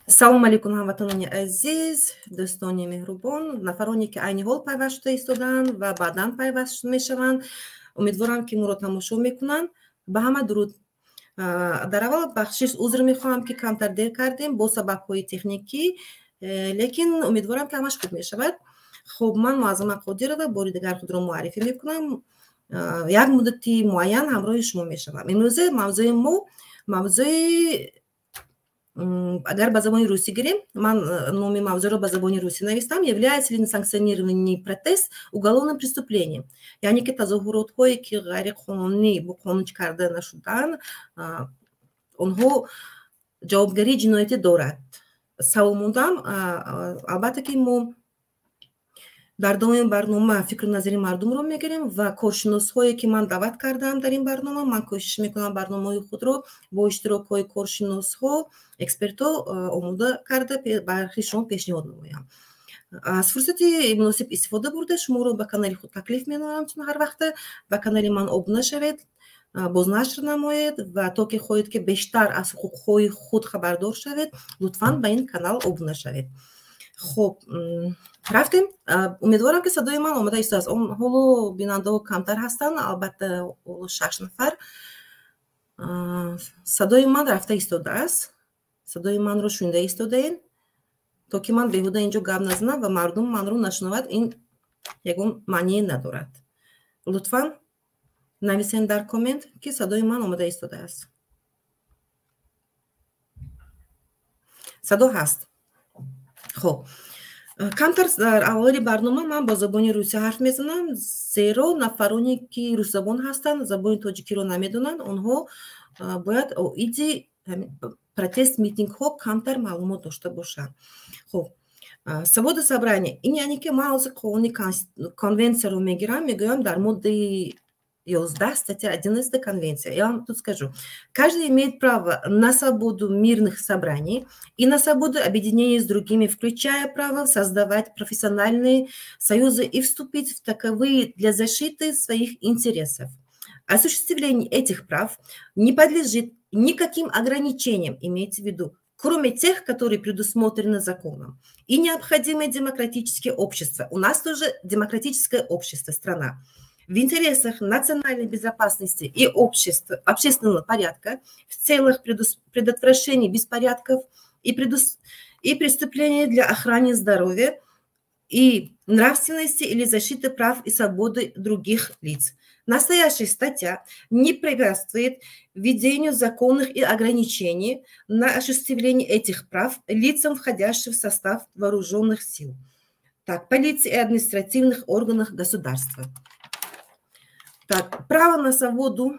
Салом алейкум, ҳамватанони азиз, дӯстони меҳрубон, нафароне ки айни ҳол пайваст шуда истодаанд ва баъдан пайваст мешаванд. Умедворам, ки моро тамошо мекунанд. Ба ҳама дуруд. Дар аввал бахшиш, узр мехоҳам, ки камтар дер кардем бо сабабҳои техникӣ, лекин умедворам, ки ҳамаш хуб мешавад. Хуб, ман Муаззама Қодирова бори дигар худро муаррифӣ мекунам. Як муддати муайян ҳамроҳи шумо мешавам. Имрӯза мавзӯи мо мавзӯи, агар ба забони русӣ гирем, ман номи мавзӯъро ба забони русӣ навистам: «Является ли несанкционированный протест уголовным преступлением?», яъне ки тазоҳуротҳое, ки ғайриқонунӣ, бо қонун карда нашуданд, онҳо ҷавобгарии ҷиноятӣ дорад? Савол мондам. Албатта, ки мо дар давоми барнома фикру назари мардумро мегирем ва коршиносҳое, ки ман даъват кардам дар ин барнома. Ман кӯшиш мекунам барномаҳои худро бо иштирокҳои коршиносҳо, экспертҳо омода карда бархи шумо пешниҳод намоям. Аз фурсати муносиб истифода бурда, шуморо ба канали худ таклиф менамоям, чун ҳар вақта ба канали ман обуна шавед, бознашр намоед ва то ки хоҳед, ки бештар аз ҳуқуқҳои худ хабардор шавед, лутфан ба ин канал обуна шавед. Хуб, рафтем. Умедворам, ки садои ман омода истодааст. Он ҳоло бинандаҳо камтар ҳастанд, албатта, ҳоло шаш нафар. Садои ман рафта истодааст? Садои манро шунида истодаед? То ки ман беҳуда инҷо гап назанам ва мардум манро нашунавад, ин ягон маъние надорад. Лутфан нависен дар коммент, ки садои ман омода истодааст. Садо ҳаст. Хуб, камтар дар аввали барнома ман бо забони русӣ ҳарф мезанам, зеро нафароне, ки русзабон ҳастанд, забони тоҷикиро намедонанд, онҳо бояд оиди протест, митингҳо камтар маълумот дошта бошанд. Хуб, свобода собрания ин, яъне ки ман ҳозир қонуни конвенсияро мегирам, мегӯям, дар моддаи 11, статья 11 конвенция. Я вам тут скажу. Каждый имеет право на свободу мирных собраний и на свободу объединения с другими, включая право создавать профессиональные союзы и вступить в таковые для защиты своих интересов. Осуществление этих прав не подлежит никаким ограничениям, имейте в виду, кроме тех, которые предусмотрены законом. И необходимое демократическое общество. У нас тоже демократическое общество, страна. В интересах национальной безопасности и общества, общественного порядка в целях предотвращения беспорядков и преступлений, для охраны здоровья и нравственности или защиты прав и свободы других лиц. Настоящая статья не препятствует введению законных и ограничений на осуществление этих прав лицам, входящим в состав вооруженных сил, так, полиции и административных органах государства. Так, право на свободу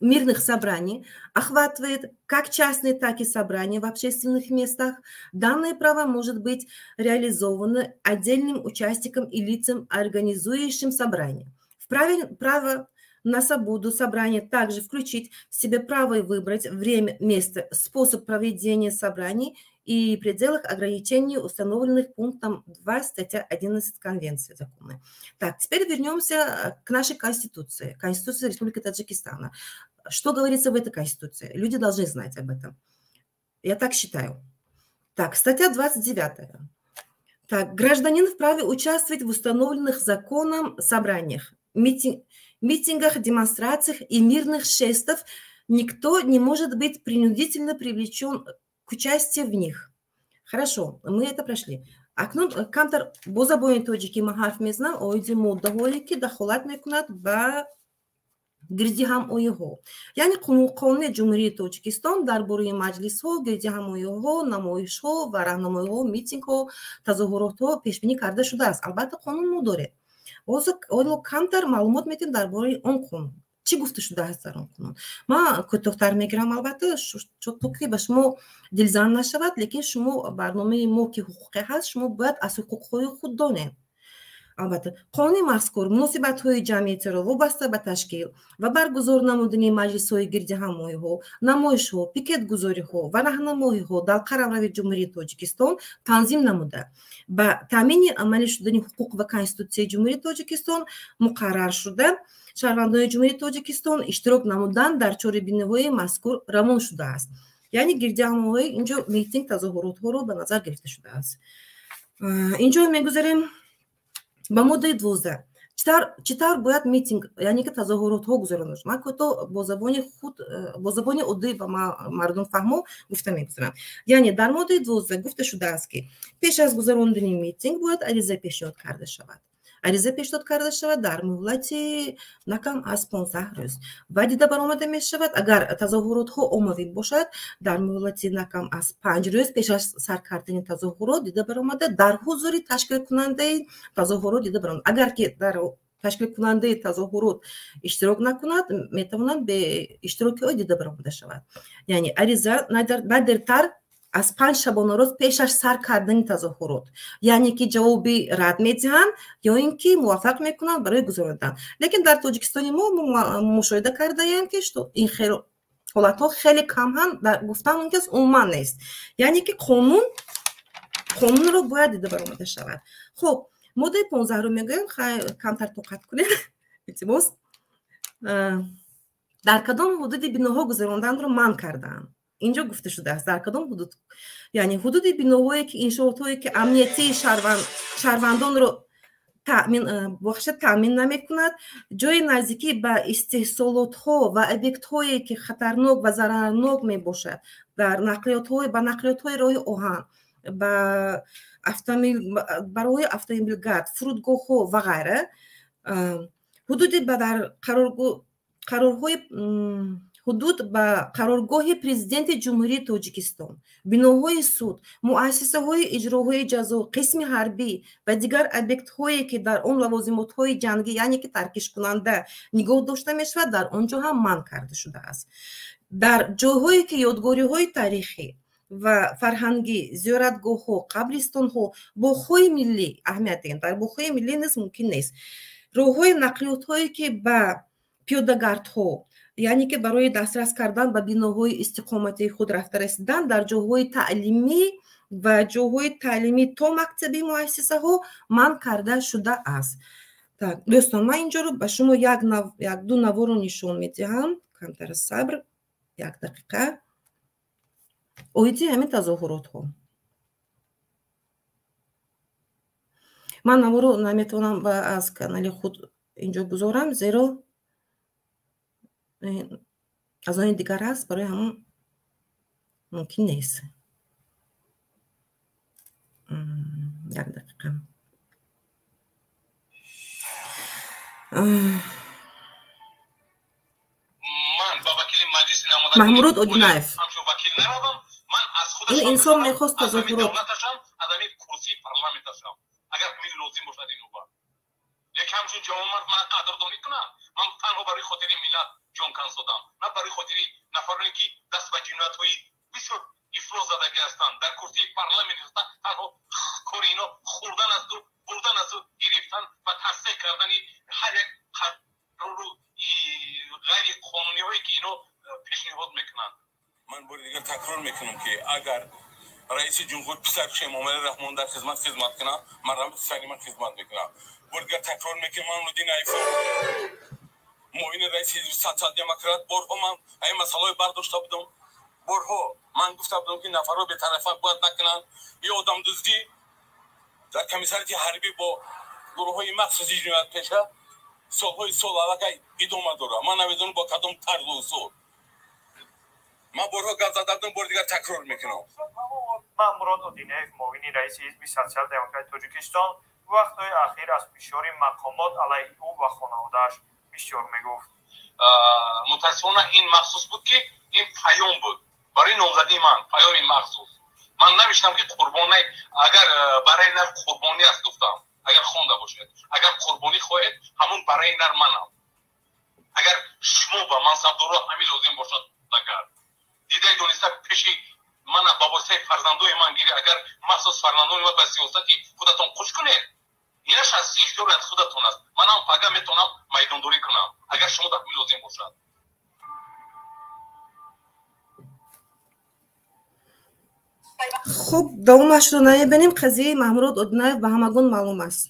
мирных собраний охватывает как частные, так и собрания в общественных местах. Данное право может быть реализовано отдельным участникам и лицам, организующим собрание. Право на свободу собрания также включить в себе право выбрать время, место, способ проведения собраний и пределах ограничений, установленных пунктом 2 статья 11 Конвенции законной. Так, теперь вернемся к нашей Конституции, Конституции Республики Таджикистана. Что говорится в этой Конституции? Люди должны знать об этом. Я так считаю. Так, статья 29. Так, гражданин вправе участвовать в установленных законом собраниях, митингах, демонстрациях и мирных шествиях. Никто не может быть принудительно привлечен к участию в них. Хорошо, мы это прошли. Акнун камтар бо забони тоҷикӣ ман ҳарф мезанам оиди моддаҳое, ки дахолат мекунад ба гирдиҳамоиҳо, яъне қонуни Ҷумҳурии Тоҷикистон дар бораи маҷлисҳо, гирдиҳамоиҳо, намоишҳо ва раҳнамоиҳо, митингҳо, тазоҳуротҳо пешбинӣ карда шудааст. Албатта, қонун мо дорем. Ҳоло камтар маълумот медиҳем дар бораи он қонун, чӣ гуфта шудааст дар он қонун. Ман кӯтоҳтар мегирам, албатта, то ки ба шумо дилзан нашавад, лекин шумо, барномаи мо ки ҳуқуқӣ ҳаст, шумо бояд аз ҳуқуқҳои худ донед. Албатта, қонуни мазкур муносибатҳои ҷамъиятиро вобаста ба ташкил ва баргузор намудани маҷлисҳои гирдиҳамоиҳо, намоишҳо, пикетгузориҳо ва раҳнамоиҳо дар қаламрави Ҷумҳурии Тоҷикистон танзим намуда, ба таъмини амалӣ шудани ҳуқуқ ва Конститутсияи Ҷумҳурии Тоҷикистон муқаррар шуда, шаҳрвандони Ҷумҳурии Тоҷикистон иштирок намудан дар чорабиниҳои мазкур равон шудааст. Яъне гирдиҳамоиҳои инҷо митинг, тазоҳуротҳоро ба назар гирифта шудааст. Инҷо мегузарем ба моддаи 12. Чӣ тавр бояд митинг, яъне ки тазоҳуротҳо гузаронида шавад? Ман кӯтоҳ бо забони худ, бо забони оддӣ ба мардум фаҳмо гуфта мегузарам. Яъне дар моддаи 12 гуфта шудааст, ки пеш аз гузарондани митинг бояд ариза пешниҳод карда шавад. Ариза пешниҳод карда шавад дар муҳлати на кам аз 15 рӯз ва дида баромада мешавад, агар тазоҳуротҳо оммавӣ бошад, дар муҳлати на кам аз 5 рӯз пеш аз сар кардани тазоҳурот дида баромада дар ҳузури ташкилкунандаи тазоҳурот дида баромада. Агар ки дар ташкилкунандаи тазоҳурот иштирок накунад, метавонад бе иштироки ӯ дида баромада шавад. Яъне ариза на дертар аз 5 шабонарӯз пеш аз сар кардани тазоҳурот, яъне ки ҷавоби рад медиҳанд ё ин ки муваффақ мекунанд барои гузаронидан. Лекин дар Тоҷикистони мо мушоҳида кардаем, ки ин ҳолатҳо хеле камҳанд, гуфтан мумкин аст умуман нест. Яъне ки қонунро бояд дида баромада шавад. Хуб, моддаи 15-ро мегӯем, камтар тоқат кунед, илтимос. Дар кадом ҳудуди биноҳо гузаронданро манъ кардаанд? Инҷо гуфта шудааст дар кадом ҳудуд, яъне ҳудуди биноҳое ки иншоотҳое ки амниятии шаҳрвандонро бахша таъмин намекунад, ҷои наздикӣ ба истеҳсолотҳо ва объектҳое ки хатарнок ва зарарнок мебошад, дар нақлиётҳои ба нақлиётҳои роҳи оҳан, ба барои автомобилгард, фурудгоҳҳо ва ғайра, ҳудуди ба дар қарорҳои ҳудуд ба қароргоҳи Президенти Ҷумҳурии Тоҷикистон, биноҳои суд, муассисаҳои иҷроҳои ҷазо, қисми ҳарбӣ ва дигар объектҳое ки дар он лавозимотҳои ҷангӣ, яъне ки таркишкунанда нигоҳ дошта мешавад, дар он ҷо ҳам манъ карда шудааст. Дар ҷойҳое ки ёдгориҳои таърихӣ ва фарҳангӣ, зиёратгоҳҳо, қабристонҳо, боғҳои миллӣ аҳамият диҳем, дар боғҳои миллӣ низ мумкин нест. Роҳҳои нақлиётҳое ки ба пиёдагардҳо, яъне ки барои дастрас кардан ба биноҳои истиқоматии худ рафта расидан, дар ҷойҳои таълимӣ ва ҷойҳои таълимӣ то мактаби муассисаҳо манъ карда шудааст. Так, дӯстон, ман инҷоро ба шумо як-ду наворо нишон медиҳам. Камтар сабр, як дақиқа. Оиди ҳамин тазоҳуротҳо. Ман наворо наметавонам аз канали худ инҷо гузорам, зеро аз они дигар аст, барои ҳамон мумкин нест. Як дақиқа. Маҳмуд Одинаев. Ин инсон мехост тазоҳурот. Ман танҳо барои хотири миллат ҷон кансодам, на барои хотири нафароне ки даст ба ҷиноятҳои бисёр ифлос задагӣ ҳастанд. Дар курсии парламент нишаста танҳо кори ино хӯрдан асту бурдан асту гирифтан ва тасдиқ кардани ҳар як қарору ғайриқонуниҳое ки ино пешниҳод мекунанд. Ман бори дигар такрор мекунам, ки агар раиси ҷумҳур писараш Эмомалӣ Раҳмон дар хизмат кунад, ман писари ман хизмат мекунам. Бори дигар такрор мекунам, ман Одинаев, муовини раиси ҳизби социал-демократ, борҳо ман ин масъалаҳои бардошта будам, борҳо ман гуфта будам, ки нафарҳо бетарафа бояд накунанд. Ё одамдуздӣ дар комиссариати ҳарбӣ бо гурӯҳҳои махсуси ҷиноятпеша солҳои сол аллакай идома дорад. Ман намедонам бо кадом тарзу усул. Ман борҳо гап зада будам, бори дигар такрор мекунам. Маҳмурод Одинаев, муовини раиси ҳизби социал-демократи Тоҷикистон, вақтҳои ахир аз фишори мақомот алайҳи ӯ ва хонаводааш бисёр мегуфт. Мутаассифона ин махсус буд, ки ин паём буд барои номзадии ман, паёми махсус. Ман навиштам, ки қурбонӣ, агар барои нар қурбонӣ аст, гуфтам, агар хонда бошед, агар қурбонӣ хоҳед, ҳамон барои нар манам. Агар шумо ба мансабдоро ҳамин лозим бошад, агар дидаи дониста пеши мана ба воситаи фарзандои ман гирӣ, агар махсус фарзандони ман ба сиёсати худатон қуш кунед, Инаш аз ихтиёри аз худатон аст. Манам пага метавонам майдондорӣ кунам, агар шумо дар лозим бошад. Хуб, давомашро намебинем. Қазияи Маҳмурод Одинаев ба ҳамагон маълум аст,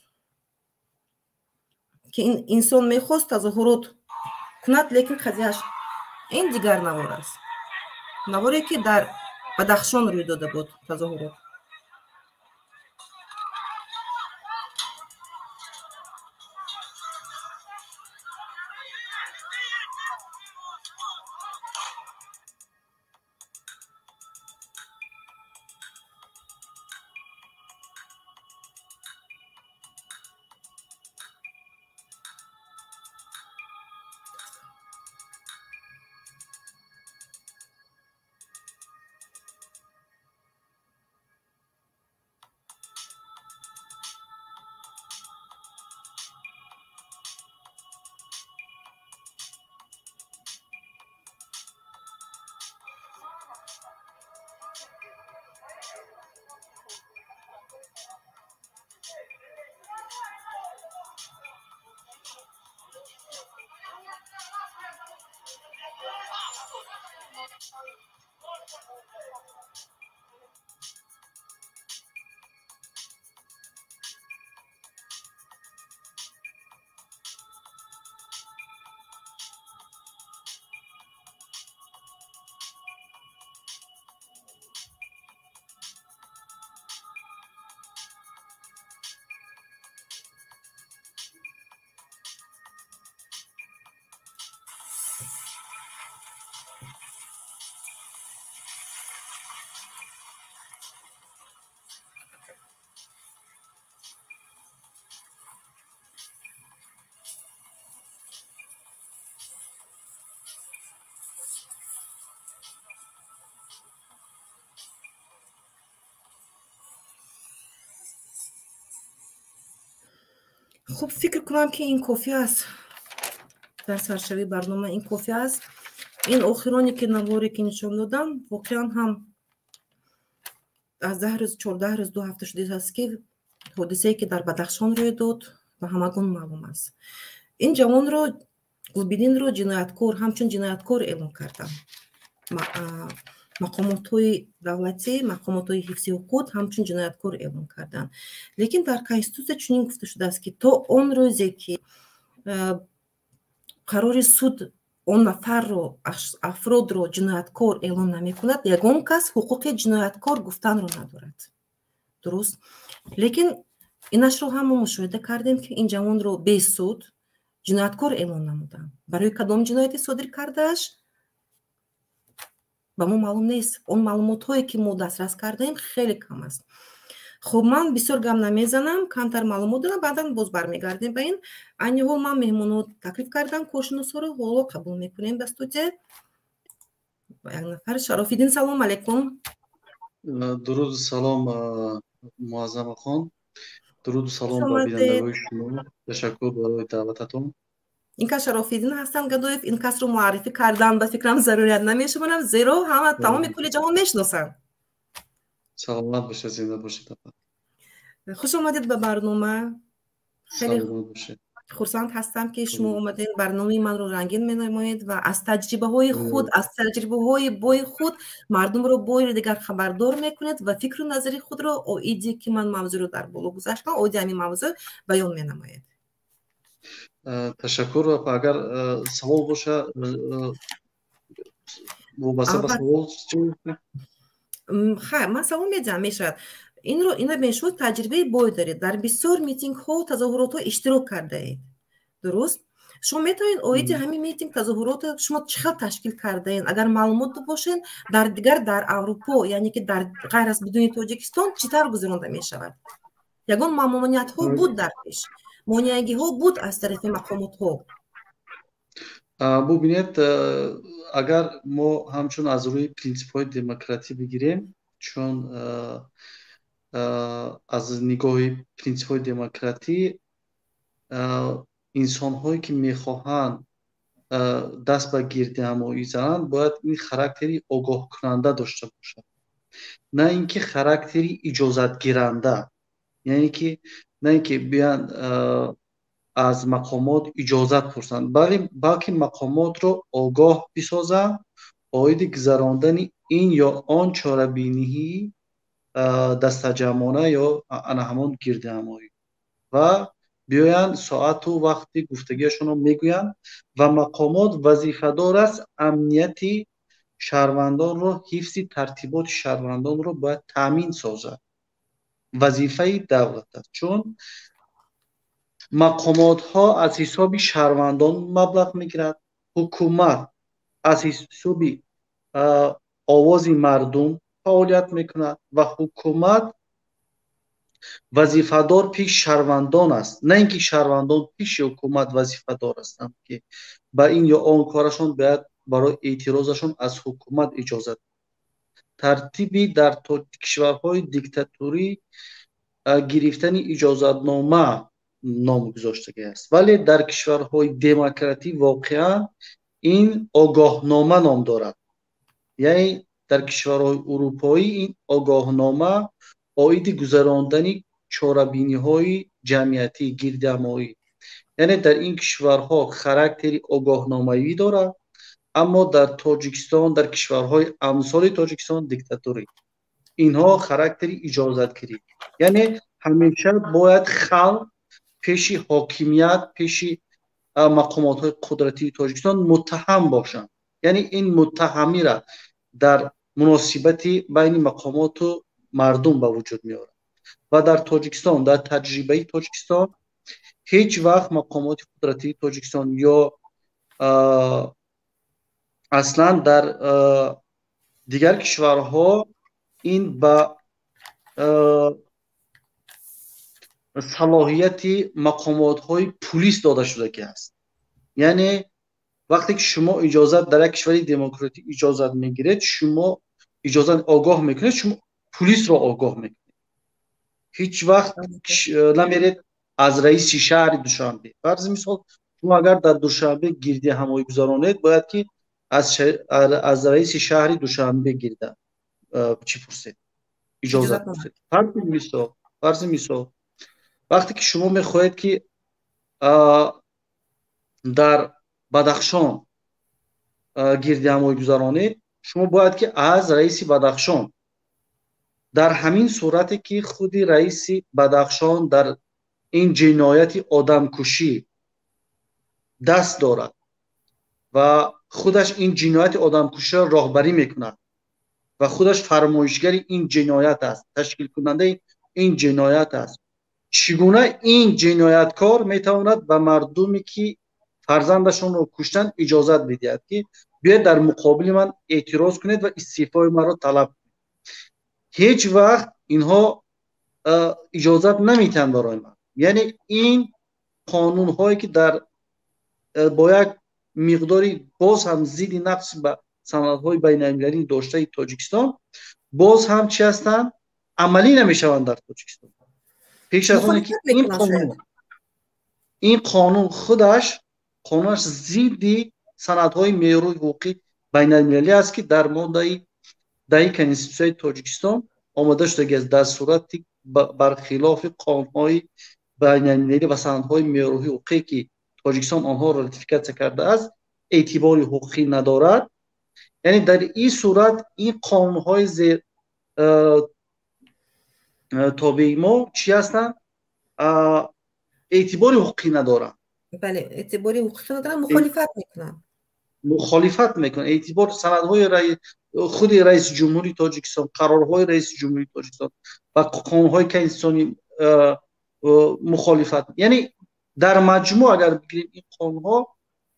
ки ин инсон мехост тазоҳурот кунад, лекин қазияш ин дигар навор аст, наворе ки дар Бадахшон рӯй дода буд тазоҳурот. Хуб, фикр кунам, ки ин кофӣ аст. Дар саршавии барнома ин кофӣ аст. Ин охироне ки наворе ки нишон додам, воқеан ҳам аз 10 рӯз, 14 рӯз, 2 ҳафта шудааст, ки ҳодисае ки дар Бадахшон рӯй дод, ба ҳамагон маълум аст. Ин ҷавонро, Гулбидинро, ҷинояткор, ҳамчун ҷинояткор эълон кардам. Мақомотҳои давлатӣ, мақомотҳои ҳифзи ҳуқуқ ҳамчун ҷинояткор эълон карданд, лекин дар конститутсия чунин гуфта шудааст, ки то он рӯзе ки қарори суд он нафарро, афродро ҷинояткор эълон намекунад, ягон кас ҳуқуқи ҷинояткор гуфтанро надорад. Дуруст, лекин инашро ҳам мо мушоҳида кардем, ки ин ҷавонро бесуд ҷинояткор эълон намуданд. Барои кадом ҷинояте содир кардааш, ба мо маълум нест. Он маълумотҳое ки мо дастрас кардаем, хеле кам аст. Хуб, ман бисёр гап намезанам, камтар маълумот додам, баъдан боз бармегардем ба ин. Айни ҳол ман меҳмонҳо таклиф кардам, коршиносҳоро ҳоло қабул мекунем ба студия. Як нафар, Шарофиддин, салом алейкум. Дуруду салом, Муаззамахон, дуруду салом ба бинандагои шумо. Ташаккур барои даъвататон. Ин кас Шарофиддин ҳастанд Гадоев. Ин касро муаррифӣ кардан, ба фикрам, зарурият намешуморам, зеро ҳама, тамоми кулли ҷаҳон мешиносанд. Саломат бошед, зинда бошед. Хуш омадед ба барнома. Хеле хурсанд ҳастам, ки шумо омадед, барномаи манро рангин менамоед ва аз таҷрибаҳои худ, аз таҷрибаҳои бои худ мардумро бори дигар хабардор мекунед ва фикру назари худро оиди ки ман мавзӯъро дар боло гузаштам, оиди ҳамин мавзӯъ баён менамоед. Ташаккур. Агар савол боша, вобаста ба савол. Ман савол медиҳам, мешавад. Инро ина бин, шумо таҷрибаи бой доред, дар бисёр митингҳо, тазоҳуротҳо иштирок кардаед, дуруст? Шумо метавонед оиди ҳамин митинг, тазоҳурото шумо чӣ хел ташкил кардаед, агар маълумот бошед, дар дигар, дар Аврупо, яъне ки дар ғайр аз бидуни Тоҷикистон, чӣ тавр гузаронда мешавад? Ягон мамониятҳо буд дар пеш, монеагиҳо буд аз тарафи мақомотҳо? Бубинед, агар мо ҳамчун аз рӯи принсипҳои демократӣ бигирем, чун аз нигоҳи принсипҳои демократӣ инсонҳое ки мехоҳанд даст ба гирдиҳамоӣ зананд, бояд ин характери огоҳкунанда дошта бошад, на ин ки характери иҷозатгиранда, яъне ки На ин ки биёянд, аз мақомот иҷозат пурсанд, балки мақомотро огоҳ бисозанд оиди гузарондани ин ё он чорабиниҳии дастаҷамъона ё ана ҳамон гирдиҳамоӣ, ва биёянд, соату вақти гуфтагиашонро мегӯянд. Ва мақомот вазифадор аст амнияти шаҳрвандонро, ҳифзи тартиботи шаҳрвандонро бояд таъмин созад. Вазифаи давлат аст, чун мақомотҳо аз ҳисоби шаҳрвандон маблағ мегирад, ҳукумат аз ҳисоби овози мардум фаъолият мекунад ва ҳукумат вазифадор пеш шаҳрвандон аст, на ин ки шаҳрвандон пеши ҳукумат вазифадор ҳастанд, ки ба ин ё он корашон бояд барои эътирозашон аз ҳукумат иҷозат. Тартиби дар кишварҳои диктатурӣ гирифтани иҷозатнома ном гузоштагӣ аст, вале дар кишварҳои демократӣ воқеан ин огоҳнома ном дорад. Яъне дар кишварҳои урупоӣ ин огоҳнома оиди гузарондани чорабиниҳои ҷамъиятӣ, гирдиҳамоӣ, яъне дар ин кишварҳо характери огоҳномавӣ дорад, аммо дар Тоҷикистон, дар кишварҳои амсоли Тоҷикистон диктатурӣ, инҳо характери иҷозатгирӣ. Яъне ҳамеша бояд халқ пеши ҳокимият, пеши мақомотҳои қудратии Тоҷикистон муттаҳам бошанд. Яъне ин муттаҳамира дар муносибати байни мақомоту мардум ба вуҷуд меорад. Ва дар Тоҷикистон, дар таҷрибаи Тоҷикистон ҳеҷ вақт мақомоти қудратии Тоҷикистон ё аслан дар дигар кишварҳо ин ба салоҳияти мақомотҳои пулис дода шудагӣ аст. Яъне вақте ки шумо иҷозат дар як кишвари демократӣ иҷозат мегиред, шумо иҷозат огоҳ мекунед, шумо пулисро огоҳ мекунед. Ҳеҷ вақт намеред аз раиси шаҳри Душанбе. Фарзи мисол, шумо агар дар Душанбе гирдиҳамоӣ гузаронед, бояд ки аз раиси шаҳри Душанбе гирда чӣ пурсед, иҷозат пурсед. Фарзи мисол, вақте ки шумо мехоҳед, ки дар Бадахшон гирдиҳамоӣ гузаронед, шумо бояд ки аз раиси Бадахшон, дар ҳамин сурате ки худи раиси Бадахшон дар ин ҷинояти одамкушӣ даст дорад ва худаш ин ҷинояти одамкуширо роҳбарӣ мекунад ва худаш фармоишгари ин ҷиноят аст, ташкилкунандаи ин ҷиноят аст, чӣ гуна ин ҷинояткор метавонад ба мардуме, ки фарзандашонро куштанд, иҷозат бидиҳад, ки биёед, дар муқобили ман эътироз кунед ва истеъфои маро талаб кунед? Ҳеҷ вақт инҳо иҷозат наметиҳанд барои ман. Яъне ин қонунҳое, ки дар бо як миқдори боз ҳам зидди нақси ба санадҳои байналмилалӣ доштаи Тоҷикистон, боз ҳам чӣ ҳастанд, амалӣ намешаванд дар Тоҷикистон. Пеш аз оне ки ин қонун худаш қонунаш зидди санадҳои меъёрҳои ҳуқуқи байналмилалӣ аст, ки дар моддаи 10-и Конститутсияи Тоҷикистон омода шудагиаст: дар сурати бархилофи қонунҳои байналмилалӣ ва санадҳои меъёрҳои ҳуқуқе, ки Тоҷикистон онҳоро ратификатсия кардааст, эътибори ҳуқуқӣ надорад. Яъне дар ин сурат ин қонунҳои зер тобеи мо чӣ ҳастанд? Эътибори ҳуқуқӣ надоранд. Бале, эътибори ҳуқуқӣ надоранд, мухолифат мекунанд. Мухолифат мекунанд. Эътибор санадҳои худи раиси ҷумҳури Тоҷикистон, қарорҳои раиси ҷумҳури Тоҷикистон ва қонунҳои конститутсионӣ мухолифат. Яъне дар маҷмӯъ агар бигирем, ин қонунҳо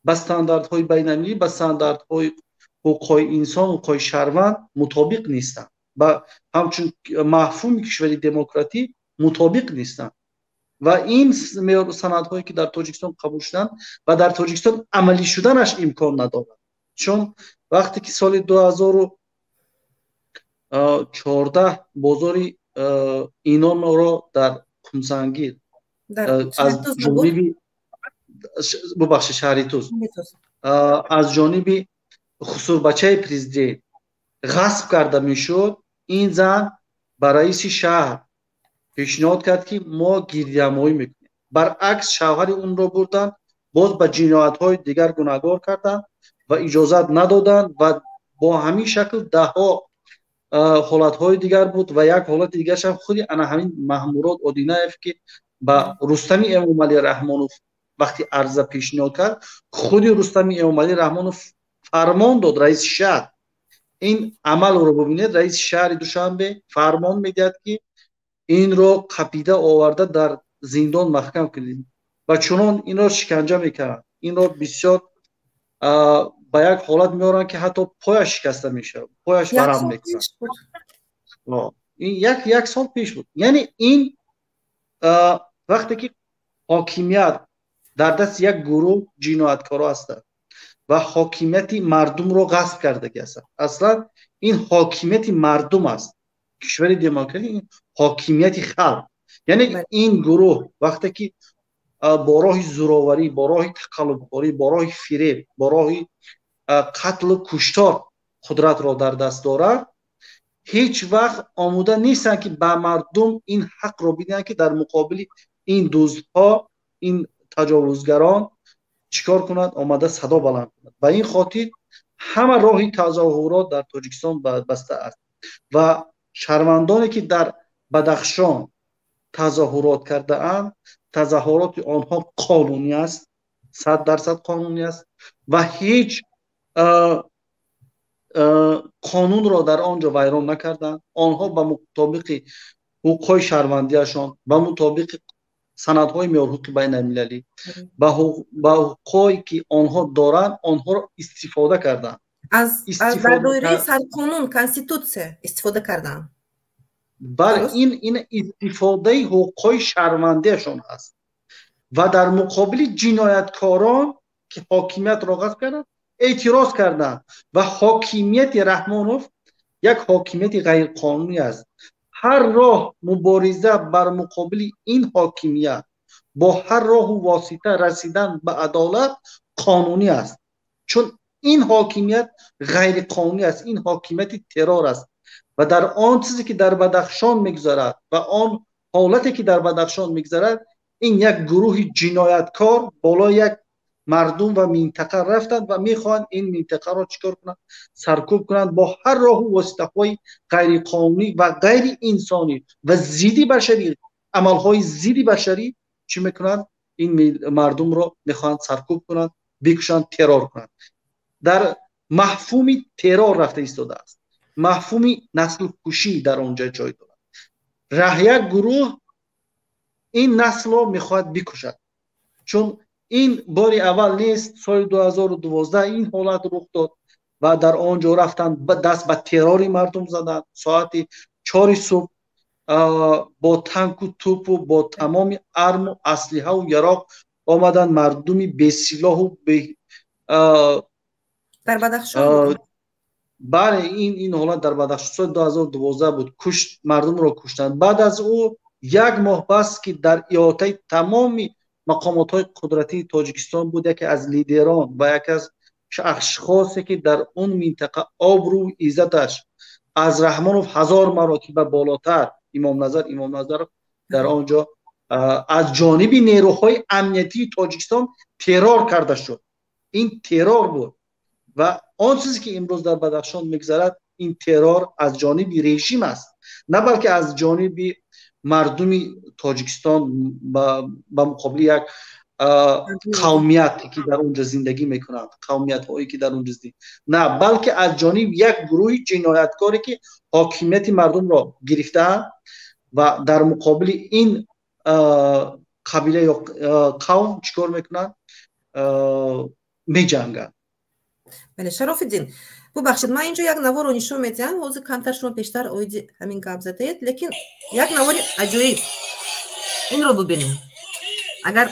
ба стандартҳои байналмилалӣ, ба стандартҳои ҳуқуқҳои инсон, ҳуқуқҳои шаҳрванд мутобиқ нестанд, ба ҳамчун мафҳуми кишвари демократӣ мутобиқ нестанд. Ва ин санадҳое, ки дар Тоҷикистон қабул шуданд ва дар Тоҷикистон амалӣ шуданаш имкон надорад, чун вақте ки соли 2014 бозори Инонро дар Қумсангир аз ҷониби, бубахшед, шаҳри Туз аз ҷониби хусурбачаи президент ғасб карда мешуд, ин зан ба раиси шаҳр Пешниҳод кард, ки мо гирдиҳамоӣ мекунем. Баръакс, шавҳари унро бурданд, боз ба ҷиноятҳои дигар гунаҳгор карданд ва иҷозат надоданд ва бо ҳамин шакл даҳҳо ҳолатҳои дигар буд. Ва як ҳолати дигаршам худи ана ҳамин Маҳмурод Одинаев, ки ба Рустами Эмомалӣ Раҳмонов вақти арза пешниҳод кард, худи Рустами Эмомалӣ Раҳмонов фармон дод, раиси шаҳр, ин амалро бубинед, раиси шаҳри Душанбе фармон медиҳад, ки инро қапида оварда дар зиндон маҳкам кунед. Ва чунон инро шиканҷа мекунанд, инро бисёр ба як ҳолат меоранд, ки ҳатто пояш шикаста мешавад, пояш варам мекунад. Ин як сол пеш буд. Яъне ин вақте ки ҳокимият дар дасти як гурӯҳ ҷинояткоро ҳастанд ва ҳокимияти мардумро ғасб кардагӣ ҳастанд. Аслан ин ҳокимияти мардум аст. Кишвари демократӣ ин ҳокимияти халқ. Яъне ин гурӯҳ вақте ки бо роҳи зӯроварӣ, бо роҳи тақаллубкорӣ, бо роҳи фиреб, бо роҳи қатлу куштор қудратро дар даст дорад, ҳеҷ вақт омода нестанд, ки ба мардум ин ҳақро бидиҳанд, ки дар муқобили ин дуздҳо, ин таҷовузгарон чӣ кор кунад, омада садо баланд кунад. Ба ин хотир ҳама роҳи тазоҳурот дар Тоҷикистон баста аст ва шаҳрвандоне, ки дар Бадахшон тазоҳурот кардаанд, тазоҳуроти онҳо қонунӣ аст, 100% қонунӣ аст ва ҳеҷ қонунро дар он ҷо вайрон накарданд. Онҳо ба мутобиқи ҳуқуқҳои шаҳрвандиашон, ба мутобиқи санадҳои меъёрҳуқуқи байналмилалӣ, ба ҳуқуқҳое ки онҳо доранд, онҳоро истифода карданд. Аз доираи сарқонун, конститутсия истифода карданд. Бале, ин истифодаи ҳуқуқҳои шаҳрвандиашон аст ва дар муқобили ҷинояткорон, ки ҳокимиятро ғасб карданд, эътироз карданд. Ва ҳокимияти Раҳмонов як ҳокимияти ғайрқонунӣ аст. Ҳар роҳ мубориза бар муқобили ин ҳокимият бо ҳар роҳу восита расидан ба адолат қонунӣ аст, чун ин ҳокимият ғайриқонунӣ аст, ин ҳокимияти террор аст. Ва дар он чизе ки дар Бадахшон мегузарад ва он ҳолате ки дар Бадахшон мегузарад, ин як гурӯҳи ҷинояткор болои як мардум ва минтақа рафтанд ва мехоҳанд ин минтақаро чӣ кор кунанд? Саркӯб кунанд бо ҳар роҳу воситаҳои ғайриқонунӣ ва ғайриинсонӣ ва зидди башарӣ, амалҳои зидди башарӣ чӣ мекунанд? Ин мардумро мехоҳанд саркӯб кунанд, бикушанд, террор кунанд. Дар мафҳуми террор рафта истодааст, мафҳуми наслкушӣ дар он ҷо ҷой дорад. Як гурӯҳ ин наслро мехоҳад бикушад, чун ин бори аввал нест. Соли 2012 ин ҳолат рух дод ва дар он ҷо рафтанд, даст ба террори мардум заданд. Соати 4 субҳ бо танку тӯпу бо тамоми арму аслиҳаву яроқ омаданд, мардуми бесилоҳу дар Бадахшон. Бале, ин ҳолат дар Бадахшон соли 2012 буд. Мардумро куштанд. Баъд аз ӯ як моҳ пас, ки дар иҳотаи тамоми мақомотҳои қудратии Тоҷикистон буд, яке аз лидерон ва яке аз ашхосе, ки дар он минтақа обрӯ иззаташ аз Раҳмонов 1000 маротиба болотар, Имомназар Имомназаров, дар он ҷо аз ҷониби нерӯҳои амниятии Тоҷикистон террор карда шуд. Ин террор буд ва он чизе ки имрӯз дар Бадахшон мегузарад, ин террор аз ҷониби режим аст, на балки аз ҷониби мардуми Тоҷикистон ба муқобили як қавмият, ки дар он ҷо зиндагӣ мекунанд, қавмиятҳое ки дар он ҷо зиндагӣ, на балки аз ҷониби як гурӯҳи ҷинояткоре, ки ҳокимияти мардумро гирифтаанд ва дар муқобили ин қабила ё қавм чӣ кор мекунанд? Меҷанганд. Бале, Шарофиддин, бубахшед, ман инҷо як наворро нишон медиҳам. Ҳозир камтар шумо пештар оиди ҳамин гап задаед, лекин як навори аҷоиб, инро бубинем. Агар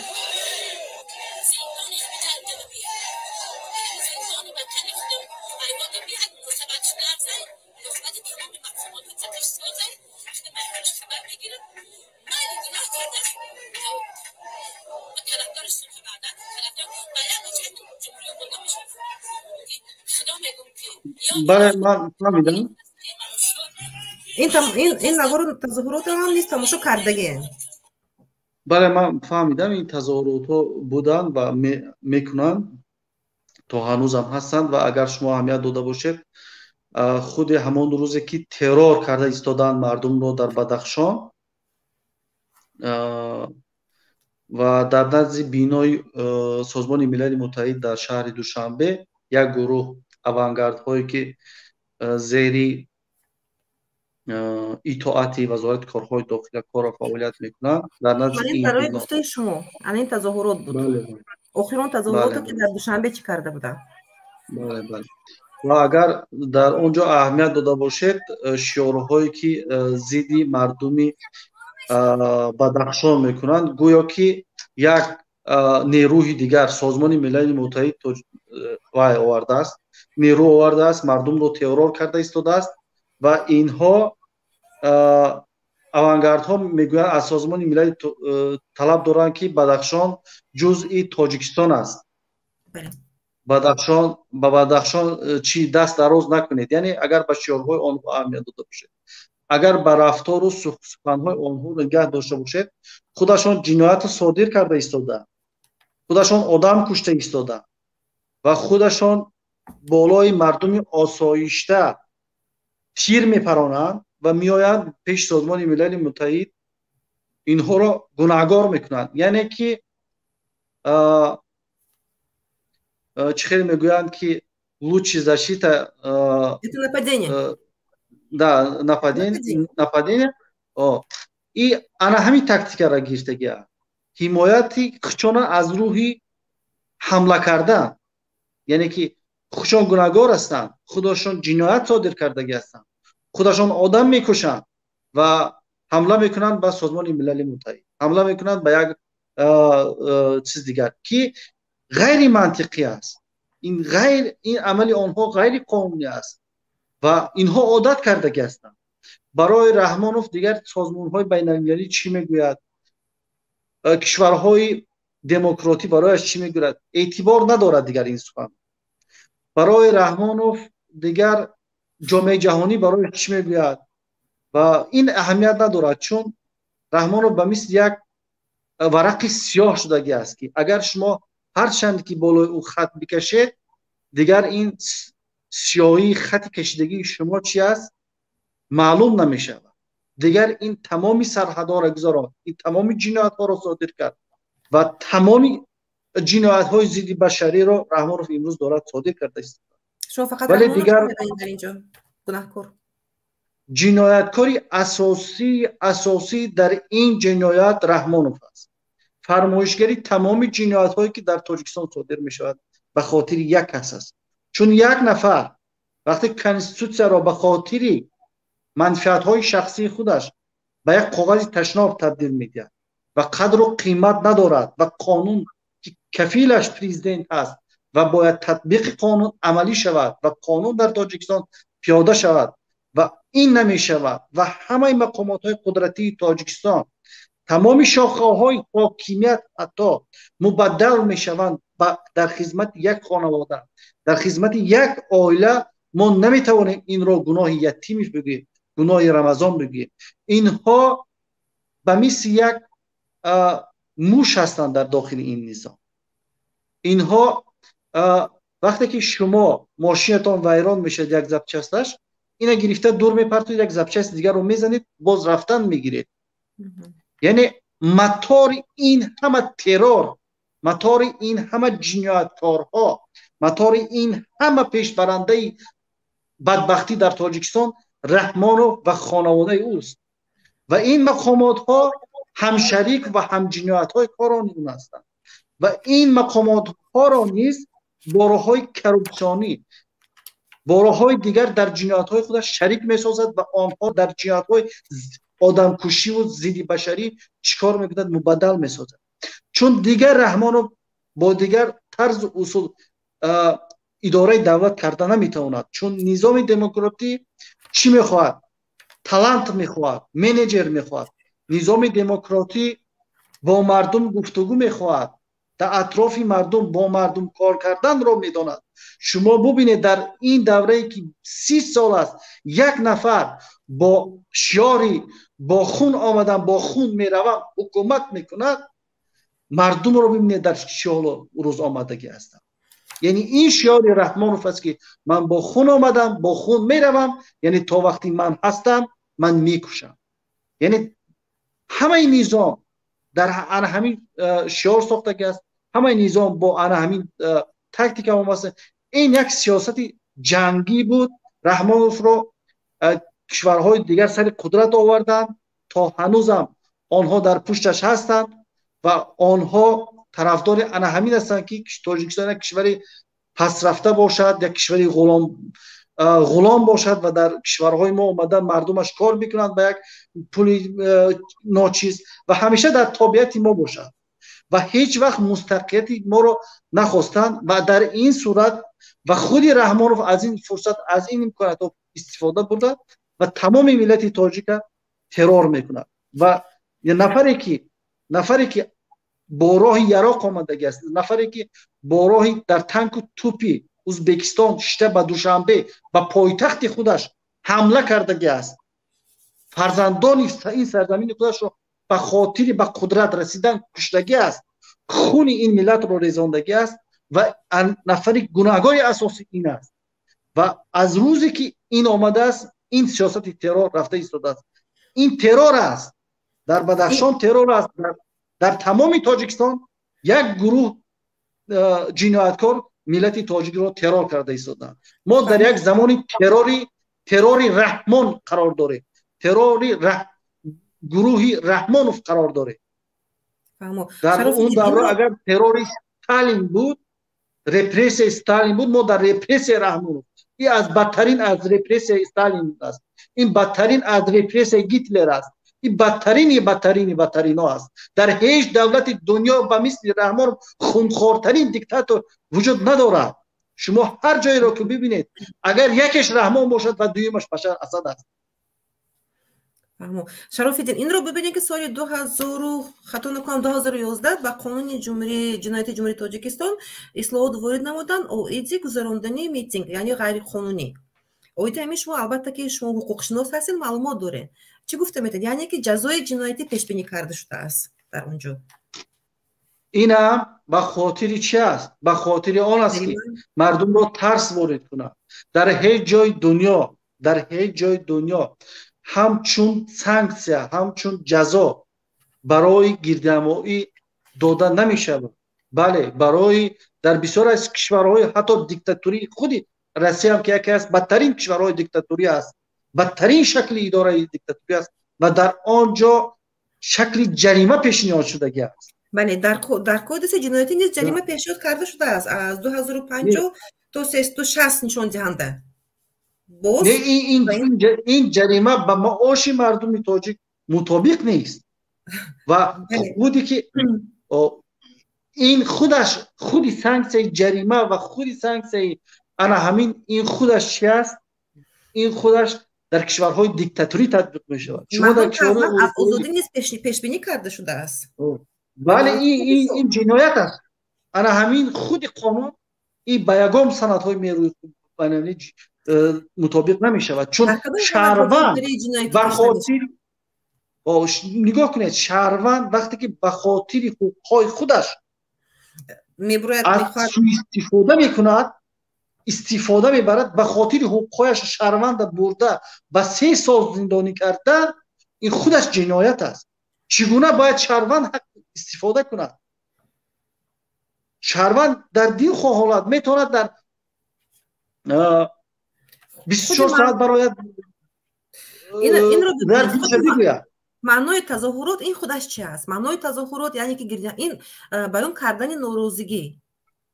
Бале, ман фаҳмидам. Ин навору тазоҳуротро ҳам низ тамошо кардагием. Бале, ман фаҳмидам, ин тазоҳуротҳо буданд ва мекунанд, то ҳанӯзам ҳастанд. Ва агар шумо аҳамият дода бошед, худи ҳамон рӯзе ки террор карда истоданд мардумро дар Бадахшон ва дар назди бинои Созмони Милали Муттаҳид дар шаҳри Душанбе як гурӯҳ авангардҳое ки зери итоати Вазорати корҳои дохила корро фаъолият мекунанд, дар назди барои гуфтаи шумо ана ин тазоҳурот буд, охирон тазоҳуроте ки дар Душанбе чӣ карда буданд. Бале, бале. Ва агар дар он ҷо аҳамият дода бошед, шиорҳое ки зидди мардуми Бадахшон мекунанд, гӯё ки як нерӯҳи дигар Созмони Милали Муттаҳид вай овардааст, нерӯ овардааст, мардумро террор карда истодааст. Ва инҳо авангардҳо мегӯянд, аз Созмони Милали талаб доранд, ки Бадахшон ҷузъи Тоҷикистон аст, Бадахшон, ба Бадахшон чӣ даст дароз накунед. Яъне агар ба шиорҳои онҳо аҳамият дода бошед, агар ба рафтору суханҳои онҳо нигаҳ дошта бошед, худашон ҷиноятро содир карда истодаанд, худашон одам кушта истодаанд ва худашон болои мардуми осоишта тир мепаронанд ва меоянд пеши Созмони Милали Муттаҳид инҳоро гунаҳгор мекунанд. Яъне ки чӣ хеле мегӯянд, ки лучше защита это нападение. Да, нападение, нападение. И ана ҳамин тактикаро гирифтагия, ҳимояти хучона аз рӯҳи ҳамла кардан, яъне ки худшон гунаҳгор ҳастанд, худашон ҷиноят содир кардагӣ ҳастанд, худашон одам мекушанд ва ҳамла мекунанд ба Созмони Милали Муттаҳид, ҳамла мекунанд ба як чиз дигар, ки ғайримантиқӣ аст. Ин ғайр, ин амали онҳо ғайриқонунӣ аст ва инҳо одат кардагӣ ҳастанд. Барои Раҳмонов дигар созмонҳои байналмилалӣ чӣ мегӯяд, кишварҳои демократӣ барояш чӣ мегӯяд, эътибор надорад дигар ин сухан. Барои Раҳмонов дигар ҷомеаи ҷаҳонӣ барояш чӣ мегӯяд ва ин аҳамият надорад, чун Раҳмонов ба мисли як варақи сиёҳ шудагӣ аст, ки агар шумо ҳарчанд ки болои ӯ хат бикашед, дигар ин сиёҳии хати кашидагии шумо чи аст маълум намешавад. Дигар ин тамоми сарҳадҳоро гузаронд, ин тамоми ҷиноятҳоро содир кард ва тамоми ҷиноятҳои зидди башариро Раҳмонов имрӯз дорад содир карда истода. Шумо фақат вале дигар дар инҷо гунаҳкор, ҷинояткори асосӣ дар ин ҷиноят Раҳмонов аст. Фармоишгари тамоми ҷиноятҳое ки дар Тоҷикистон содир мешавад ба хотири як кас аст. Чун як нафар вақте конститутсияро ба хотири манфиатҳои шахсии худаш ба як коғази ташноб табдил медиҳад ва қадру қимат надорад ва қонун ки кафилаш президент аст ва бояд татбиқи қонун амалӣ шавад ва қонун дар Тоҷикистон пиёда шавад ва ин намешавад ва ҳамаи мақомотҳои қудратии Тоҷикистон, тамоми шохаҳои ҳокимият ҳатто мубаддал мешаванд дар хизмати як хонавода, дар хизмати як оила. Мо наметавонем инро гуноҳи ятимиш бигӯем, гуноҳи Рамазон бигӯем. Инҳо ба мисли як муш ҳастанд дар дохили ин низом. Инҳо вақте ки шумо мошинатон вайрон мешавад, як запчасташ, ина гирифта дур мепартоед, як запчасти дигарро мезанед, боз рафтан мегиред. Яъне матори ин ҳама террор, матори ин ҳама ҷинояткорҳо, матори ин ҳама пешбарандаи бадбахтӣ дар Тоҷикистон Раҳмонов ва хонаводаи ӯст. Ва ин мақомотҳо ҳамшарик ва ҳамҷиноятҳои корони он ҳастанд ва ин мақомотҳоро низ бо роҳҳои коррупсионӣ, бо роҳҳои дигар дар ҷиноятҳои худаш шарик месозад ва онҳо дар ҷиноятҳои одамкушиву зидди башарӣ чӣ кор мекунад? Мубаддал месозад. Чун дигар Раҳмонов бо дигар тарзу усул идораи давлат карда наметавонад. Чун низоми демократӣ чӣ мехоҳад? Талант мехоҳад, менеҷер мехоҳад. Низоми демократӣ бо мардум гуфтугӯ мехоҳад, Дар атрофи мардум бо мардум кор карданро медонад. Шумо бубинед, дар ин даврае ки 30 сол аст, як нафар бо шиёри «бо хун омадам, бо хун меравам» ҳукумат мекунад. Мардумро бибинед, дар чӣ ҳолу рӯз омадагӣ ҳастанд. Яъне ин шиёри Раҳмонов аст, ки ман бо хун омадам, бо хун меравам, яъне то вақти ман ҳастам, ман мекушам. Яъне ҳамаи низом дар ана ҳамин шиёр сохтагӣ аст, ҳамаи низом бо ана ҳамин тактика омаст. Ин як сиёсати ҷангӣ буд. Раҳмоновро кишварҳои дигар сари қудрат оварданд, то ҳанӯзам онҳо дар пушташ ҳастанд ва онҳо тарафдори ана ҳамин ҳастанд, ки Тоҷикистон як кишвари пасрафта бошад, як кишвари ғулом бошад ва дар кишварҳои мо омада мардумаш кор мекунанд ба як пули ночиз ва ҳамеша дар тобеияти мо бошад ва ҳеҷ вақт мустақилияти моро нахостанд. Ва дар ин сурат ва худи Раҳмонов аз ин фурсат, аз ин имкониятҳо истифода бурда ва тамоми миллати тоҷика террор мекунад. Ва нафаре ки бо роҳи яроқ омадагӣ аст, нафаре ки бо роҳи дар танку тупи Узбекистон шита ба Душанбе, ба пойтахти худаш ҳамла кардагӣ аст, фарзандони ин сарзамини худашро ба хотири ба қудрат расидан куштагӣ аст, хуни ин миллатро резондагӣ аст ва нафари гунаҳгори асосӣ ин аст. Ва аз рӯзе ки ин омадааст, ин сиёсати террор рафта истодааст. Ин террор аст, дар Бадахшон террор аст, дар тамоми Тоҷикистон як гурӯҳ ҷинояткор миллати тоҷикро террор карда истодаанд. Мо дар як замони террори Раҳмон қарор дорем, террори гурӯҳи Раҳмонов қарор дорем. Дар он давра агар террори Сталин буд, репрессияи Сталин буд, мо дар репрессияи Раҳмонов. Ин аз бадтарин аз репрессияи Сталин аст, ин бадтарин аз репрессияи Гитлер аст, ин бадтарини бадтарини бадтарино аст. Дар ҳеҷ давлати дунё ба мисли Раҳмонов хунхортарин диктатор вуҷуд надорад. Шумо ҳар ҷоеро ки бибинед, агар якеш Раҳмон бошад ва дуюмаш Башар Асад аст. Фаҳмо, Шарофиддин. Инро бибинед, ки соли дуҳазору, хато накунам, 2011 ба қонуни ҷумҳурии ҷиноятии Ҷумҳурии Тоҷикистон ислоҳот ворид намуданд оиди гузарондани митинг, яъне ғайриқонунӣ. Оиди ҳамин шумо, албатта, ки шумо ҳуқуқшинос ҳастед, маълумот доред, чӣ гуфта метавонед? Яъне ки ҷазои ҷиноятӣ пешбинӣ карда шудааст дар он ҷо. Инам ба хотири чи аст? Ба хотири он аст, ки мардумро тарс ворид кунад. Дар ҳеҷ ҷои дунё, дар ҳеҷ ҷои дунё ҳамчун санксия, ҳамчун ҷазо барои гирдиҳамоӣ дода намешавад. Бале, барои дар бисёр аз кишварҳои ҳатто диктатурии худи Россияам, ки яке аз бадтарин кишварҳои диктатурӣ аст, бадтарин шакли идораи диктатурӣ аст ва дар он ҷо шакли ҷарима пешниҳод шудагӣ аст. Бале, дар кодекси ҷиноятӣ низ ҷарима пешниҳод карда шудааст, аз 2050 то 360 нишондиҳанда. Боз ин ҷарима ба маоши мардуми тоҷик мутобиқ нест ва худе ки ин худаш, худи санксияи ҷарима ва худи санксияи ана ҳамин, ин худаш чи аст? Ин худаш дар кишварҳои диктатурӣ татбиқ мешавад. Шумо дар озодӣ низ пешбинӣ карда шудааст. Бале, ин ҷиноят аст. Ана ҳамин худи қонун ин ба ягон санадҳои меъёрии байналмилалӣ мутобиқ намешавад, чун шаҳрванд ба хотири, нигоҳ кунед, шаҳрванд вақте ки ба хотири ҳуқуқҳои худаш суистифода мекунад, истифода мебарад, ба хотири ҳуқуқҳояш шаҳрванда бурда ба 3 сол зиндонӣ кардан, ин худаш ҷиноят аст. Чӣ гуна бояд шаҳрванд ҳақ истифода кунад? Шаҳрванд дар дилхоҳ ҳолат метавонад дар 24 соат барояд. Бигӯяд. Маънои тазоҳурот ин худаш чи аст? Маънои тазоҳурот, яъне ки ин баён кардани норозигӣ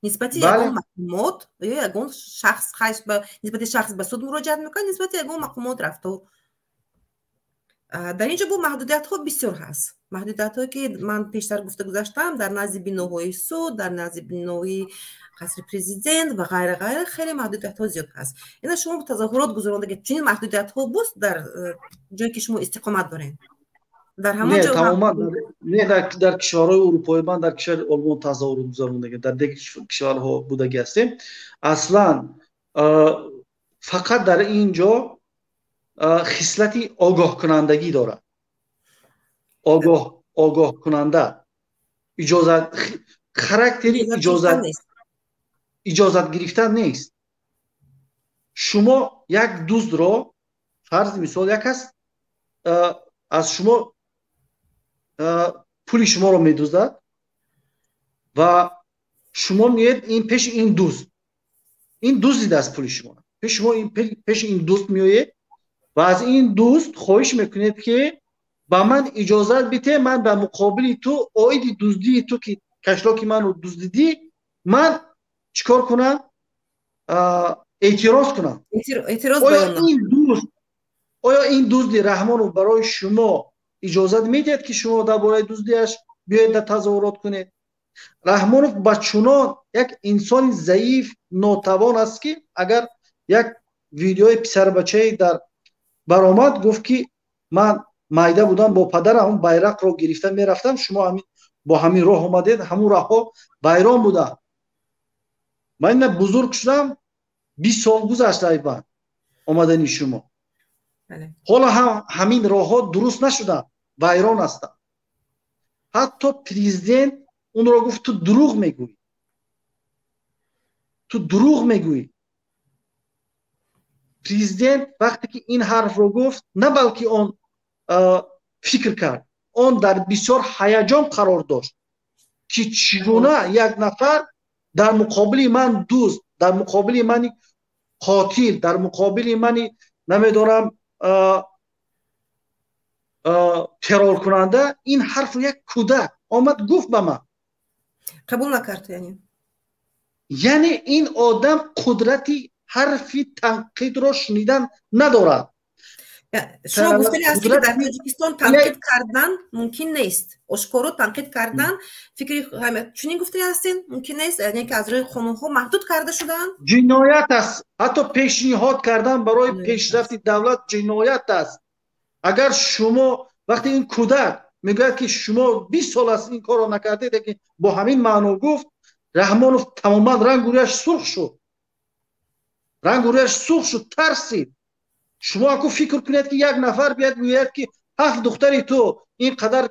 нисбати ягон мақомот ё ягон шахс, нисбати шахс ба суд муроҷиат мекунад, нисбати ягон мақомот рафтор. Дар ин ҷо бо маҳдудиятҳо бисёр ҳаст, маҳдудиятҳое ки ман пештар гуфта гузаштам, дар назди биноҳои суд, дар назди бинои қасри президент ва ғайра, ғайра, хеле маҳдудиятҳо зиёд ҳаст. Ина шумо тазоҳурот гузарондаги, чунин маҳдудиятҳо буд дар ҷое ки шумо истиқомат доред? Дар ҳамон ҷо тамоман не, дар кишварҳои урупоӣ, ман дар кишвари Олмон тазоҳурот гузарондагӣ, дар дигар кишварҳо будагӣ ҳастем. Аслан фақат дар ин ҷо хислати огоҳкунандагӣ дорад. Огоҳкунанда иҷозат, характери иҷозат гирифтан нест. Шумо як дуздро, фарзи мисол, як кас аз шумо пули шуморо медуздад ва шумо меоед ин пеши ин дузд, ин дуздидааст пули шуморо, пеш шумо пеши ин дузд меоед ва аз ин дузд хоҳиш мекунед, ки ба ман иҷозат бите, ман ба муқобили ту оиди дуздии ту, ки кашлоки ману дуздидӣ, ман чӣ кор кунам? Эътироз кунам. Оё ин дузди Раҳмонов барои шумо иҷозат медиҳад, ки шумо дар бораи дуздиаш биёед дар тазоҳурот кунед? Раҳмонов ба чунон як инсони заиф, нотавон аст, ки агар як видеои писарбачае дар баромад, гуфт, ки ман майда будам, бо падарам байрақро гирифта мерафтам, шумо бо ҳамин роҳ омадед, ҳамун роҳҳо вайрон буда, ман ина бузург шудам, 20 сол гузашт айбан омадани шумо, ҳоло ҳам ҳамин роҳҳо дуруст нашуданд, вайрон ҳастанд. Ҳатто президент онро гуфт: «Ту дурӯғ мегӯӣ, ту дурӯғ мегӯӣ». Президент вақте ки ин ҳарфро гуфт, на балки он фикр кард, он дар бисёр ҳаяҷон қарор дошт, ки чӣ гуна як нафар дар муқобили ман дузд, дар муқобили мани қотил, дар муқобили мани намедонам терроркунанда ин ҳарфро як кӯдак омад гуфт ба ман. Қабул накард яъне. Яъне ин одам қудрати ҳарфи танқидро шунидан надорад. Шумо гуфтани ҳастед, ки дар Тоҷикистон танқид кардан мумкин нест, ошкоро танқид кардан, фикри чунин гуфтани ҳастед, мумкин нест, яъне ки аз рӯи қонунҳо маҳдуд карда шудаанд? Ҷиноят аст. Ҳатто пешниҳод кардан барои пешрафти давлат ҷиноят аст. Агар шумо вақте ин кӯдак мегӯяд, ки шумо 20 сол аст ин корро накардед, лекин бо ҳамин маъно гуфт, Раҳмонов тамоман рангу рӯяш сурх шуд, рангу рӯяш сурх шуд, тарсид. Шумо аку фикр кунед, ки як нафар биёяд, гӯяд, ки ҳафт духтари ту ин қадар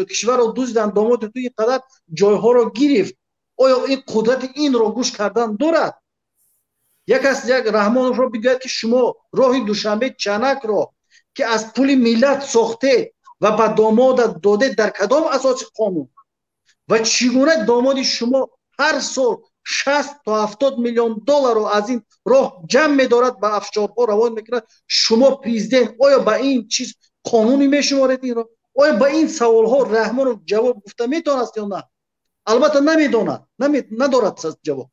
кишварро дуздиданд, домоди ту ин қадар ҷойҳоро гирифт, оё ин қудрати инро гӯш кардан дорад? Як кас як Раҳмоновро бигӯяд, ки шумо роҳи Душанбе Чанакро, ки аз пули миллат сохтед ва ба домодат додед, дар кадом асоси қонун ва чӣ гуна домоди шумо ҳар сол 60 то 70 миллион долларро аз ин роҳ ҷамъ медорад, ба офшорҳо равон мекунад, шумо президент оё ба ин чиз қонунӣ мешуморед инро? Оё ба ин саволҳо Раҳмонов ҷавоб гуфта метавонаст ё на? Албатта, намедонад, надорад ҷавоб.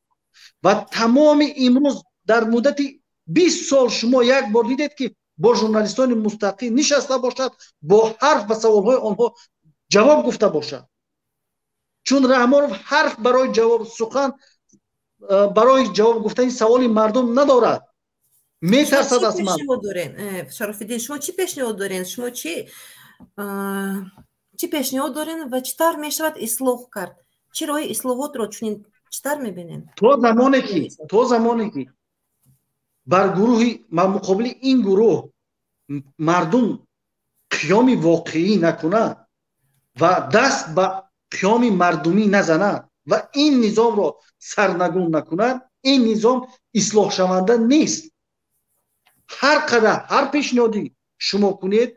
Ва тамоми имрӯз дар муддати 20 сол шумо як бор дидед, ки бо журналистони мустақил нишаста бошад, бо ҳарф ба саволҳои онҳо ҷавоб гуфта бошад? Чун Раҳмонов ҳарф барои ҷавоб сухан, барои ҷавоб гуфтани саволи мардум надорад, метарсад аз ман. Шарофиддин, шумо чӣ пешниҳод дорен? Шумо чӣ пешниҳод дорен ва чӣ тавр мешавад ислоҳ кард? Чӣ роҳи ислоҳотро чунин чӣ тавр мебинед? То замоне ки бар гурӯҳи муқобили ин гурӯҳ мардум қиёми воқеӣ накунад ва даст ба қиёми мардумӣ назанад ва ин низомро сарнагун накунад, ин низом ислоҳшаванда нест. Ҳар қадар ҳар пешниҳоди шумо кунед,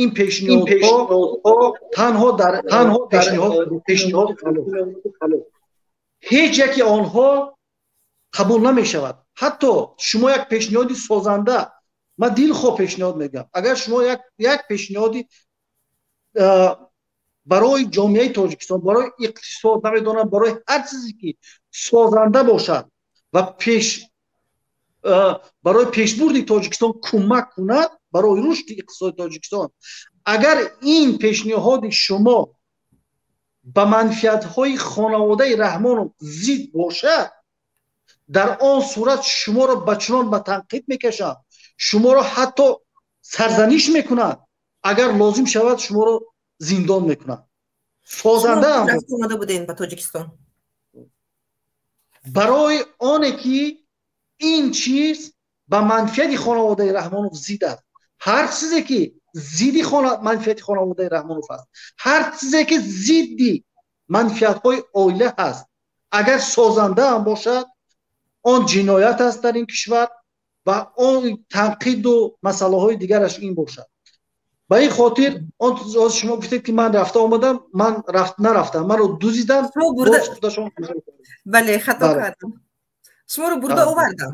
ин пешниҳодҳо танҳо дар пешниҳод, ҳеҷ яке онҳо қабул намешавад. Ҳатто шумо як пешниҳоди созанда, ман дилхоҳ пешниҳод мегӯям, агар шумо як пешниҳоди барои ҷомеаи Тоҷикистон, барои иқтисод, намедонам, барои ҳар чизе ки созанда бошад ва пеш барои пешбурди Тоҷикистон кӯмак кунад, барои рушди иқтисоди Тоҷикистон, агар ин пешниҳоди шумо ба манфиатҳои хонаводаи Раҳмонов зид бошад, дар он сурат шуморо ба чунон ба танқид мекашанд, шуморо ҳатто сарзаниш мекунанд, агар лозим шавад, шуморо Зиндон мекунанд. Созанда ҳам омада будем ба Тоҷикистон. Барои оне ки ин чиз ба манфиати хонаводаи Раҳмонов зид аст. Ҳар чизе ки зидди манфиати хонаводаи Раҳмонов аст, ҳар чизе ки зидди манфиатҳои оила ҳаст, агар созанда ҳам бошад, он ҷиноят аст дар ин кишвар ва он танқиду масъалаҳои дигараш ин бошад. Ба ин хотир он шумо гуфтед, ки ман рафта омадам, ман нарафтам, маро дузидам. Бале, хато кардам, шуморо бурда овардам.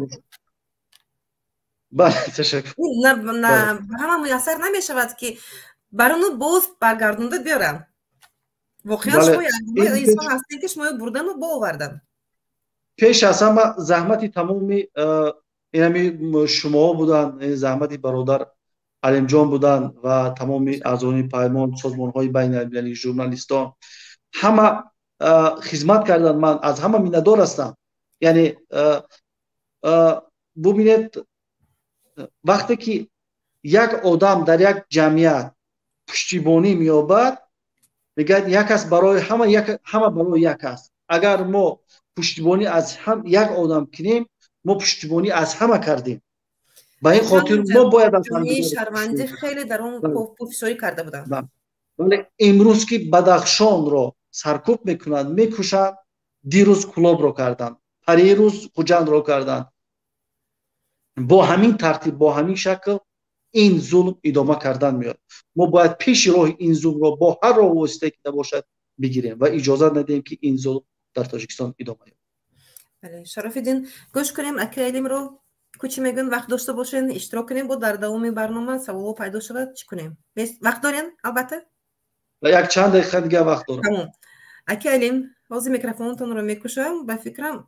Бале, ташаккур. Ба ҳама муяссар намешавад, ки барону боз баргардонда биёрам. Воқеан, шумо инсон ҳастед, ки шуморо бурдану боовардам. Пеш аз ҳама заҳмати тамоми инами шумоҳо буданд, заҳмати бародар Алимҷон буданд ва тамоми аъзони Паймон, созмонҳои байналмилалӣ, журналистон, ҳама хизмат карданд. Ман аз ҳама миннатдор ҳастам. Яъне бубинед, вақте ки як одам дар як ҷамъият пуштибонӣ меёбад, мегӯяд, як аст барои ҳама, ҳама барои як аст. Агар мо пуштибонӣ аз як одам кунем, мо пуштибонӣ аз ҳама кардем. Ба ин хотир мо бояд аз шармандӣ хеле дар он пофишорӣ карда будам. Вале имрӯз ки Бадахшонро саркӯб мекунанд, мекушанд, дирӯз Кулобро карданд, парирӯз Хуҷандро карданд, бо ҳамин тартиб, бо ҳамин шакл ин зулм идома кардан меёд. Мо бояд пеши роҳи ин зулмро бо ҳар роҳу воситае ки набошад бигирем ва иҷозат надиҳем, ки ин зулм дар Тоҷикистон идома ёбад. Бале, Шарофиддин, гӯш кунем акаи Алимро, кучи мегӯн. Вақт дошта бошен, иштирок кунем, бо дар давоми барнома саволҳо пайдо шавад, чӣ кунем? Вақт дорем, албатта. Як чанд дақиқа дига вақт дорам. Тамом, аки Алим, ҳозир микрофонтонро мекушам, ба фикрам.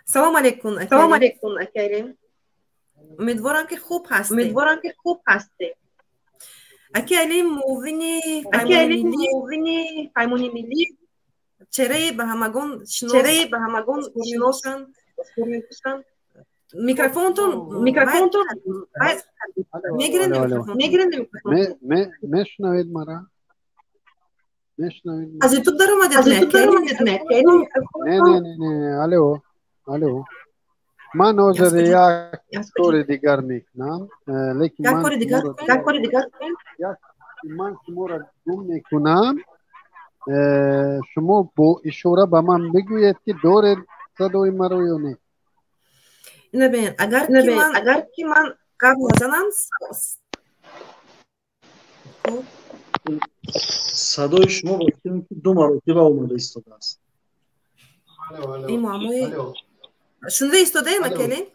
Салом алейкум. Салом алейкум, аки Алим. Умедворам, ки хуб ҳастед. Умедворам, ки хуб ҳастед. Аки Алим, муовини Аки Алим, муовини Паймони миллӣ, чеҳраи ба ҳамагон чеҳраи ба ҳамагон шиносанд. Микрофонтон Микрофонтон мегирем. Мегирем. Мешунавед мара? Мешунавед? Аз Ютуб даромадед? Аз Ютуб даромадед? Не, не, не, не, алло, алло. Ман ҳозир як кори дигар мекунам, лекин як кори дигар, як кори дигар. Ман шуморо гум мекунам. Шумо бо ишора ба ман бигӯед, ки доред садои маро ё не. Набин, агар ки ман агар ки ман гап назанам. Садои шумо ба фикрам, ки ду маротиба омода истодааст. Ин муаммои шунида истодаем, акелин.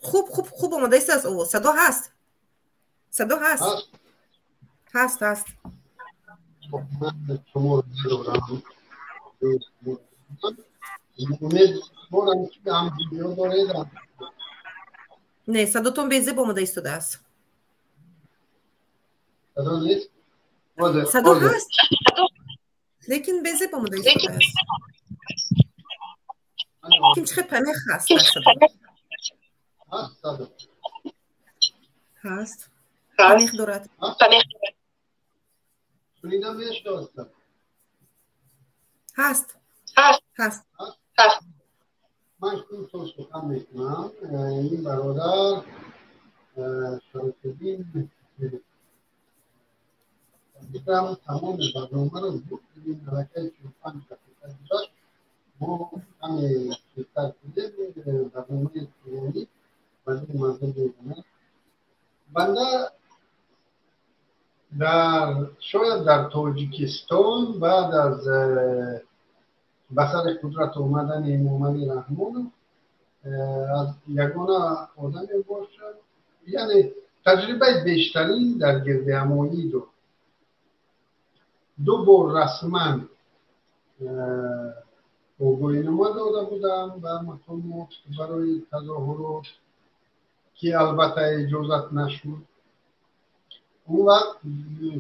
Хуб, хуб, хуб омода истодааст овоз. Садо ҳаст, садо ҳаст, ҳаст, ҳаст. Шуморо надорам. Умедворам, ки ҳам видео доред. Не, садотон безеб омода истодааст. Садо нест? Садо ҳаст, лекин безеб омода истодааст. Ким чихе памех ҳаст дар садо. Ҳаст, памех дорад. Шунида мешавад? Ҳаст, ҳаст. Ман кӯтоҳ сухан мекунам. Ин бародар Шарофиддин фикрам тамоми барномаро буд. Ин аллакай 45 дақиқа гузашт. Мо каме тезтар кунем, барномаи тӯлонӣ барои мардум мезанад. Банда дар шояд дар Тоҷикистон баъд аз ба сари қудрат омадани Эмомалӣ Раҳмонов аз ягона одаме бошад, яъне таҷрибаи бештарин дар гирдиҳамоӣ дошт. Ду бор расман огоҳинома дода будам ба мақомот барои тазоҳурот, ки албатта иҷозат нашуд. Он вақт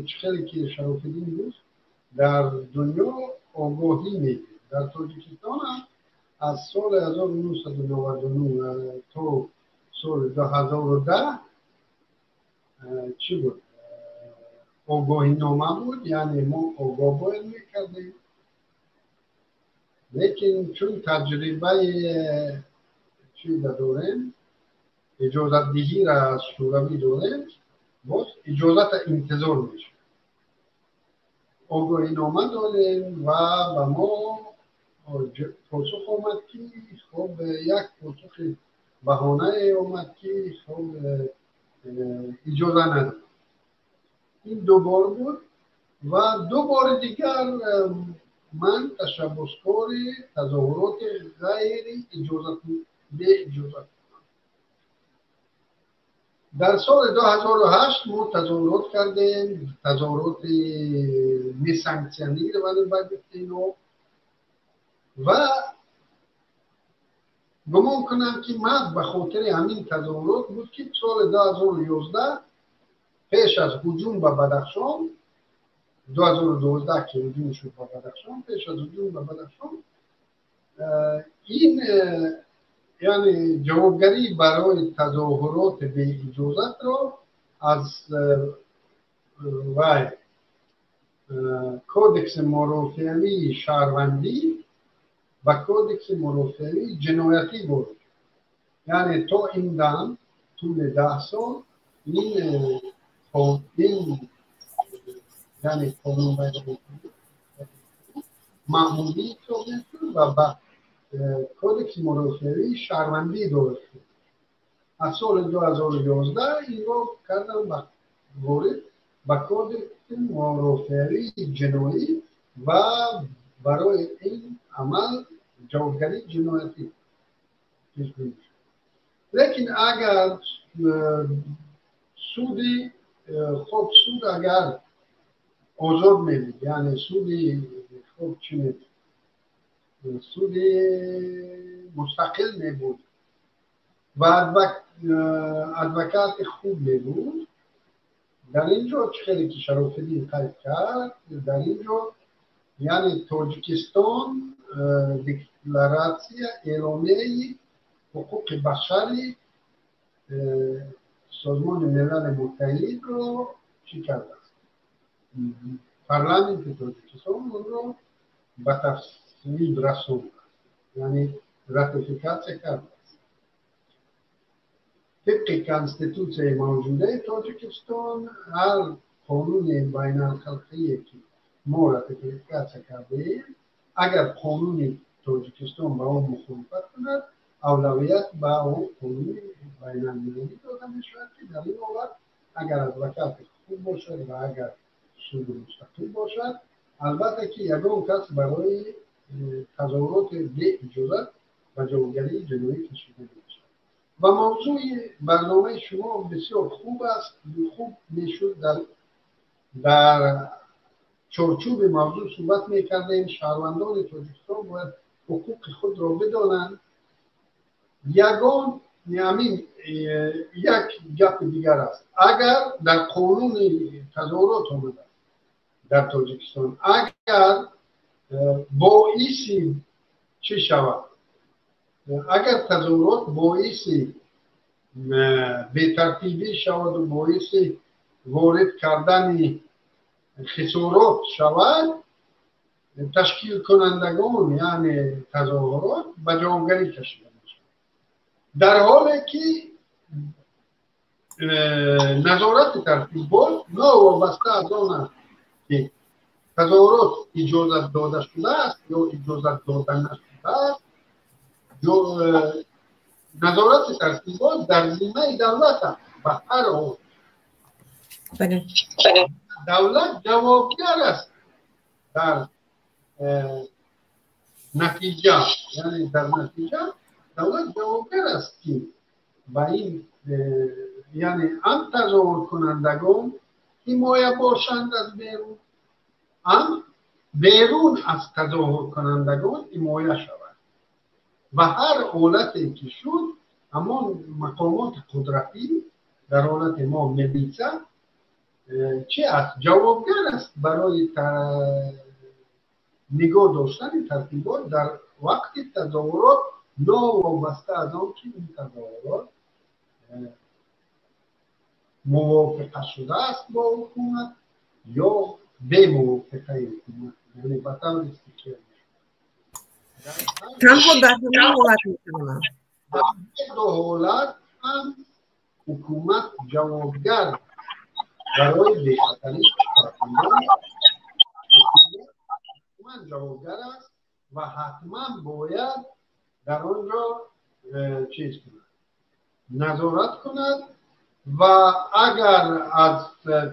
чӣ хеле ки Шарофиддин гуфт, дар дунё огоҳӣ медид. Дар Тоҷикистон ҳам аз соли 1999 то соли 2010. Чӣ буд? Огоҳинома буд, яъне мо огоҳ бояд мекардем. Лекин чун таҷрибаи чиза дорем, иҷозатдиҳиро аз Шӯравӣ дорем, боз иҷозата интизор мешавем. Огоҳинома додем ва ба мо посух омад, ки хоб, як посухи баҳонае омад, ки хоб, иҷоза надод. Ин ду бор буд ва ду бори дигар ман ташаббускори тазоҳуроти ғайри иҷозат, беиҷозат. Дар соли 2008 мо тазоҳурот кардем, тазоҳуроти несанкционированный ба гуфти ино, ва гумон кунам, ки маҳз ба хотири ҳамин тазоҳурот буд, ки соли 2011, пеш аз ҳуҷум ба Бадахшон, 2012 ки ҳуҷум шуд ба Бадахшон, пеш аз ҳуҷум ба Бадахшон, ин яъне ҷавобгарӣ барои тазоҳуроти беиҷозатро аз вай кодекси мурофиавии шаҳрвандӣ ба кодекси мурофиавии ҷиноятӣ ворид. Яъне то ин дам тӯли 10 сол ин яъне қонунвайронкунӣ маъмулӣ ҳисоб мешуд ва ба кодекси мурофиавии шаҳрвандӣ дорад шуд. Аз соли 2011 инро кардам ба ворид ба кодекси мурофиавии ҷиноӣ ва барои ин амал ҷавобгарии ҷиноятӣ пешбинӣ шуд. Лекин агар суди хоб, суд агар озод мебуд, яъне суди хоб, чӣ мебуд, суди мустақил мебуд ва адвокати хуб мебуд, дар ин ҷо чӣ хеле ки Шарофиддин қайд кард, дар ин ҷо яъне Тоҷикистон декларатсия, эъломияи ҳуқуқи башари Созмони Милали Муттаҳидро чӣ кардааст, парламенти Тоҷикистон онро ба тасвиб расондааст, яъне ратификатсия кардааст. Тибқи конститутсияи мавҷудаи Тоҷикистон, ҳар қонуни байналхалқие ки мо ратификатсия кардаем, агар қонуни Тоҷикистон ба он мухолифат кунад, авлавият ба он қонуни байналмилалӣ дода мешавад, ки дар ин ҳолат агар адвокати хуб бошад ва агар суди мустақил бошад, албатта ки ягон кас барои тазоҳуроти беиҷозат ба ҷавобгарии ҷиноӣ кашида намешавад. Ва мавзӯи барномаи шумо бисёр хуб аст. Хуб мешуд дар чорчӯби мавзӯъ суҳбат мекардем. Шаҳрвандони Тоҷикистон бояд ҳуқуқи худро бидонанд. Ягон ҳамин як гапи дигар аст: агар дар қонуни тазоҳурот омада дар Тоҷикистон, агар боиси чӣ шавад, агар тазоҳурот боиси бетартибӣ шаваду боиси ворид кардани хисорот шавад, ташкилкунандагон, яъне тазоҳурот, ба ҷавобгарӣ кашида мешавад, дар ҳоле ки назорати тартибот новобаста аз он аст, ки тазоҳурот иҷозат дода шудааст ё иҷозат дода нашудааст, назорати тартибот дар зиммаи давлат аст. Ба ҳар ҳол давлат ҷавобгар аст дар натиҷа, яъне дар натиҷа давлат ҷавобгар аст, ки ба ин яъне ҳам тазоҳуркунандагон ҳимоя бошанд аз берун, ҳам берун аз тазоҳуркунандагон ҳимоя шавад. Ва ҳар ҳолате ки шуд, ҳамон мақомоти қудратӣ, дар ҳолати мо милиса, чӣ аст, ҷавобгар аст барои нигоҳ доштани тартибот дар вақти тазоҳурот, новобаста аз он ки ин тазоҳурот мувофиқа шудааст бо ҳукумат ё бемувофиқаи ҳукумат, яъне ба таври истиқлол. Танҳо дар ҳамин ҳолат метавонад. Дар ду ҳолат ҳам ҳукумат ҷавобгар барои бехатарии шаҳрвандон, ҳатман ҷавобгар аст ва ҳатман бояд дар он ҷо чиз кунад, назорат кунад ва агар аз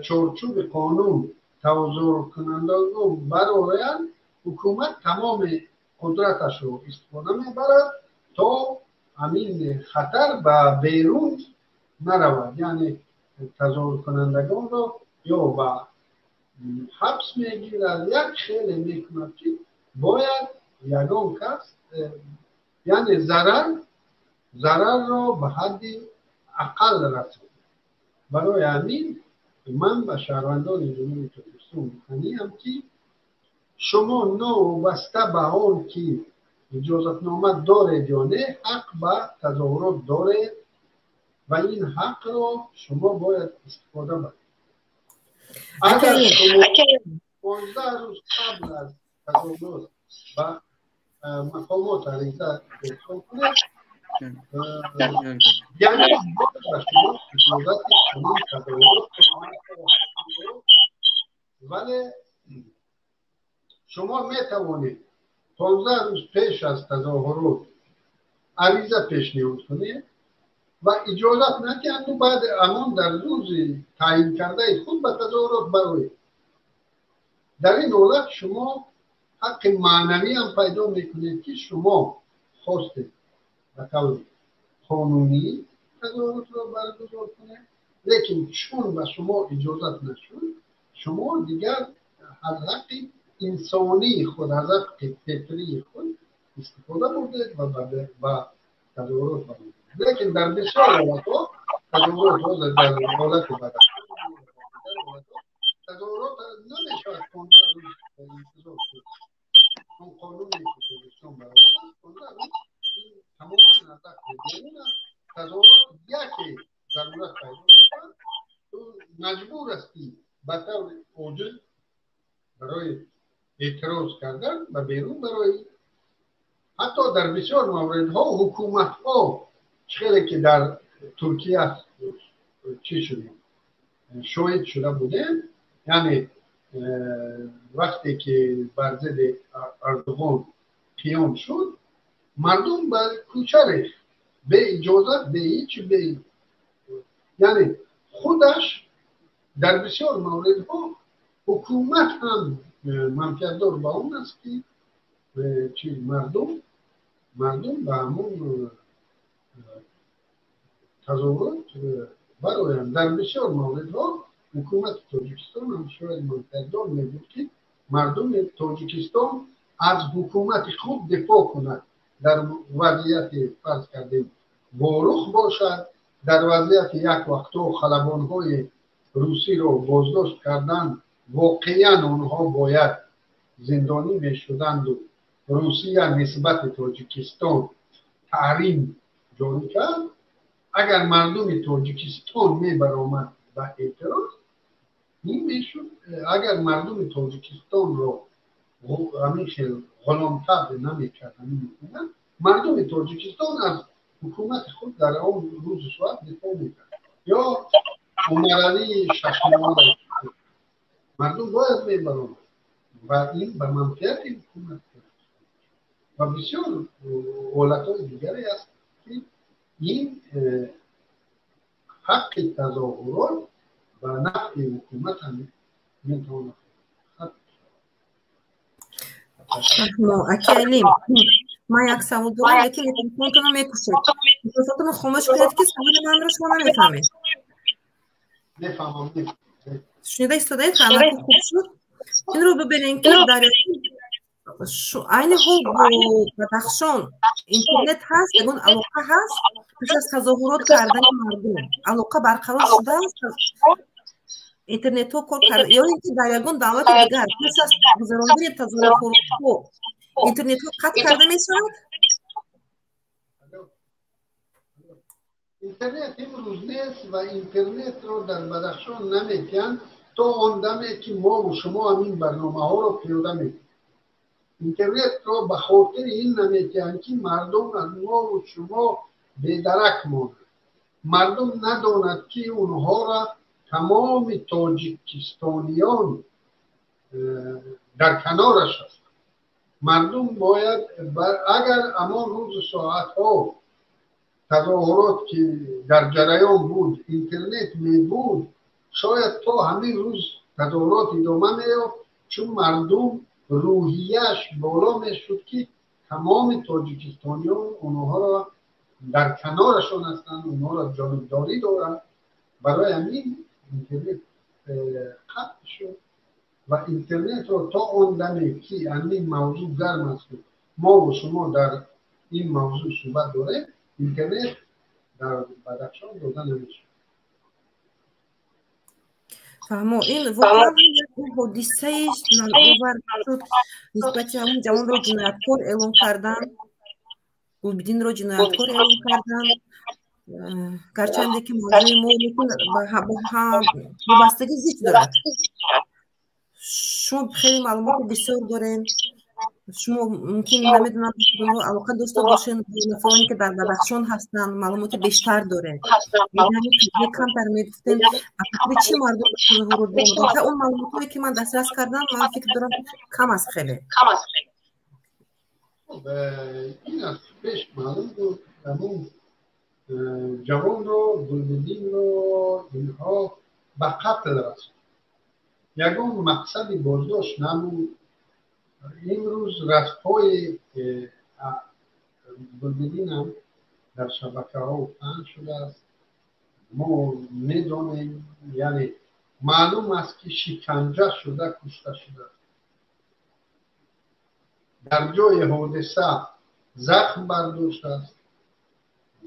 чорчӯби қонун тазоҳуркунандагон бароянд, ҳукумат тамоми қудраташро истифода мебарад то ҳамин хатар ба берун наравад, яъне тазоҳуркунандагонро ё ба ҳабс мегирад, як хеле мекунад ки бояд ягон кас, яъне зарарро ба ҳадди ақал расонад. Барои ҳамин ман ба шаҳрвандони Ҷумҳурии Тоҷикистон гуфтаниам, ки шумо новобаста ба он ки иҷозатнома доред ё не, ҳақ ба тазоҳурот доред ва ин ҳақро шумо бояд истифода баред. Агар шумо 15 рӯз қабл аз тазоҳурот ба мақомот ариза ирсол кунед, яъне ба шумо иҷозати чунин тазоҳурот, вале шумо метавонед 15 рӯз пеш аз тазоҳурот ариза пешниҳод кунед ва иҷозат надиҳанду баъд амон дар рӯзи таъйинкардаи худ ба тазоҳурот бароед. Дар ин ҳолат шумо ҳаққи маънавиам пайдо мекунед, ки шумо хостед ба таври қонунӣ тазоҳуротро баргузор кунед, лекин чун ба шумо иҷозат нашуд, шумо дигар аз ҳаққи инсонии худ, аз ҳаққи фитрии худ истифода бурдед ва ба тазоҳурот баромадед. Лекин дар бисёр ҳолатҳо тазоҳурот, ҳозир дар ҳолати Бадахшон, тазоҳурот намешавад 15 рӯз интизор шуд, чун қонуне ки Тоҷикистон баровардааст, 15 рӯз тамоман аз ақли берун аст. Тазоҳурот яке зарурат пайдо мешавад, ту маҷбур ҳастӣ ба таври оҷил барои эътироз кардан ба берун барои. Ҳатто дар бисёр мавридҳо ҳукуматҳо, хеле ки дар Туркия чӣ шудем, шоҳид шуда будем, яъне вақте ки бар зидди Эрдоғон қиём шуд, мардум ба кӯча рехт бе иҷозат, бе ҳеч, бе, яъне худаш дар бисёр мавридҳо ҳукумат ҳам манфиатдор ба он аст, ки чи мардум ба ҳамон тазоҳурот бароянд. Дар бисёр мавридҳо ҳукумати Тоҷикистон ҳам шояд манфиатдор мебуд, ки мардуми Тоҷикистон аз ҳукумати худ дифоъ кунад дар вазъияти, фарз кардем, Ворух бошад, дар вазъияти як вақтҳо халабонҳои русиро боздошт кардан, воқеан онҳо бояд зиндонӣ мешуданду Русия нисбати Тоҷикистон таҳрим ҷорӣ кард, агар мардуми Тоҷикистон мебаромад ба эътироз, ин мешуд. Агар мардуми Тоҷикистонро ҳамин хел ғуломтабъ намекард ҳамин ҳукумат, мардуми Тоҷикистон аз ҳукумати худ дар он рӯзу соат дифоъ мекард. Ё Умаралии шашмоҳа, мардум бояд мебаромад ва ин ба манфиати ҳукумат ва бисёр ҳолатҳои дигаре аст, ки ин ҳаққи тазоҳурот ба нафъи ҳукумат ҳам метавонад. Аки Алим, ман як савол дорам, лекин микрофонтонро мекушед, микрофонтонро хомӯш кунед, ки саволи манро шумо намефаҳмед. Мефаҳмам. Шунида истодаед? Ҳамаку хуб шуд. Инро бибинем, ки дар айни ҳол бо Бадахшон интернет ҳаст, ягон алоқа ҳаст? Пеш аз тазоҳурот кардани мардум алоқа барқарор шудааст, интернетҳо кор кард, ё ин ки дар ягон давлати дигар пеш аз гузарондани тазоҳуротҳо интернетҳо қатъ карда мешавад? Интернет имрӯз нест ва интернетро дар Бадахшон наметиҳанд то он даме, ки мову шумо ҳамин барномаҳоро пиёда мекунем. Интернетро ба хотири ин наметиҳанд, ки мардум аз мову шумо бедарак монад, мардум надонад, ки онҳоро тамоми тоҷикистониён дар канораш ҳастанд. Мардум бояд, агар ҳамон рӯзу соатҳо тазоҳурот, ки дар ҷараён буд, интернет мебуд, шояд то ҳамин рӯз тазоҳурот идома меёфт, чун мардум рӯҳияш боло мешуд, ки тамоми тоҷикистониён онҳоро дар канорашон ҳастанд, онҳоро ҷонибдорӣ доранд. Барои ҳамин интернет қатъ шуд ва интернетро то он даме, ки ҳамин мавзӯъ гарм аст, мову шумо дар ин мавзӯъ суҳбат дорем, интернет дар Бадахшон дода намешавад. Фаҳмо, ин воқеан як ҳодисаи нанговар шуд. Нисбати ҳамун ҷавонро ҷинояткор эълон кардан, Гулбидинро ҷинояткор эълон кардан, гарчанде ки мавзӯи мо лекин бо ҳам вобастагӣ зич дорад. Шумо хеле маълумоти бисёр дорем. Шумо мумкин, намедонам, алоқа дошта бошед бо нафароне, ки дар Бадахшон ҳастанд, маълумоти бештар дорем. Камтар мегуфтем, ба хотири чӣ мардум ба тазоҳурот баромаданд? Он маълумотҳое, ки ман дастрас кардам, ман фикр дорам, кам аст хеле. Ин аз пеш маълум буд. Ҳамун ҷавонро, Гулбидинро, инҳо ба қатл расонд. Ягон мақсади боздошт набуд. Имрӯз расмҳои Гулбидинам дар шабакаҳо паҳн шудааст, мо медонем, яъне маълум аст, ки шиканҷа шуда кушта шудааст. Дар ҷои ҳодиса захм бардоштааст,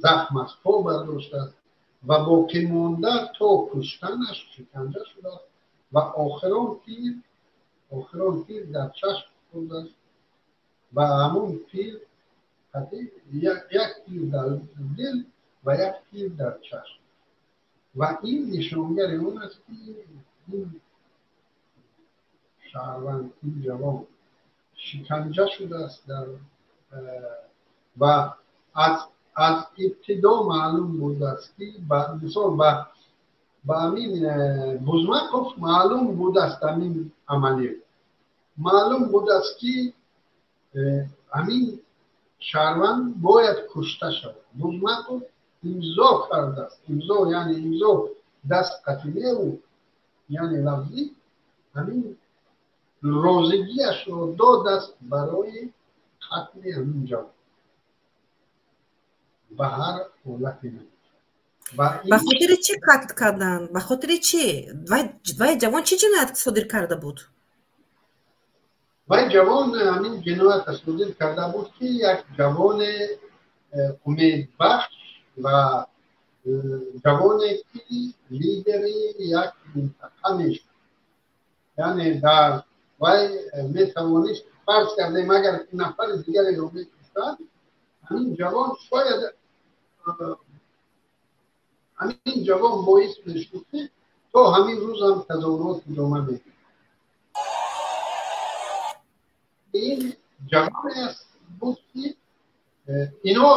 захм аз по бардоштааст ва боқимонда то куштанаш шиканҷа шудааст ва охирон тир дар чашм хӯрдааст ва ҳамун тир, як тир дар дил ва як тир дар чашм, ва ин нишонгари он аст, ки ин шаҳрванд, ин ҷавон шиканҷа шудааст дар ва аз ибтидо маълум будааст, ки мисол ба ҳамин Бузмаков маълум будааст, ҳамин амалиёт маълум будааст, ки ҳамин шаҳрванд бояд кушта шавад. Бузмаков имзо кардааст, имзо, яъне имзо даст қатиневу, яъне лафзӣ ҳамин розигиашро додааст барои қатли ҳамин ҷавон ба ҳар ҳолате. Ба хотири чӣ қатл карданд? Ба хотири чӣ? Вай ҷавон чӣ ҷиноят содир карда буд? Вай ҷавон ҳамин ҷиноята содир карда буд, ки як ҷавоне умедбахш ва ҷавоне, ки лидери як минтақа мешуд, яъне дар вай метавонист, фарз кардем, агар нафари дигареро мекуштанд, ҳамин ҷавон шояд, ҳамин ҷавон боис мешуд, ки то ҳамин рӯзам тазоҳурот идома медиҳад. Ин ҷавоне аст буд, ки ино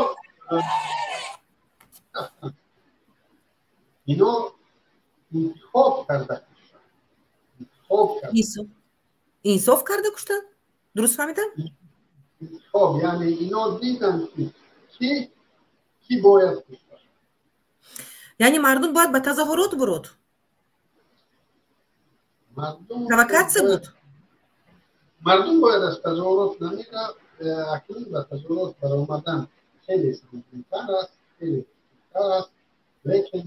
интихоб карда куштанд, интихоб карда. Инсоф карда куштанд, дуруст фаҳмидам? Интихоб, яъне ино диданд, ки бояд кушта. Яъне мардум бояд ба тазоҳурот буруд, провокатсия буд. Мардум бояд аз тазоҳурот намерафт. Акнун ба тазоҳурот баромадан хеле сангинтар аст, хеле тар аст, лекин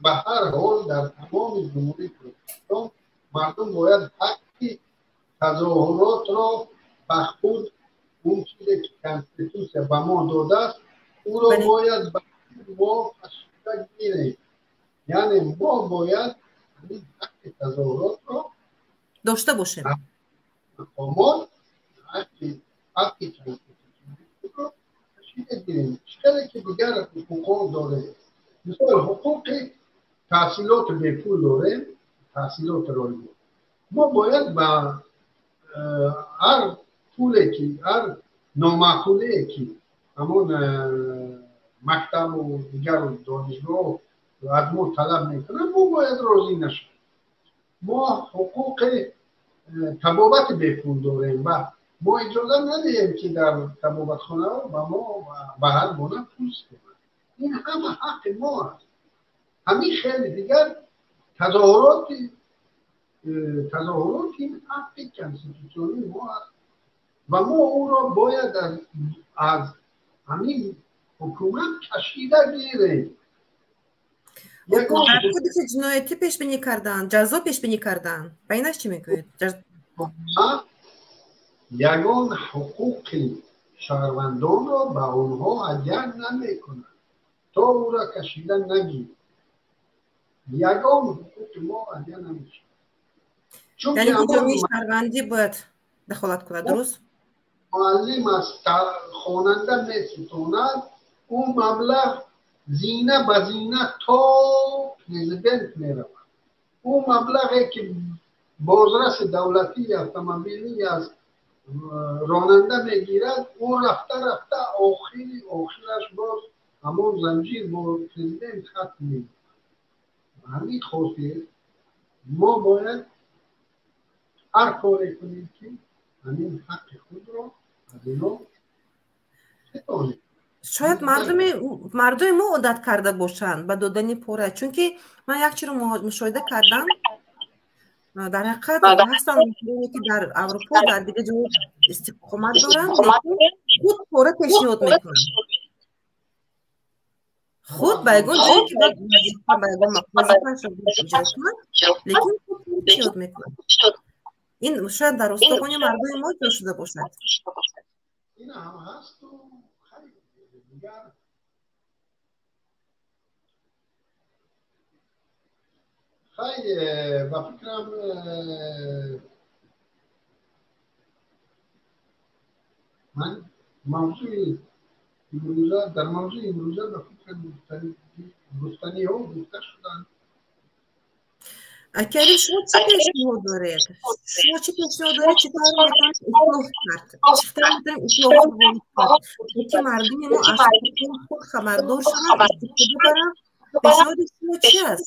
ба ҳар ҳол дар тамоми Ҷумҳурии Тоҷикистон мардум бояд ҳаққи тазоҳуротро ба худ, он чизе ки конститутсия ба мо додааст, ӯро бояд ба мо кашида гирем. Яъне мо бояд ҳамин ҳаққи тазоҳуротро дошта бошем. Мақомот ҳаққи конститутсиониро кашида гирем, чӣ қадар ки дигар ҳуқуқҳо дорем. Мисол, ҳуқуқи таҳсилоти бепул дорем, таҳсилоти ройгон. Мо бояд ба ҳар пуле ки, ҳар номаъқулие ки ҳамон мактабу дигару донишгоҳ аз мо талаб мекунанд, мо бояд розӣ нашавем. Мо ҳуқуқи табобати бепул дорем ва мо иҷоза надиҳем, ки дар табобатхонаҳо ба мо ба ҳар гуна пул ситонанд. Ин ҳама ҳаққи мо аст. Ҳамин хеле дигар тазоҳурот ин ҳаққи конститутсионии мо аст ва мо ӯро бояд аз ҳамин ҳукумат кашида гирем. Дар кодекси ҷиноятӣ пешбинӣ карданд, ҷазо пешбинӣ карданд. Ба инаш чӣ мегӯед? Ягон ҳуқуқи шаҳрвандонро ба онҳо ҳадя намекунад, то ӯро кашида нагирад. Ягон ҳуқуқи мо ҳадя намешавад. Яъне ки ҷомеаи шаҳрвандӣ бояд дахолат кунад, дуруст? Муаллим аз хонанда меситонад, ӯ маблағ зина ба зина то президент меравад. Ӯ маблағе ки бозраси давлатии автомобилӣ аз ронанда мегирад, ӯ рафта рафта охири охираш боз ҳамон занҷир бо президент хатм меёбад. Ба ҳамин хотир мо бояд ҳар коре кунем, ки ҳамин ҳаққи худро аз ино битонем. Шояд мардуми мо одат карда бошанд ба додани пора, чунки ман як чиро мушоҳида кардам. Дар ҳақиқат ҳастанд муҳоҷироне, ки дар Аврупо, дар дигар ҷо истиқомат доранд, худ пора пешниҳод мекунанд, худ ба ягон ҷое ки ба ягон вазифаашро иҷро кунад, лекин худ пора пешниҳод мекунад. Ин шояд дар устухони мардуми мо ҷо шуда бошад. Ин ҳам ҳасту дигар. Хай, ба фикрам, ман мавзӯи имрӯза, дар мавзӯи имрӯза, ба фикрам, гуфтаниҳо гуфта шуданд. Акари, шумо чӣ пешниҳод доред? Шумо чӣ пешниҳод доред? Чӣ тавр метавонем ислоҳ кард? Чӣ тавр метавонем ислоҳот ворид кард, ки мардуми мо аз ҳуқуқи худ хабардор шаванд, истифода баранд? Пешниҳоди шумо чи аст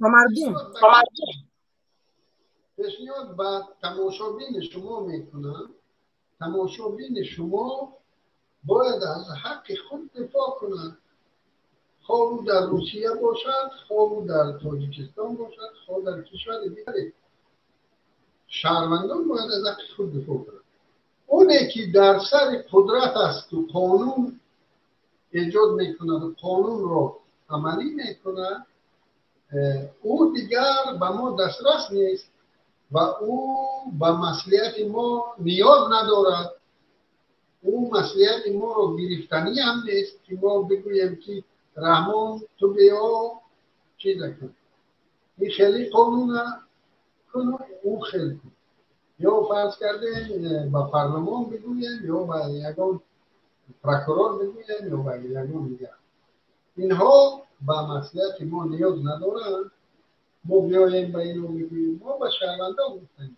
ба мардум? Пешниҳод ба тамошобини шумо мекунам. Тамошобини шумо бояд аз ҳаққи худ дифоъ кунад, хоҳ ӯ дар Русия бошад, хоҳ ӯ дар Тоҷикистон бошад, хоҳ дар кишвари дигаре. Шаҳрвандон бояд аз ҳаққи худ дифоъ кунанд. Оне ки дар сари қудрат асту қонун эҷод мекунаду қонунро амалӣ мекунад, ӯ дигар ба мо дастрас нест ва ӯ ба маслиҳати мо ниёз надорад. Ӯ маслиҳати моро гирифтанӣ ҳам нест, ки мо бигӯем, ки Раҳмон, ту биё, чиза кун, ин хеле қонуна куну ӯ хел кун, ё фарз кардем, ба парлумон бигӯем, ё ба ягон прокурор бигӯем, ё ба ягон дигар. Инҳо ба маслиҳати мо ниёз надоранд, мо биёем ба ино бигӯем. Мо ба шаҳрвандон гуфтем,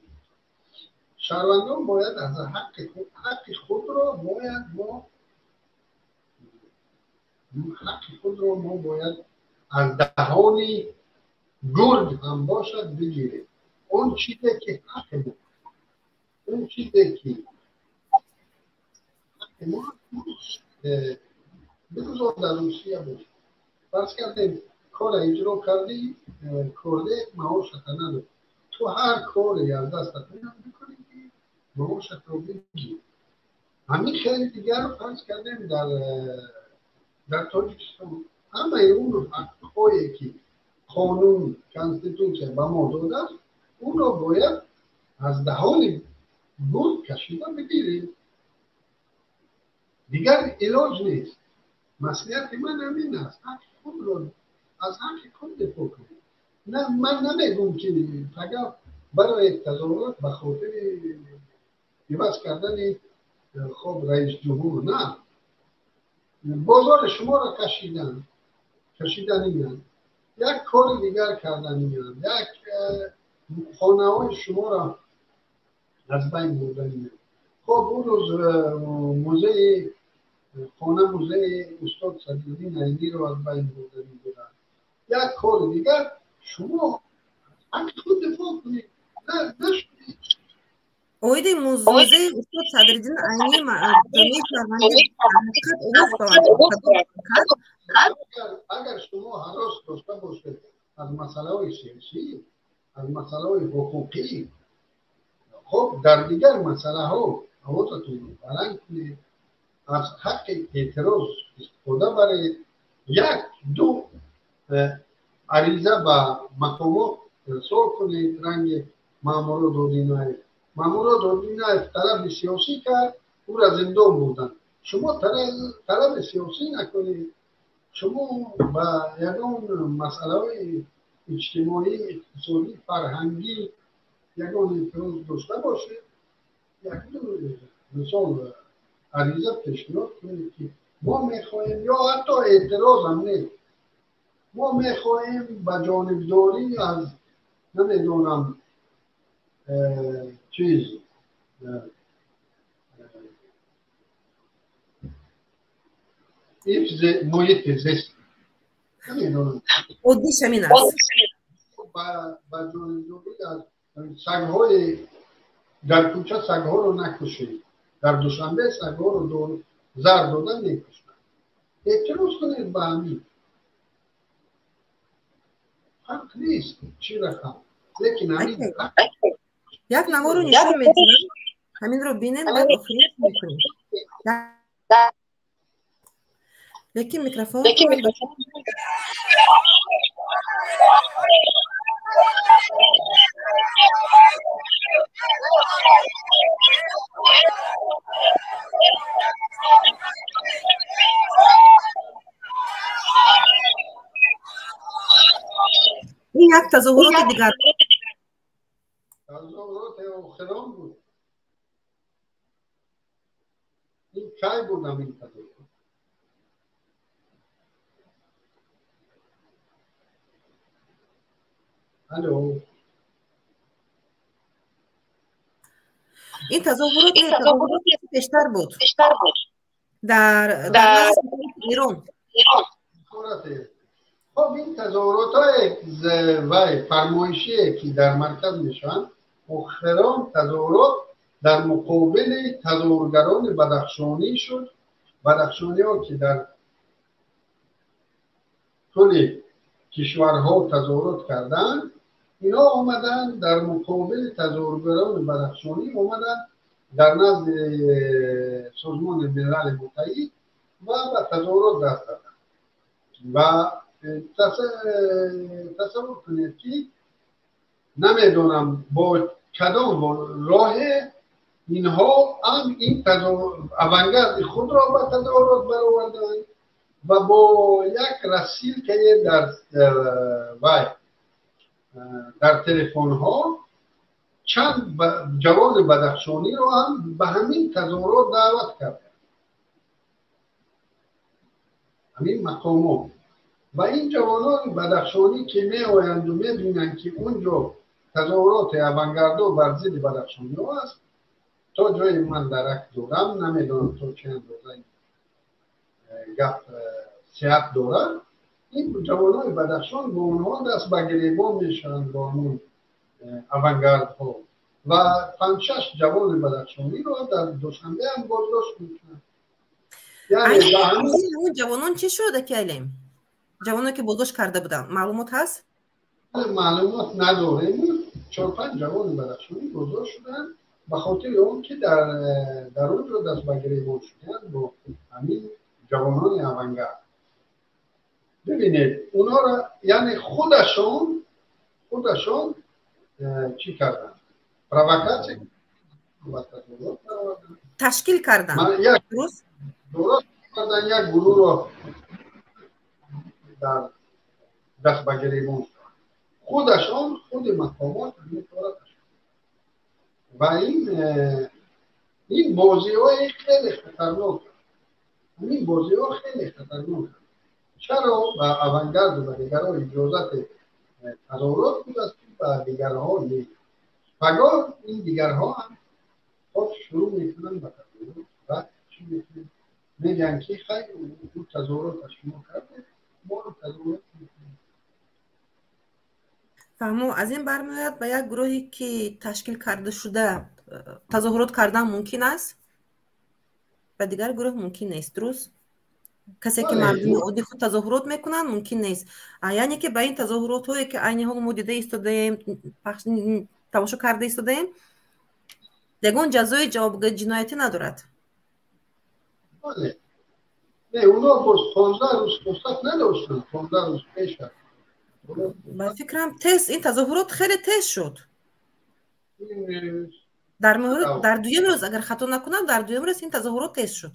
шаҳрвандон бояд аз ҳаққи худро бояд мо ҳаққи худро мо бояд аз даҳони гург ҳам бошад бигирем. Он чизе ки ҳаққи мо, он чизе ки ҳаққи мо, бигузор дар Русия бошад. Фарз кардем, кора иҷро кардӣ, корде маошата надод, ту ҳар коре аз дастат меояд бикунӣ, ки маошатро бигирӣ. Ҳамин хеле дигар, фарз кардем, дар Тоҷикистон ҳамаи он ҳаққҳое ки қонун, конститутсия ба мо додааст, онро бояд аз даҳони гург кашида бигирем. Дигар илоҷ нест. Маслиҳати ман ҳамин аст: ҳаққи худро, аз ҳаққи худ дифоъ кунед. На, ман намегӯм, ки фақат барои тазоҳурот ба хотири иваз кардани хоб раисҷумҳур. На, бозори шуморо кашиданд, кашиданианд, як кори дигар карданианд, як хонаҳои шуморо аз байн бурданианд. Хоб, он рӯз музеи хона, музеи устод Садриддин Айниро аз байн бурданӣ буданд. Як кори дигар, шумо ҳаққи худ дифоъ кунед. Оиди музеи устод Садриддин Айнӣ ҷомеаи шаҳрвандӣ ҳақиқат овоз баланд кард. Агар шумо ҳарос дошта бошед аз масъалаҳои сиёсӣ, аз масъалаҳои ҳуқуқӣ, хоб, дар дигар масъалаҳо овозатонро баланд кунед, аз ҳаққи эътироз истифода баред, як ду ариза ба мақомот ирсол кунед. Ранги Маъмурод Одинаев. Маъмурод Одинаев талаби сиёсӣ кард, ӯра зиндон бурданд. Шумо талаби сиёсӣ накунед, шумо ба ягон масъалаҳои иҷтимоӣ, иқтисодӣ, фарҳангӣ ягон эътироз дошта бошед, якду мисол ариза пешниҳод кунед, ки мо мехоҳем, ё ҳатто эътирозам нест, мо мехоҳем ба ҷонибдорӣ аз, намедонам, чиз, ҳифзи муҳити зист, намедонам, Оддиш ҳамин аст. Ба ҷонибдорӣ аз сагҳои дар кӯча, сагҳоро накушед. Дар Душанбе сагҳоро зар дода мекушанд. Эътироз кунед ба ҳамин. Фарқ нест чӣ рақам, лекин ҳамин. Як наворо нишон медиҳам, ҳаминро бинем, баъд охирият мекунем. Лекин микрофон. Ин як тазоҳуроти дигар. Тазоҳуроти охирон буд. Ин кай буд ҳамин тазоҳурот? Алло. Ин тазоҳурот пештар буд, дар Эрон. Хоб, ин тазоҳуротҳое вай фармоишие, ки дар марказ мешаванд, охирон тазоҳурот дар муқобили тазоҳургарони бадахшонӣ шуд. Бадахшониҳо, ки дар кулли кишварҳо тазоҳурот карданд, инҳо омаданд дар муқобили тазоҳургарони бадахшонӣ, омаданд дар назди Созмони Милали Муттаҳид ва ба тазоҳурот даст заданд. Ва тасаввур кунед, ки намедонам бо кадом роҳе инҳо ам ин авангарди худро ба тазоҳурот бароварданд ва бо як рассылка е дар вай, дар телефонҳо чанд ҷавони бадахшониро ҳам ба ҳамин тазоҳурот даъват карданд ҳамин мақомот. Ва ин ҷавонони бадахшонӣ, ки меоянду мебинанд, ки он ҷо тазоҳуроти авангардо бар зидди бадахшониҳо аст, то ҷое ман дарак дорам, намедонам то чӣ андоза гап сиҳат дорад, ин ҷавонони Бадахшон бо онҳо даст ба гиребон мешаванд, бо ҳамон авангардҳо, ва панҷшаш ҷавони бадахшониро дар Душанбе ҳам боздошт мекунанд. Ҳамон ҷавонон чӣ шуд, аки Алим? Ҷавоне, ки боздошт карда буданд, маълумот ҳаст? Маълумот надорем. Чор панҷ ҷавони бадахшонӣ боздошт шуданд ба хотири он ки дар он ҷо даст ба гиребон шуданд бо ҳамин ҷавонони авангард. Бибинед, онҳоро, яъне худашон чӣ карданд? Провокатсия. Ташкил карданд. Дуруст кардан, як гурӯҳро дар даст ба гиребон худашон, худи мақомот ҳамин кора. Ва ин бозиҳои хеле хатарнок, ҳамин бозиҳо хеле хатарнок. Чаро ба Авангард ва дигарҳо иҷозати тазоҳурот будааст, ки ба дигарҳо нест? Пагоҳ ин дигарҳо ҳам хоб шурӯъ мекунанд ба тазоҳурот ва чӣ мекунанд? Мегӯянд, ки хайр, ӯ тазоҳурот аз шумо кардед, мо тазоҳурот мекунем. Фаҳмо, аз ин бармеояд, ба як гурӯҳе ки ташкил карда шуда тазоҳурот кардан мумкин аст, ба дигар гурӯҳ мумкин нест, дуруст? Касе ки мардуми оддӣ худ тазоҳурот мекунанд, мумкин нест. Яъне ки ба ин тазоҳуротҳое ки айни ҳол мо дида истодаем, тамошо карда истодаем, ягон ҷазои ҷавобгари ҷиноятӣ надорад. Не, уно боз 15 рӯз фурсат надоштанд, 15 рӯз пеш аст. Ба фикрам, тез ин тазоҳурот хеле тез шуд. Дар дуюм рӯз, агар хато накунам, дар дуюм рӯз ин тазоҳурот тез шуд.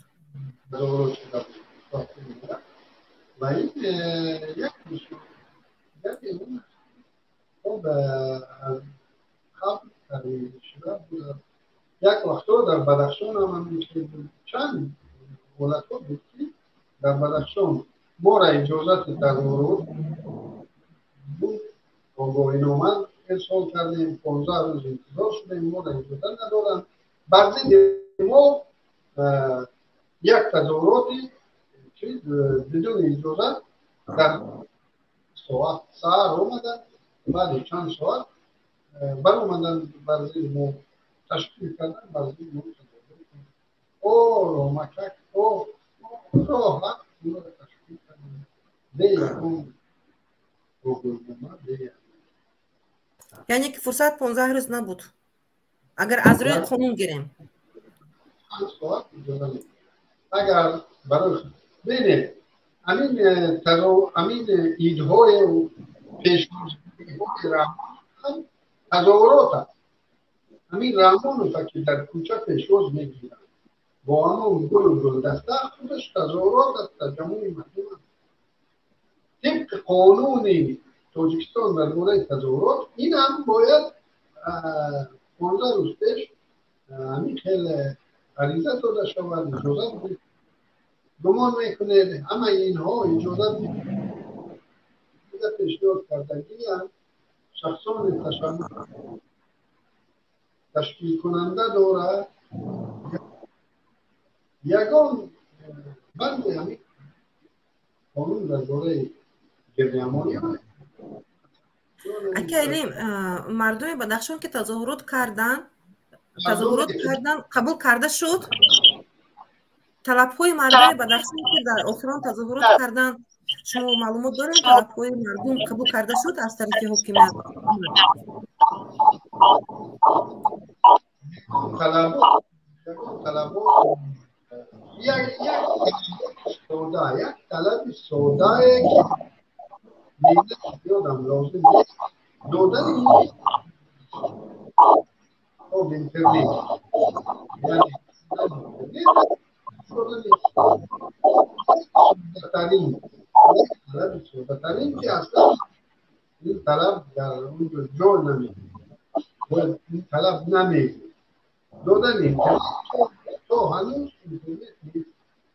Ва ин як хоб аз қабл тарвиҷ шуда буд. Як вақтҳо дар Бадахшон ҳам ҳамин хел буд. Чанд ҳолатҳо буд, ки дар Бадахшон моро иҷозати тазоҳурот буд, огоҳинома ирсол кардем, 15 рӯз интизор шудем, моро иҷозат надоданд. Бар зидди мо як тазоҳуроти чиз бидуни иҷозат дар соат саҳар омаданд, баъди чанд соат баромаданд, бар зидди мо ташкил карданд, бар зидди мо оромакак роҳат онро ташкил карданд, бе ягон огоҳинома, бе Яъне ки фурсат 15 рӯз набуд, агар аз рӯи қонун гирем. Чанд соат иҷоза агар барои бинед, ҳамин идҳои пешвозиҳои Раҳмон тазоҳурот аст. Ҳамин Раҳмонова, ки дар кӯча пешвоз мегиранд бо ҳамон гулу гулдаста, худаш тазоҳурот аст, таҷаммуи мардум аст. Тибқи қонуни Тоҷикистон дар бораи тазоҳурот ин ҳам бояд 15 рӯз пеш ҳамин хел ариза дода шавад, иҷозат. Гумон мекунед, ҳамаи инҳо иҷозат пешниҳод кардагианд? Шахсони ташаббус ташкилкунанда дорад, ягон банди ҳамин қонун дар бораи гирдиҳамониҳо. Ака Алим, мардуми Бадахшон ки тазоҳурот карданд, қабул карда шуд? Талабҳои мардуми Бадахшон, ки дар охирон тазоҳурот карданд, шумо маълумот доред, талабҳои мардум қабул карда шуд аз тарафи ҳокимият? Талабот як сода, як талаби содае, ки зиёдам лозим нест, додани хоб интернет, яъне содатарин талаби, содатарин, ки аслан ин талаб дар онҷо ҷой намегирад, бояд ин талаб намегирад. Додани интернет, то ҳанӯз интернет нест.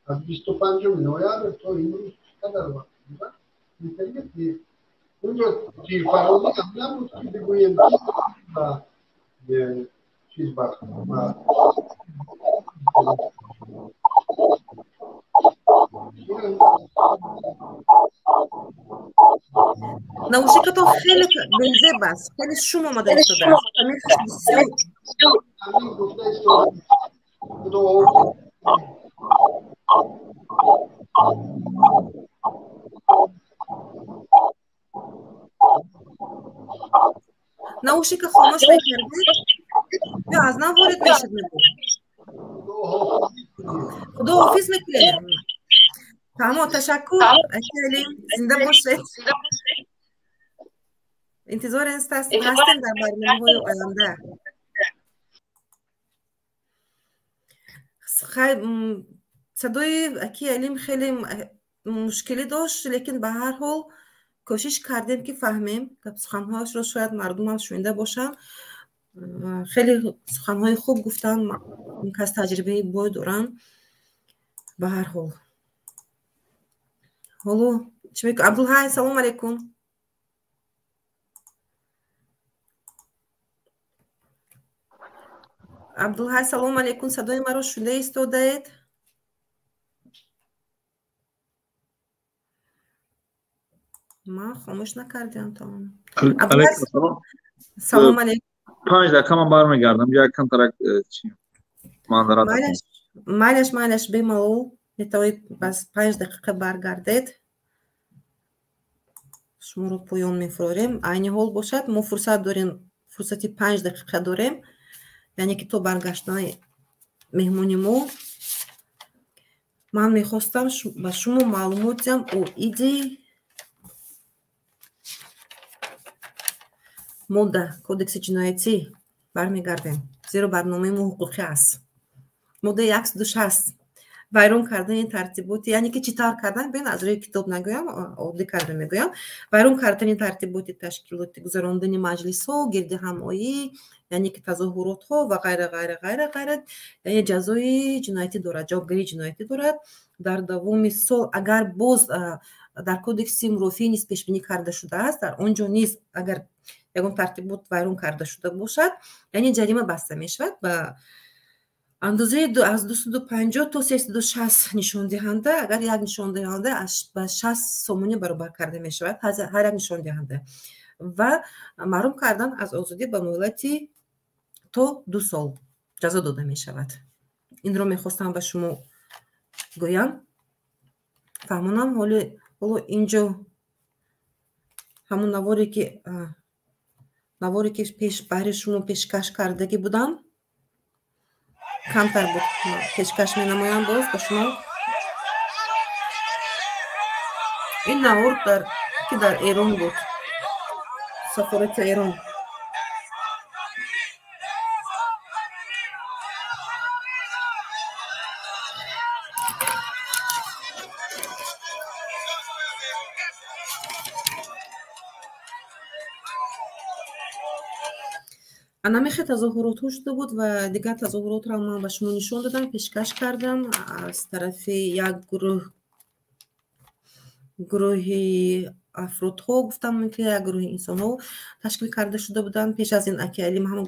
Аз 25-уми ноябр то имрӯз чӣ қадар вақт гузашт, интернет нест. Унҷо тирпаронӣ ҳам набуд, ки бигӯем ба чиз бар. Наушникатон хеле безеб аст, хеле шум омада истодааст. Ҳамин гуфта истода. Худоҳофиз. Наушника хомӯш мекардед ё аз нав ворид мешуд, мебуд? Худоҳофиз мекунем. Фаҳмо, ташаккур, ака Алим, зинда бошед. Интизор ҳастем дар барномаҳои оянда. Хай, садои аки Алим хеле мушкилӣ дошт, лекин ба ҳар ҳол кӯшиш кардем, ки фаҳмем суханҳояшро, шояд мардумам шунида бошанд. Хеле суханҳои хуб гуфтанд, ин кас таҷрибаи бой доранд. Ба ҳар ҳол, ҳоло Чӣ мекунед? Абдулҳай, салом алейкум. Абдулҳай, салом алейкум. Садои маро шунида истодаед? Ман хомӯш накардиам то. Салом алейкум. 5 дақиқа ман бармегардам, як камтарак чи манзарат. Майлаш, майлаш, бемалол метавонед бас 5 дақиқа баргардед. Шуморо поён мефурорем. Айни ҳол бошад, мо фурсат дорем, фурсати 5 дақиқа дорем, яъне ки то баргаштани меҳмони мо ман мехостам ба шумо маълумот диҳам оиди модда кодекси ҷиноятӣ. Бармегардем, зеро барномаи мо ҳуқуқӣ аст. Моддаи 160, вайрон кардани тартиботи, яъне ки чӣ тавр кардан, бин, аз рӯи китоб нагӯям, оддӣ карда мегӯям: вайрон кардани тартиботи ташкилоти гузарондани маҷлисҳо, гирдиҳамоӣ, яъне ки тазоҳуротҳо ва ғайра, ғайра, ғайра, ғайра, яъне ҷазои ҷиноятӣ дорад, ҷавобгарии ҷиноятӣ дорад. Дар давоми сол агар боз дар кодекси мурофиӣ низ пешбинӣ карда шудааст, дар он ҷо низ агар ягон тартибот вайрон карда шуда бошад, яъне ҷарима баста мешавад ба андозаи аз 250 то 360 нишондиҳанда. Агар як нишондиҳанда ба 60 сомонӣ баробар карда мешавад ҳар як нишондиҳанда, ва маҳрум кардан аз озодӣ ба муҳлати то 2 сол ҷазо дода мешавад. Инро мехостам ба шумо гӯям, фаҳмонам. Ҳоло инҷо ҳамон наворе ки пеш баҳри шумо пешкаш кардагӣ будам, камтар буд, пешкаш менамоям боз ба шумо. Ин навор дар ки дар Эрон буд, сафорати Эрон. Анамихе тазоҳуротҳо шуда буд ва дигар тазоҳуротро ман ба шумо нишон додам, пешкаш кардам аз тарафи як гурӯҳи афродҳо, гуфтам, ки як гурӯҳи инсонҳо ташкил карда шуда буданд. Пеш аз ин аки Алим ҳама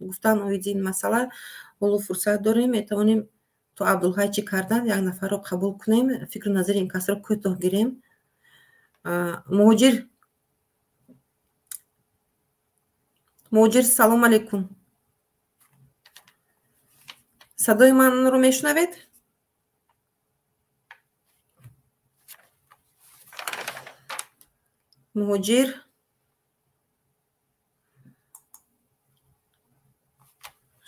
гуфтан оиди ин масъала. Ҳоло фурсат дорем, метавонем то Абдулҳай чӣ кардан, як нафарро қабул кунем, фикру назари ин касро кӯтоҳ гирем. Муҳоҷир, Муҳоҷир, салом алейкум. Садои манро мешунавед? Муҳоҷир,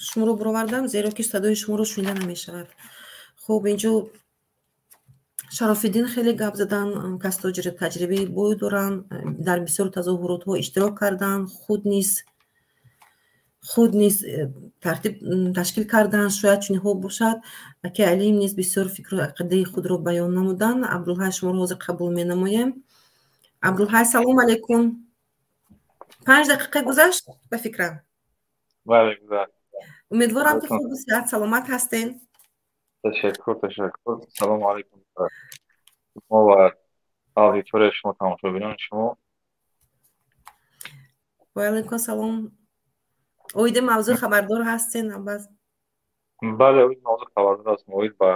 шуморо буровардам, зеро ки садои шуморо шунида намешавад. Хуб, инҷо Шарофиддин хеле гап задан, кас таҷрибаи бой доранд, дар бисёр тазоҳуротҳо иштирок карданд, худ низ тартиб ташкил карданд, шояд чунинҳо бошад. Аки Алим низ бисёр фикру ақидаи худро баён намуданд. Абдулҳай, шуморо ҳозир қабул менамоем. Абдулҳай, салом алейкум. 5 дақиқа гузашт, ба фикрам. Умедворам, ки хубу сиҳат, саломат ҳастен. Ташаккур, ташаккур. Салому алейкум шумо ва аудиторияи шумо, тамошобинони шумо. Ваалайкум салом. Оиди мавзӯъ хабардор ҳастен, аббас? Бале, оиди мавзӯъ хабардор ҳастем, оид ба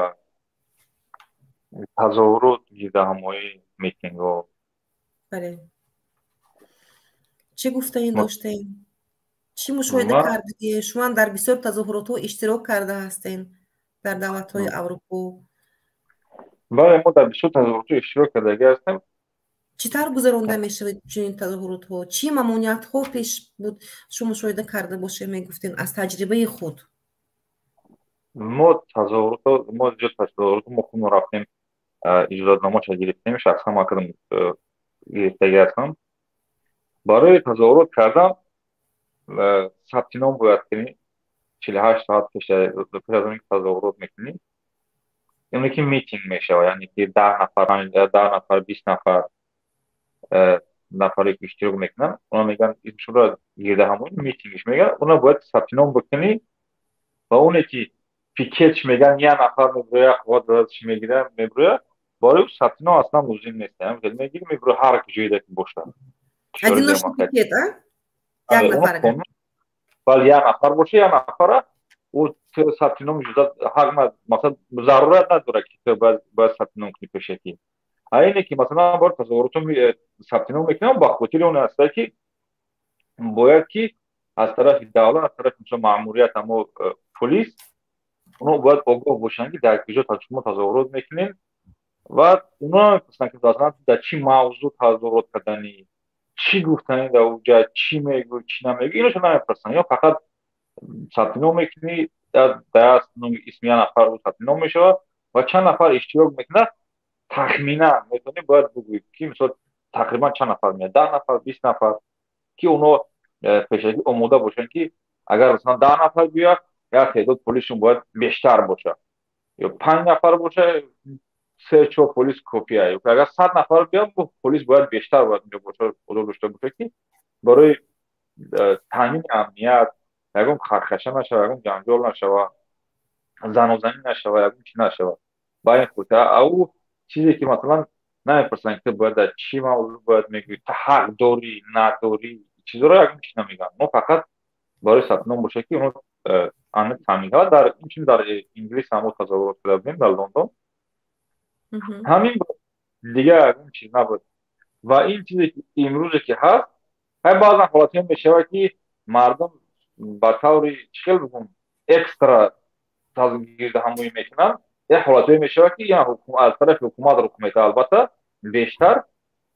тазоҳурот, гирдаҳамоӣ, митингҳо. Бале, чӣ гуфтаин доштем, чӣ мушоҳида кардагӣ? Шумоам дар бисёр тазоҳуротҳо иштирок карда ҳастен дар давлатҳои Аврупо. Бале, мо дар бисёр тазоҳуротҳо иштирок кардагӣ ҳастем. Чӣ тавр гузаронда мешавад чунин тазоҳуротҳо? Чӣ мамониятҳо пеш буд, шумо мушоҳида карда бошед, мегуфтем аз таҷрибаи худ. Мо тазоҳурото, мо ҷо тазоҳурото мо худмо рафтем, иҷозатномаша гирифтем, шахсан ман кардам, гирифтагӣ ҳастам. Барои тазоҳурот кардан сабти ном бояд кунӣ 48 соат пеш аз он ки тазоҳурот мекунӣ. Яъне ки митинг мешавад, яъне ки 10 нафар, 10 нафар, 20 нафар нафаре ки иштирок мекунанд, она мегӯянд исмшонро, гирдаҳамоӣ, митингш мегӯянд, она бояд сабти ном бикунӣ. Ва оне ки пикетш мегӯянд, як нафар мебирояд, қувват додаш мегирад, мебирояд. Барои ӯ сабти ном аслан лозим нест. Хел мегирӣ, мебурӣ ҳар ҷойда ки бошад. Одиночный пикет, а? Як нафар. Бале, як нафар боша, як нафара ӯ сабти ном иҷозат ҳақ, масалан, зарурат надорад, ки ту бояд сабти ном кунӣ пешакӣ. А ине ки, масалан, бор тазоҳуроту сабти ном мекунам, ба хотири он аста, ки бояд ки аз тарафи давлат, аз тарафи, мисол, маъмурият, амо полис, оно бояд огоҳ бошанд, ки дар куҷо шумо тазоҳурот мекунед. Ва оно мепурсанд, ки масалан дар чӣ мавзӯъ тазоҳурот карданӣ, чӣ гуфтанӣ, дар уҷа чӣ мегӯ, чӣ намегӯ, иношо намепурсанд. Ё фақат сабти ном мекунӣ, даст номи исми як нафар сабти ном мешавад ва чанд нафар иштирок мекунад, тахминан метавонӣ бояд бигӯӣ, ки мисол тақрибан чанд нафар меяд, 10 нафар, 20 нафар, ки оно пешакӣ омода бошанд, ки агар масалан 10 нафар биёяд, як теъдод полисшон бояд бештар бошад, ё 5 нафар боша, се чор полис кофия, ё агар 100 нафар биёяд, полис бояд бештар бояд унҷо боша, ҳузур дошта боша, ки барои таъмини амният ягон хархаша нашава, ягон ҷанҷол нашава, занозанӣ нашава, ягон чи нашава. Ба ин хотир ау чизе ки масалан намепурсанд, ки ту бояд дар чӣ мавзӯъ бояд мегӯӣ, ту ҳақ дорӣ, надорӣ, чизоро ягон чи намегӯянд. Мо фақат барои сабтном боша, ки оно амният таъмин кунад. Дар инчунин дар Инглис ҳам мо тазоҳурот карда будем, дар Лондон. Ҳамин, дигар ягон чиз набуд. Ва ин чизе ки имрӯзе ки ҳаст, баъзан ҳолатҳое мешавад, ки мардум ба таври, чӣ хел бигӯм, экстра гирдҳамоӣ мекунанд. Як ҳолатҳое мешавад, ки аз тарафи ҳукумат рух медиҳад. Албатта, бештар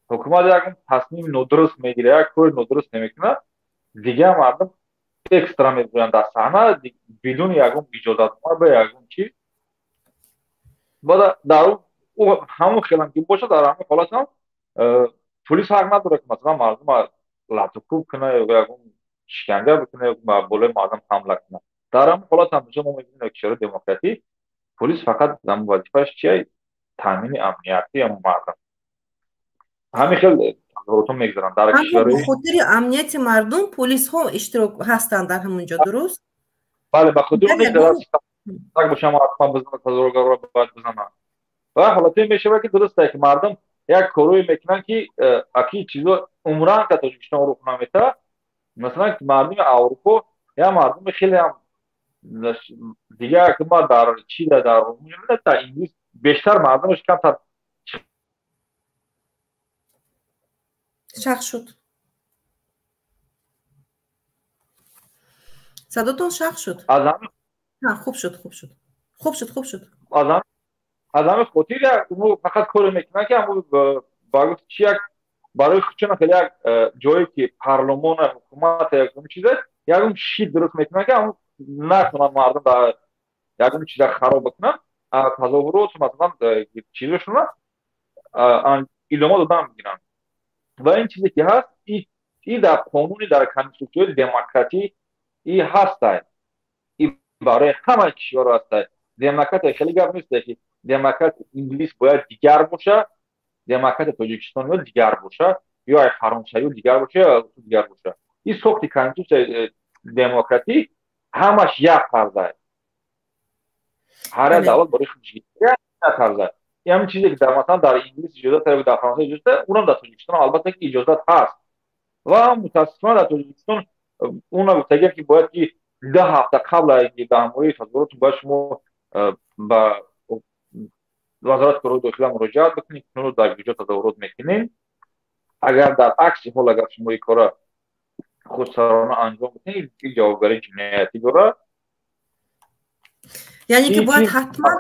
ҳукумат ягон тасмими нодуруст мегирад, як кори нодуруст намекунад, дигар мардум экстра мегӯянд дар саҳна, бидуни ягон иҷозатнома, ба ягон чиз. Баъд дар ҳамон хелам ки бошад, дар ҳамон ҳолат ҳам полис ҳақ надорад, ки масалан мардума латукӯб кунад ё ягон шиканҷа бикунад ё ба болои мардум ҳамла кунад. Дар ҳамон ҳолат ҳам мо мебинем, кишварҳои демократӣ полис фақат вазифааш чия? Таъмини амнияти мардум. Ҳамин хел тазоҳуротҳо мегузаранд дар кишварҳои Ба хотири амнияти мардум полисҳо иштирок ҳастанд дар ҳамон ҷо, дуруст? Бале, ба хотири он так бошам, ҳатман бизанад, тазоҳуротгароро бояд бизананд. Ва ҳолатое мешавад, ки дуруст ки мардум як корое мекунанд, ки аки чизо умран ка Тоҷикистон рух наметавад. Масалан, мардуми Аврупо, як мардуми хеле ҳам дигар, ки ма дар чи, дар Инглис бештар мардумаш камтар Шах шуд садотон, шах шуд. Хуб шуд, хуб шуд, хуб шуд, хуб шуд. Аз ҳамин хотир фақат коре мекунанд, ки ба гуфти чи як барои худшона хеле як ҷое ки парлумона, ҳукумат, ягон чизе, ягон щит дуруст мекунанд, ки ҳамон натонанд мардум дар ягон чиза хароб бикунанд. Тазоҳурот, масалан, чизошона идома додан мегиранд. Ва ин чизе ки ҳаст, и дар қонуни, дар конститутсияи демократӣ и ҳастай, и барои ҳамаи кишварҳо ҳастай. Демократия хеле гап нест, ки демократия Инглис бояд дигар боша, демократия Тоҷикистон ё дигар боша, ё Фаронса ё дигар боша, ё дигар боша. Ин сохти конститутсияи демократӣ ҳамаш як тарзай, ҳар як давлат барои худ як тарзай. Ҳамин чизе ки дар, масалан, дар Инглис иҷозат, дар Фаронса иҷозат, унам дар Тоҷикистон албатта ки иҷозат ҳаст. Ва мутаассифона дар Тоҷикистон уна гуфтагиам, ки бояд ки 10 ҳафта қабл аз гирдҳамоии тазоҳурот бояд шумо ба Вазорати корҳои дохила муроҷиат бикунед, ки дар куҷо тазоҳурот мекунед. Агар дар акси ҳол, агар шумо ин кора худсарона анҷом бидиҳед, ин ҷавобгарии ҷиноятӣ дорад. Яъне ки бояд ҳатман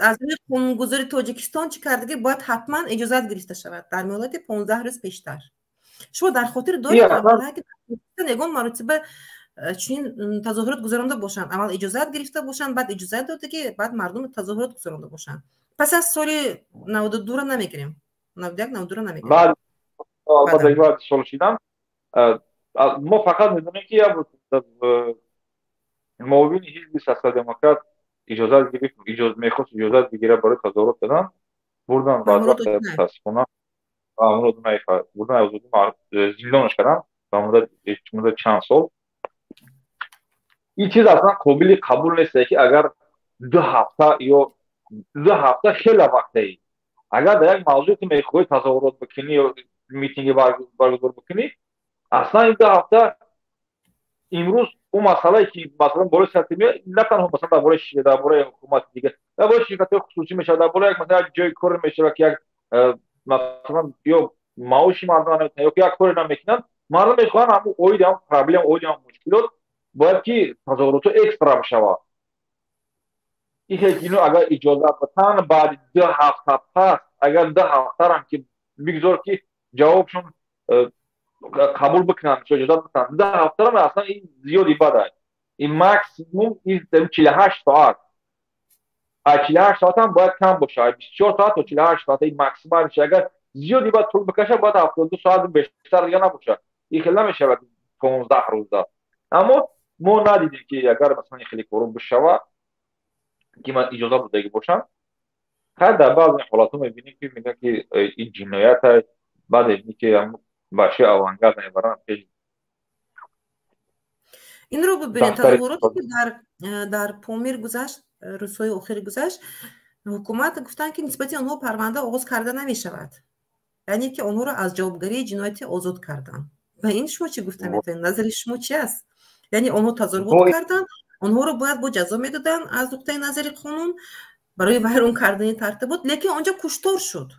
аз рӯи қонунгузори Тоҷикистон чӣ кардаги, бояд ҳатман иҷозат гирифта шавад дар муҳлати 15 рӯз пештар. Шумо дар хотир доред, ки ягон маротиба чунин тазоҳурот гузаронда бошанд? Аввал иҷозат гирифта бошанд, баъд иҷозат дода, ки баъд мардум тазоҳурот гузаронда бошанд. Пас аз соли 92-ро намегирем, 91, 92-ро намегирем. Баъд сол шидан мо фақат медонем, ки як муовини ҳизби Социал-демократ иҷозат гирифт, мехост иҷозат бигирад барои тазоҳурот кардан, бурдан, баъд мутаассифона бурдан, зиндонаш кардан ба муддати чанд сол. Ин чиз аслан қобили қабул нест, ки агар 2 ҳафта ё 2 ҳафта хеле вақтае, Агар дар як мавзӯе ту мехоҳӣ тазоҳурот бикунӣ ё митинги баргузор бикунӣ, аслан ин 2 ҳафта имрӯз ӯ масъалае ки масалан болои сатҳи меояд, на танҳо масалан дар бораи ҳукумати дигар, дар бораи ширкатҳои хусусӣ мешавад, дар бораи як масалан як ҷои коре мешавад, ки як масалан ё маоши мардум намекунанд, ё ки як коре намекунанд. Мардум мехоҳанд ҳамун оиди ҳам проблем, оиди ҳам мушкилот бояд ки тазоҳуротҳо экстра бишавад. Ихе кино агар иҷозат батан, баъди 2 ҳафта пас, агар 2 ҳафтарам ки бигзор ки ҷавобшон қабул бикунанд, иҷозат битан, 2 ҳафтарам аслан ин зиёди бад аст. Ин максимум 48 соат, аз 48 соатам бояд кам бошад. 24 соат то 48 соат ин максимал мешавад. Агар зиёди бад тӯл бикашад, бояд 72 соат, бештар дига набошад. Ин хел намешавад 15 рӯза. Аммо мо надидем, ки агар масалан ин хеле коро бишавад, ки ман иҷозат додагӣ бошам. Хайр, дар баъзе ҳолатҳо мебинем, ки мегӯянд, ки ин ҷиноят аст. Баъд мебинӣ, ки бачаи авангард мебаранд пеш. Инро бибинед, тазоҳуроте ки дар Помир гузашт, рӯзҳои охири гузашт, ҳукумат гуфтанд, ки нисбати онҳо парванда оғоз карда намешавад, яъне ки онҳоро аз ҷавобгарии ҷиноятӣ озод карданд. Ба ин шумо чӣ гуфта метавонед? Назари шумо чи аст? Яъне онҳо тазоҳурот карданд, онҳоро бояд бо ҷазо медоданд аз нуқтаи назари қонун барои вайрон кардани тартибот, лекин онҷо куштор шуд.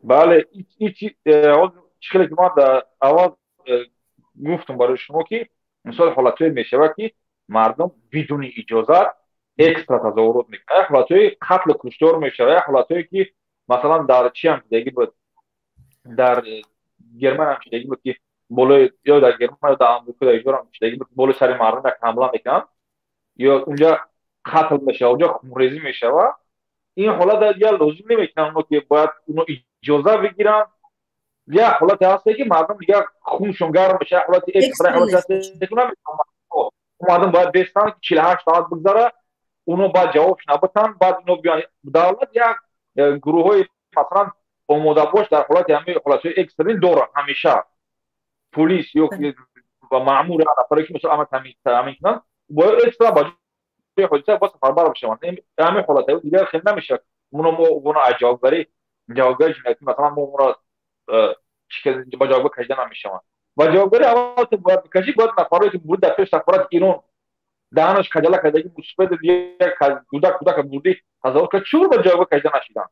Бале, чӣ хеле ки ман дар аввал гуфтам барои шумо, ки мисол ҳолатҳое мешавад, ки мардум бидуни иҷозат экстра тазоҳурот мекунад, як ҳолатҳои қатлу куштор мешавад, як ҳолатҳое ки масалан дар чи ҳам шудагӣ буд, дар Герман ҳам шудагӣ буд, ки болои ё дар Герман, ё дар Амрико, дар иҷор ҳам шудагӣ буд, болои сари мардум як ҳамла мекунанд, ё унҷа қатл мешавад, унҷа хунрезӣ мешавад. Ин ҳолат дигар лозим намекунанд оно ки бояд оно иҷоза бигиранд. Як ҳолате ҳасте, ки мардум дигар хуншон гарм мешавад, ҳолати экстра ҳолате ҳасте, мардум бояд бестанд, ки 48 соат бигзара, оно баъд ҷавобш набитанд, баъд ино биён. Давлат як гурӯҳҳои масалан омодабош дар ҳолати ҳамаи ҳолатҳои экстренный дорад ҳамеша, полис ё маъмур, нафаре ки мисол таъмин кунанд, бояд экстра ба ҷои ҳодиса бояд сафарбар бишаванд. Ҳамин ҳолатҳо дигар хеле намешавад. Моно мо оно аз ҷавобгари ҷиноятӣ масалан мо онро ба ҷавобгар кашида намешаванд. Ба ҷавобгари аввал бояд бикашӣ, бояд нафарое ки буд дар пеш сафорати Ирон, даҳанаш каҷала кардаги мусбат, як кӯдак кӯдака бурди тазоҳур кард, чур ба ҷавобгар кашида нашиданд?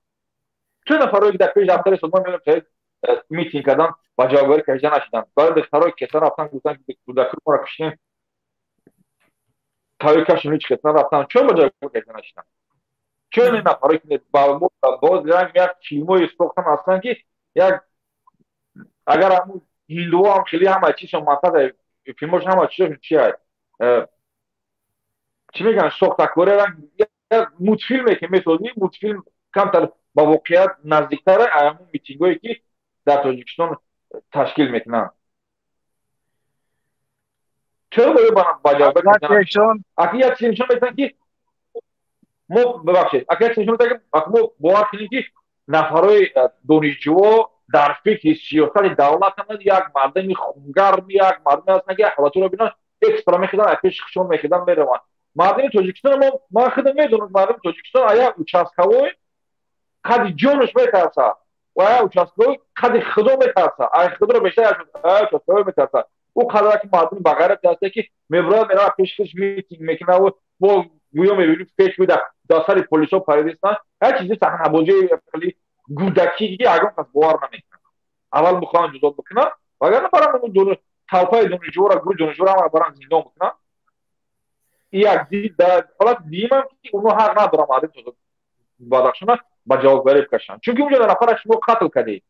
Чун нафарое ки дар пеш дафтари Созмони Милали Муттаҳид митинг кардан, ба ҷавобгарӣ кашида нашиданд? Барои духтарои кеса рафтан, гуфтан, ки кӯдакои моро куштем, тави кашем, ҳеҷ кас нарафтан, чун ба ҷавобгарӣ кашида нашиданд? Чун ин нафарое ки боз як филмҳое сохтан ҳастанд, ки як агар ҳамун ҳиндуҳо ҳам хеле ҳама чизшон мақсад филмош, ҳама чизошон чи аст, чӣ мегӯянд, сохтакорӣ. Мультфилме ки месозӣ, мультфилм камтар ба воқеият наздиктар ҳамун митингҳое ки дар Тоҷикистон ташкил мекунанд. Чаро бояд ба ҷавобгар? Аки як чиз нишон медиҳанд, ки мо, бибахшед, аки як чиз нишон медиҳанд, ки мо бовар кунем, ки нафарҳои донишҷӯҳо дар фикри сиёсати давлатанд, як мардами хунгарми, як мардуме ҳастанд, ки ҳолатҳоро бинанд, экстра мехезанд, аз пеши худшон мехезанд, мераванд. Мардуми Тоҷикистон, ман худам медонам, мардуми Тоҷикистон а як участковой қади ҷонаш метарсад ва як участковой қади худо метарсад, ай худоро бештар участковой метарсад. Ӯ қадар ки мардуми бағайрате ҳасте, ки мебурад, меравад, пеши худш митинг мекунад. Мо гӯё мебинем, пеш дар сари полисҳо паридистанд. Як чизи саҳнабозии хеле гудакӣ, ки ягон кас бовар намекунад. Аввал мехоҳанд ҷудо бикунанд, вагарна барам толпаи донишҷӯро, гурӯҳи донишҷӯро ҳама барам зиндон бикунанд. Як дар ҳолати дуюмам, ки онҳо ҳақ надоранд мардуми Бадахшона ба ҷавобгарӣ бикашанд, чунки унҷо нафара шумо қатл кардед,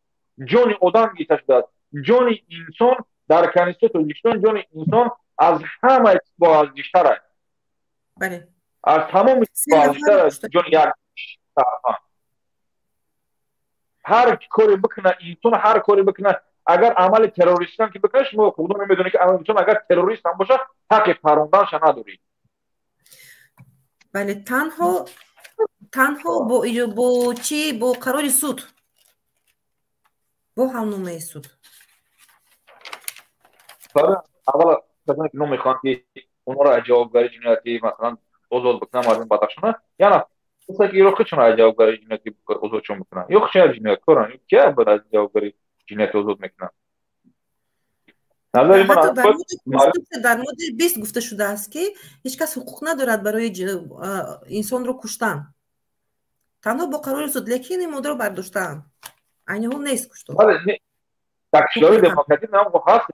ҷони одам гирифта шудааст. Ҷони инсон дар Конститутсияи Тоҷикистон, ҷони инсон аз ҳама боарзиштар аст, аз тамоми боарзиштар аст ҷони як. Ҳар коре бикунад инсон, ҳар коре бикунад, агар амали террористиам ки бикунад, шумо худо намедонед, ки инсон агар террорист ҳам бошад, ҳаққи паронданша надоред. Бале, танҳо бо чӣ, бо қарори суд, бо ҳалномаи суд. Аввал касоне ки мехоҳанд, ки онҳоро аз ҷавобгарии ҷиноятӣ масалан озод бикунанд, мардуми Бадахшона, яъне Ки иро худшон аз ҷавобгарии ҷиноятӣ озодшон мекунанд, ё худшон ҷинояткоранд, ё кия бояд аз ҷавобгарии ҷиноятӣ озод мекунанд? Назари ман, дар моддаи 20 гуфта шудааст, ки ҳеҷ кас ҳуқуқ надорад барои инсонро куштан, танҳо бо қарори суд. Лекин ин моддаро бардоштаанд, айни ҳол нест куштор. Дар кишварҳои демократӣ ҳаст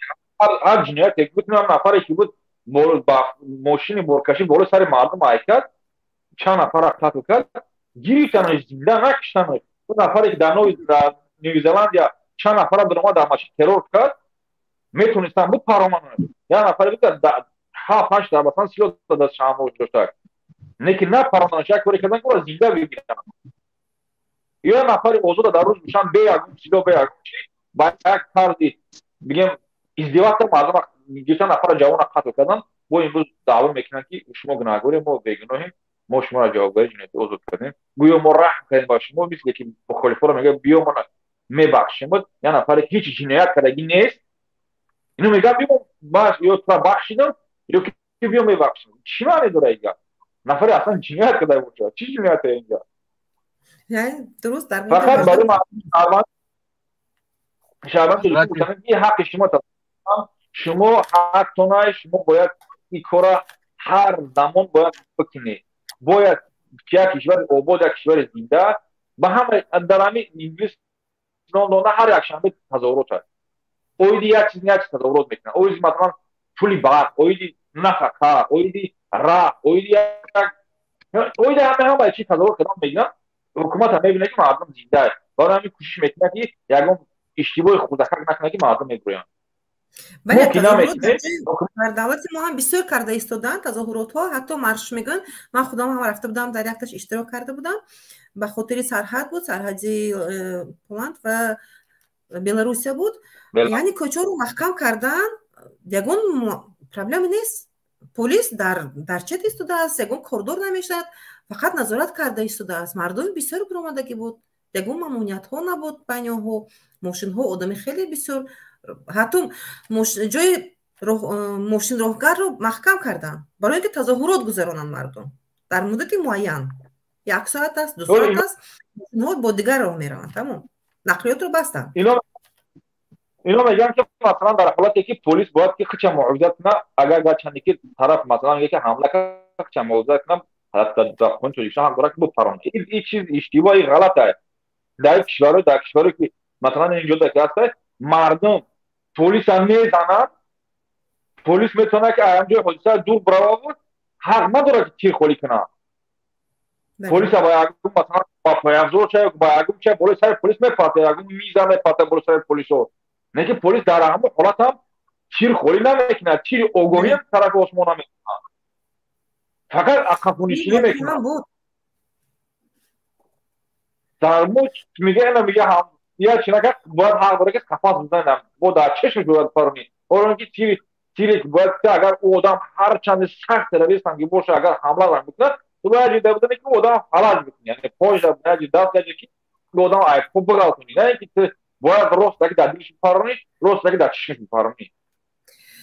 ҳар ҷинояте буд. Нафаре ки буд, ба мошини боркашӣ болои сари мардум ай кард, чанд нафарро қатл кард, гирифтанаш зинда, накиштанаш. Ӯ нафаре ки дар Нью Зеландия чанд нафарро биромад, дар машин террор кард, метонистанд буд паромананд. Як нафаре буд, ҳафт ҳашт дарбасан силоҳ даст шаҳмош дошта, лекин на пароманаш, як коре кардан, ки ӯро зинда бигиранд. Ё нафари озода дар рӯз душанбе бе ягон силоҳ, бе ягон чи, ба як тарзи бигем издеваться мардум гирифтан, нафара ҷавона қатл кардан. Бо имрӯз даъво мекунанд, ки шумо гунаҳгорем, мо бегуноҳем, мо шуморо ҷавобгари ҷиноятӣ озод кардем. Гӯё мо раҳм кардем ба шумо, мисле ки мухолифоро мегӯяд, биё, мо мебахшем. Як нафаре ҳеҷ ҷиноят кардагӣ нест, ино мегӯяд, биё, ё тура бахшидам, ё ки биё, мебахшем. Чӣ маъне дора ин гап? Нафаре аслан ҷиноят карда бошад, чӣ ҷинояте инҷа? Дуруст. Дар Фақат барои шаҳрванд ки ҳаққи шумо, шумо ҳақтонай, шумо бояд ин кора ҳар замон бояд бикунед. Бояд як кишвари обод, як кишвари зинда. Ба ҳама дар ҳами Инглис, Лондонда ҳар якшанбе тазоҳурот аст. Оиди як чиз, як чиз тазоҳурот мекунанд, оиди, масалан, пули барқ, оиди нафақа, оиди раҳ, оиди як, оиди ҳама чиз тазоҳурот кардан мегиранд. Ҳукумат ҳам мебинад, ки мардум зиндааст, барои ҳамин кӯшиш мекунад, ки ягон иштибоҳи хурдакак накунад, ки мардум мегӯянд. Бале, дар давлати мо ҳам бисёр карда истоданд тазоҳуротҳо, ҳатто марш мегӯянд. Ман худам ҳам рафта будам, дар якташ иштирок карда будам, ба хотири сарҳад буд, сарҳади Поланд ва Беларусия буд. Яъне кӯчаро маҳкам кардан, ягон проблема нест, полис дар чет истодааст, ягон кордор намешавад, фақат назорат карда истодааст. Мардуми бисёр биромадагӣ буд, ягон мамониятҳо набуд байни онҳо, мошинҳо, одами хеле бисёр, ҳатто ҷои мошинроҳгарро маҳкам карданд, барои ин ки тазоҳурот гузаронанд мардум дар муддати муайян, як соат аст, 2 соат аст, мошинҳо бо дигар роҳ мераванд, тамом, нақлиётро бастанд. Ино мегӯянд, ки масалан, дар ҳолате ки полис бояд ки худша муҳофизат кунад, агар гарчанде ки тараф, масалан, мега, ки ҳамла кард, худша муҳофизат кунад, дар қонуни Тоҷикистон ҳақ дорад, ки бипаронад. Ин чиз иштибоҳи ғалат аст. Дар кишварҳое ки, масалан, инҷо ки ҳаста, мардум полиса мезанад, полис метавонад, ки аз ҷои ҳодиса дур биравад, ҳақ надорад, ки тир холӣ кунад. Полиса ба ягон, масалан, ба пойафзор ча, ба ягон ча болои сари полис мепарта, ягон миза мепарта болои сари полисо, не ки полис дар ҳамон ҳолат ҳам тир холӣ намекунад, тири огоҳиам тарафи осмон намекунад, фақат ақафунишинӣ мекунад. Дар мо мега, ина мега, як чинака бояд ҳақ дора, ки қафас бизанам, бо дар чашмаш бояд паронӣ. Ҳоло ки тире бояд, агар ӯ одам ҳар чанде сахт террористам ки боша, агар ҳамла бикунад, ту бояд ҷида бидонӣ, ки одам фалаҷ бикунӣ, яъне поша ҷи, даст ҷи, ки одам айб бағалтунӣ, на ин ки ту бояд рост ки дар дилиш бипаронӣ, рост ки дар чишмаш бипаронӣ.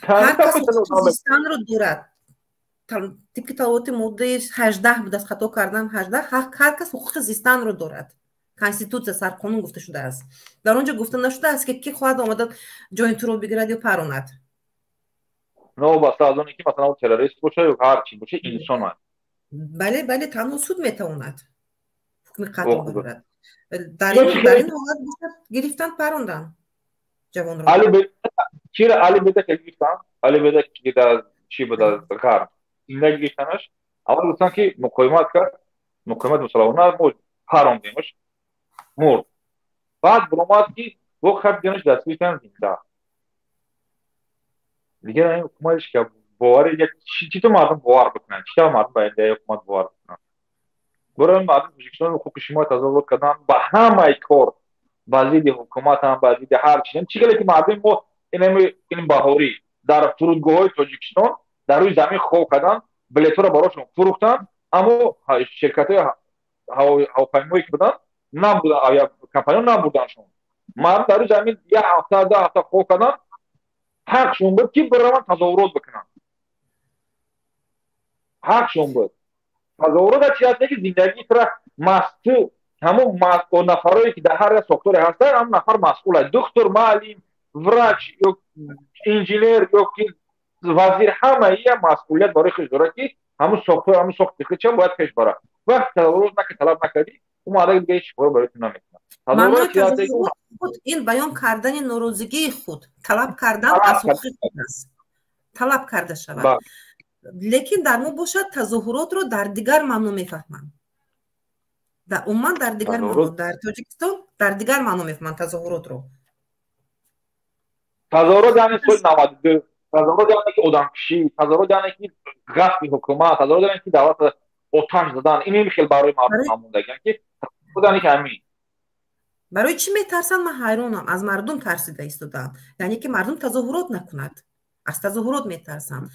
Ҳар кас зистанро дорад. Тибқи талаботи моддаи 18 будааст, хато кардам, 18, ҳар кас ҳуқуқи зистанро дорад. Конститутсия, сарқонун гуфта шудааст. Дар он ҷо гуфта нашудааст, ки ки хоҳад омада ҷои туро бигирад ё паронад. Новобаста аз оне ки, масалан, террорист боша ё ҳар чи боша, инсон аст. Бале, танҳо суд метавонад ҳукми қатл барорад. Дар ин ҳолат бошад, гирифтан, парондан ҷавонро. Чира Али Бедака гирифтан, Али Бедак ки дар чӣ буд, аз ғарб зинда гирифтанаш. Аввал гуфтан, ки муқовимат кард, муқовимат мусаллаҳона, мо парондемаш, мурд. Баъд биромад, ки бо хаб диганаш дастгир карданд зинда. Дигар ин ҳукуматш ки бовари як чӣ то мардум бовар бикунанд, чӣ тавр мардум ба ин ҳукумат бовар бикунанд? Барои мардум Тоҷикистон ҳуқуқи шумо тазоҳурот кардан ба ҳамаи кор, ба зидди ҳукумат ҳам, ба зидди ҳар чиз. Чӣ хеле ки мардуми мо ин баҳорӣ дар фурудгоҳҳои Тоҷикистон дар рӯи замин хоб кардан, билетҳоро барошон фурӯхтанд, аммо ширкатҳои ҳавопаймое ки буданд, набуданд, авиакомпаниҳо набурданшон. Мардум дар рӯи замин як ҳафта, 10 ҳафта хоб карданд. Ҳақшон буд, ки бираванд тазоҳурот бикунанд, ҳақшон буд. Тазоҳурот чи ҳасте, ки зиндагии тура Масъул ҳамон нафарое ки дар ҳар як сохторе ҳастанд, ҳамон нафар масъул аст. Доктор, муаллим, врач ё инженер ё ки вазир, ҳамаи масъулият барои худш дорад, ки ҳамун сохтор, ҳамун сохти худша бояд пеш барад. Вақти тазоҳурот наки, талаб накардӣ, ӯ мардак дига ҳеҷ кор барои ту намекунад. Худ ин баён кардани норозигии худ, талаб кардан аз ҳуқуқи худ аст, талаб карда шавад. Лекин дар мо бошад, тазоҳуротро дар дигар маъно мефаҳманд. Умуман дар дигар маъно, дар Тоҷикистон дар дигар маъно мефаҳманд тазоҳуротро. Тазоҳурот яъне соли 92, тазоҳурот яъне ки одамкушӣ, тазоҳурот яъне ки ғасби ҳукумат, тазоҳурот яъне ки давлат оташ задан. Ин хел барои мардум ҳамондагиан, ки тазоҳурот яъне ки ҳамин. Барои чӣ метарсанд, ман ҳайронам. Аз мардум тарсида истодаанд, яъне ки мардум тазоҳурот накунад, аз тазоҳурот метарсанд.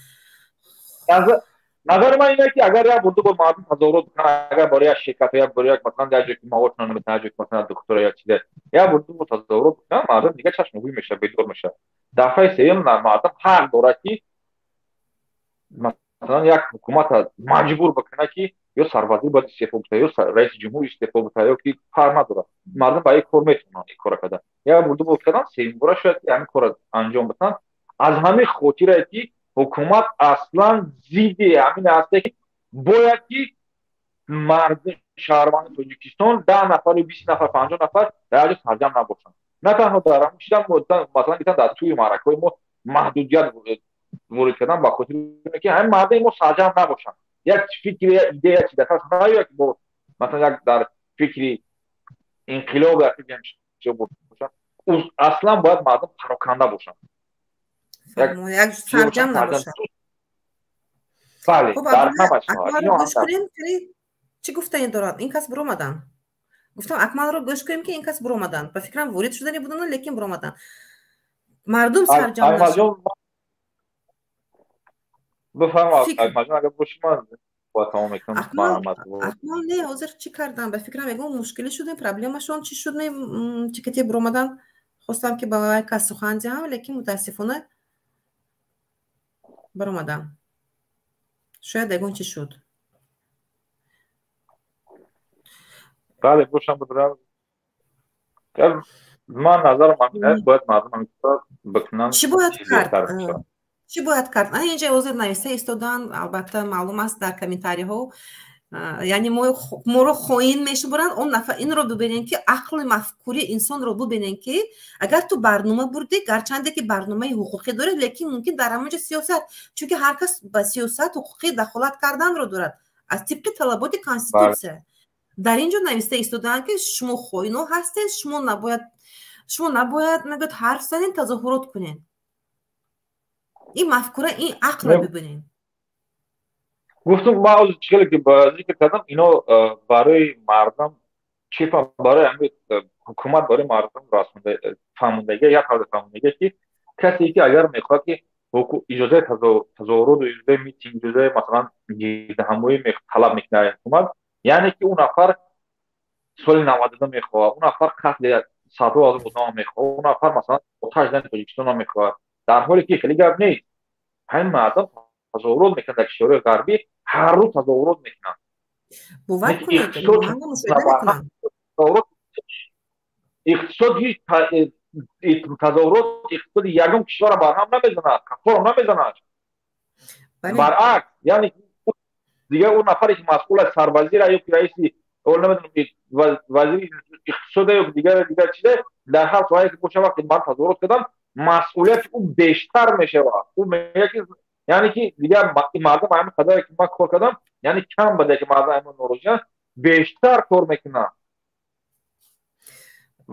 Назари ман ине ки агар як бурду бо мардум тазоҳурот бикунанд, агар барои як ширкат, як барои як, масалан, як ҷое ки маошшон наметавонад, як ҷое ки, масалан, духтура, як чизе, як бурду бо тазоҳурот бикунанд, мардум дигар чашмгӯй мешавад, бедор мешавад. Дафъаи сеюм мардум ҳақ дорад, ки масалан як ҳукумата маҷбур бикунад, ки ё сарвазир бояд истеъфо битад, ё раиси ҷумҳур истеъфо битад, ё ки фарқ надорад. Мардум ба ин кор метавонанд, ин кора кардан. Як бурду бо кардан, сеюм бора шояд ки ҳамин кора анҷом битанд. Аз ҳамин хотирае ки ҳукумат аслан зидди ҳамин ҳасте, ки бояд ки мардум, шаҳрванди Тоҷикистон, 10 нафару 20 нафар, 50 нафар дар як ҷо сарҷам набошанд. На танҳо дар ҳамин чиза, масалан, гирифтан, дар тӯи маъракаҳои мо маҳдудият ворид кардан, ба хотири ки ҳамин мардуми мо сарҷам набошанд, як фикри, як идея, чи дар наёяд, ки бо масалан як дар фикри инқилоб, дар фикри бошанд. Аслан бояд мардум пароканда бошанд. Як сарҷам набошад. Бале, дар ҳама. Гӯш кунем, чӣ гуфтани дорад ин кас. Биромаданд, гуфтам, Акмалро гӯш кунем, ки ин кас биромаданд. Ба фикрам, ворид шудани буданд, лекин биромаданд. Мардум сарҷам. Бифарма, Акмалҷон, агар боши, ман бояд тамом мекунам. Акмал не, ҳозир чӣ кардам, ба фикрам, ягон мушкилӣ шудем, проблемашон чӣ шуд, чӣ кате биромаданд. Хостам, ки ба вай кас сухан диҳам, лекин мутаассифона баромадам. Шояд ягон чӣ шуд. Бале, бошам, бидурам. Ман назарам ҳамин аст, бояд мардум ҳамин бикунанд. Чӣ бояд кард? Чӣ бояд кард? Ана инҷа ҳозир нависта истодан, албатта, маълум аст, дар комментариҳо, яъне моро хоин мешуморанд. Он нафар инро бибинем, ки ақли мафкури инсонро бибинем, ки агар ту барнома бурдӣ, гарчанде ки барномаи ҳуқуқӣ доред, лекин мумкин дар ҳамонҷо сиёсат, чунки ҳар кас ба сиёсат ҳуқуқи дахолат карданро дорад аз тибқи талаботи конститутсия. Дар ин ҷо нависта истодаанд, ки шумо хоино ҳастед, шумо набояд, мегӯяд, ҳарф занед, тазоҳурот кунед. Ин мафкура, ин ақлро бибинем. Гуфтум, ман чӣ хеле ки зикр кардам, ино барои мардум чӣ, барои ҳамин ҳукумат, барои мардум фаҳмондагия, як ҳавза фаҳмондагия, ки касе ки агар мехоҳад, ки иҷозаи тазоҳуроту иҷозаи митинг, иҷозаи, масалан, гирдиҳамоӣ талаб мекунад ҳукумат, яъне ки ӯ нафар соли 92 мехоҳад, ӯ нафар қатли садҳо ҳазор одама мехоҳад, ӯ нафар, масалан, оташ задани Тоҷикистонро мехоҳад. Дар ҳоле ки хеле гап нест. Ҳамин мардум тазоҳурот мекунанд, дар кишварҳои ғарбӣ ҳар рӯз тазоҳурот мекунанд. Бовар кунед. Иқтисод ҳеҷ, тазоҳурот иқтисоди ягон кишварро барҳам намезанад, қафорам намезанад. Баръакс, яъне дигар ӯ нафаре ки масъул аст, сарвазира ё ки раиси, намедонам, вазири иқтисода ё дигар чизе, дар ҳар соҳае ки боша, вақте ман тазоҳурот кардам, масъулияти ӯ бештар мешавад. Ӯ мегӯяд, ки яъне ки дигар мардум ҳамин қадаре ки ман кор кардам, яъне кам бада, ки мардум ҳамин норозианд, бештар кор мекунанд.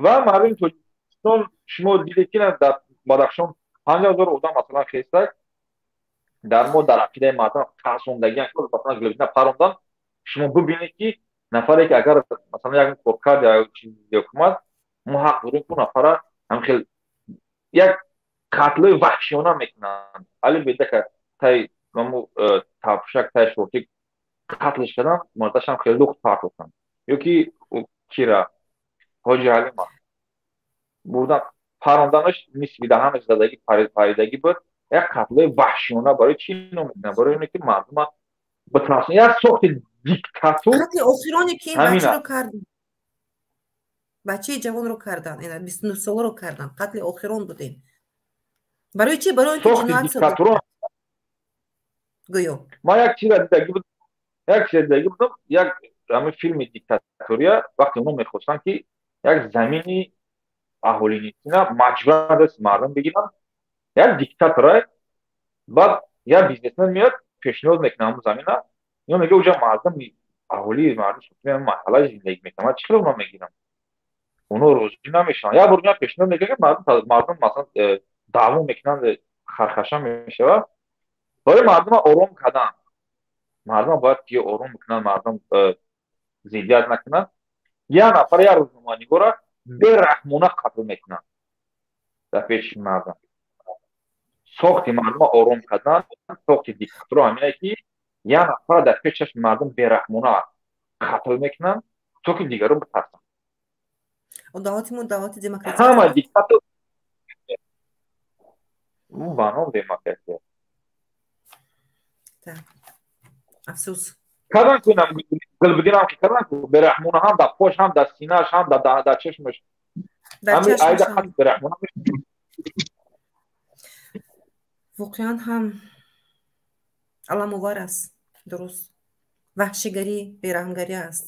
Ва мардуми Тоҷикистон, шумо дидед, ки дар Бадахшон 5000 одам, масалан, хестак. Дар мо дар ақидаи мардум тарсондагиан, масалан, глибина парондан. Шумо бибинед, ки нафаре ки агар, масалан, як коркард ё чизи ҳукумат, мо ҳақ дорем, ки нафара ҳам хел як қатлои ваҳшиёна мекунанд. Али бедака тай мамо тапшак, тай шортик қатлш кардан, мардашам хеле лухт партофтанд. Ё ки кира Ҳоҷи Ҳалима бурдан, паронданаш, нисфи даҳанаш задагӣ, паридагӣ буд. Як қатлои ваҳшиёна. Барои чӣ ино мекунанд? Барои ине ки мардума битарсон, як сохти Диктатор қатли охироне ки ин бачаро карданд, бачаи ҷавонро карданд, ина 29 соларо карданд, қатли охирон будем. Барои чӣ? Барои он ки ҷиноят содир гӯё. Ман як чиза дидагӣ будам, як чиза дидагӣ будам, як ҳамин филми диктатория, вақте онҳо мехостанд ки як замини аҳолинишина маҷбуран даст мардум бигиранд, як диктатора, баъд як бизнесмен меояд, пешниҳод мекунад ҳамун замина, ино мегӯяд уҷа мардум, аҳолии мардум маҳалла зиндагӣ мекунад, ман чӣ хел онҳо мегирам? Онҳо розӣ намешаванд. Як бор меояд пешниҳод мекунад, ки мардум масалан даъво мекунанд, хархаша мешавад. Барои мардума ором кардан, мардума бояд ки ором бикунанд, мардум зиддият накунанд. Як нафар, як рӯзноманигора бераҳмона қатл мекунанд дар пеши мардум. Сохти мардума ором кардан, сохти диктатура ҳамине ки як нафар дар пеши чашми мардум бераҳмона қатл мекунанд, то ки дигарон битарсанд. Давлати мо давлати демократия. Ҳама диктатор ба ном демократия. Афсӯс. Кардан ку инам Гулбидинам ки кардан ку бераҳмона ҳам дар пош, ҳам дар синааш, ҳам дар чашмаш. Дар айда хат бераҳмона. Воқеан ҳам аламовар аст. Дуруст. Ваҳшигарӣ, бераҳмгарӣ аст.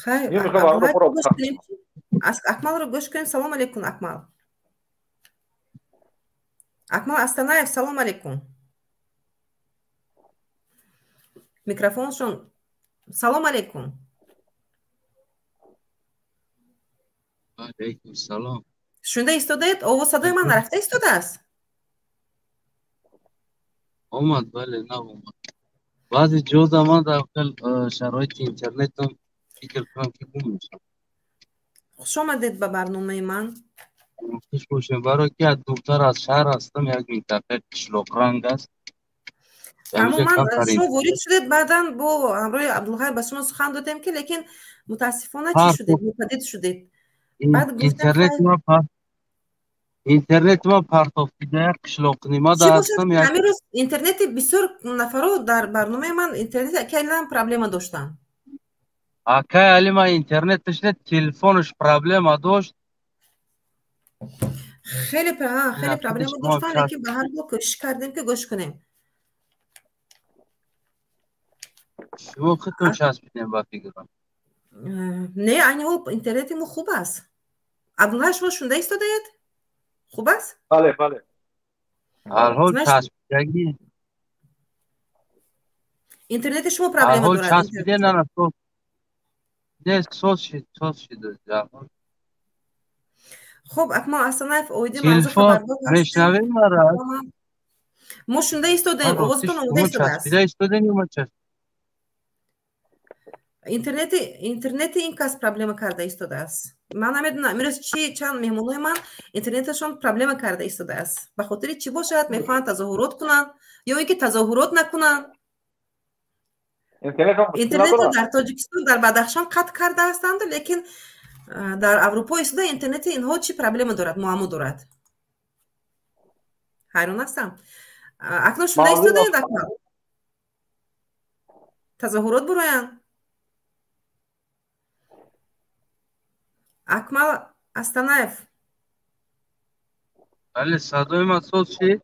Хайр, Акмалро гӯш кунем. Салом алейкум, Акмал. Акмал Астанаев, салом алейкум. Микрофоншон. Салом алейкум. Алейкум салом. Шунида истодаед? Овоз садои ман нарафта истодааст? Омад, бале, наомад. Баъзе ҷода ман дар шароити интернетам фикр кунам ки гум мешавам. Хуш омадед ба барномаи ман. Хуш бошем. Барои ки аз дуртар аз шаҳр ҳастам, як минтақаи қишлоқранг аст. Аммо ман шумо ворид шудед, баъдан бо ҳамроҳи Абдулҳай ба шумо сухан додем ки лекин мутаассифона чӣ шудед, мупадид шудед. Баъд интернет ма партофтида як қишлоқнимада ҳастам. Ҳамин рӯз интернети бисёр нафаро дар барномаи ман интернети акайлам проблема доштанд. Акай Али ма интернеташ не, телефонаш проблема дошт. Хеле хеле проблема доштанд, лекин ба ҳар ҳол кӯшиш кардем ки гӯш кунем. Шумо худтон часпидем ба фикрам. Не, айни ҳол интернети мо хуб аст. Абдулҳай, шумо шунида истодаед? Хуб аст? Бале, бале. Ҳарҳол часпидагӣ. Интернети шумо проблема дорад. Часпиде на, не, соз шид, соз шид. Хуб, Акмал Асанаев, оиди мавзӯъ хабардор ҳастем. Мешнавед мара? Мо шунида истодаем, овозатон омода истодааст. Часпида истодаем ё часп? Интернети ин кас проблема карда истодааст. Ман намедонам, имрӯз чи чанд меҳмонҳои ман интернеташон проблема карда истодааст. Ба хотири чӣ бошад? Мехоҳанд тазоҳурот кунанд ё ин ки тазоҳурот накунанд? Интернетро дар Тоҷикистон, дар Бадахшон қатъ карда ҳастанд, лекин дар Аврупо истода интернети инҳо чӣ проблема дорад, муаммо дорад? Ҳайрон ҳастам. Акнун шунида истодаед, Акмал? Тазоҳурот буроянд? Акмал Астанаев. Бале, садои ман соз шид?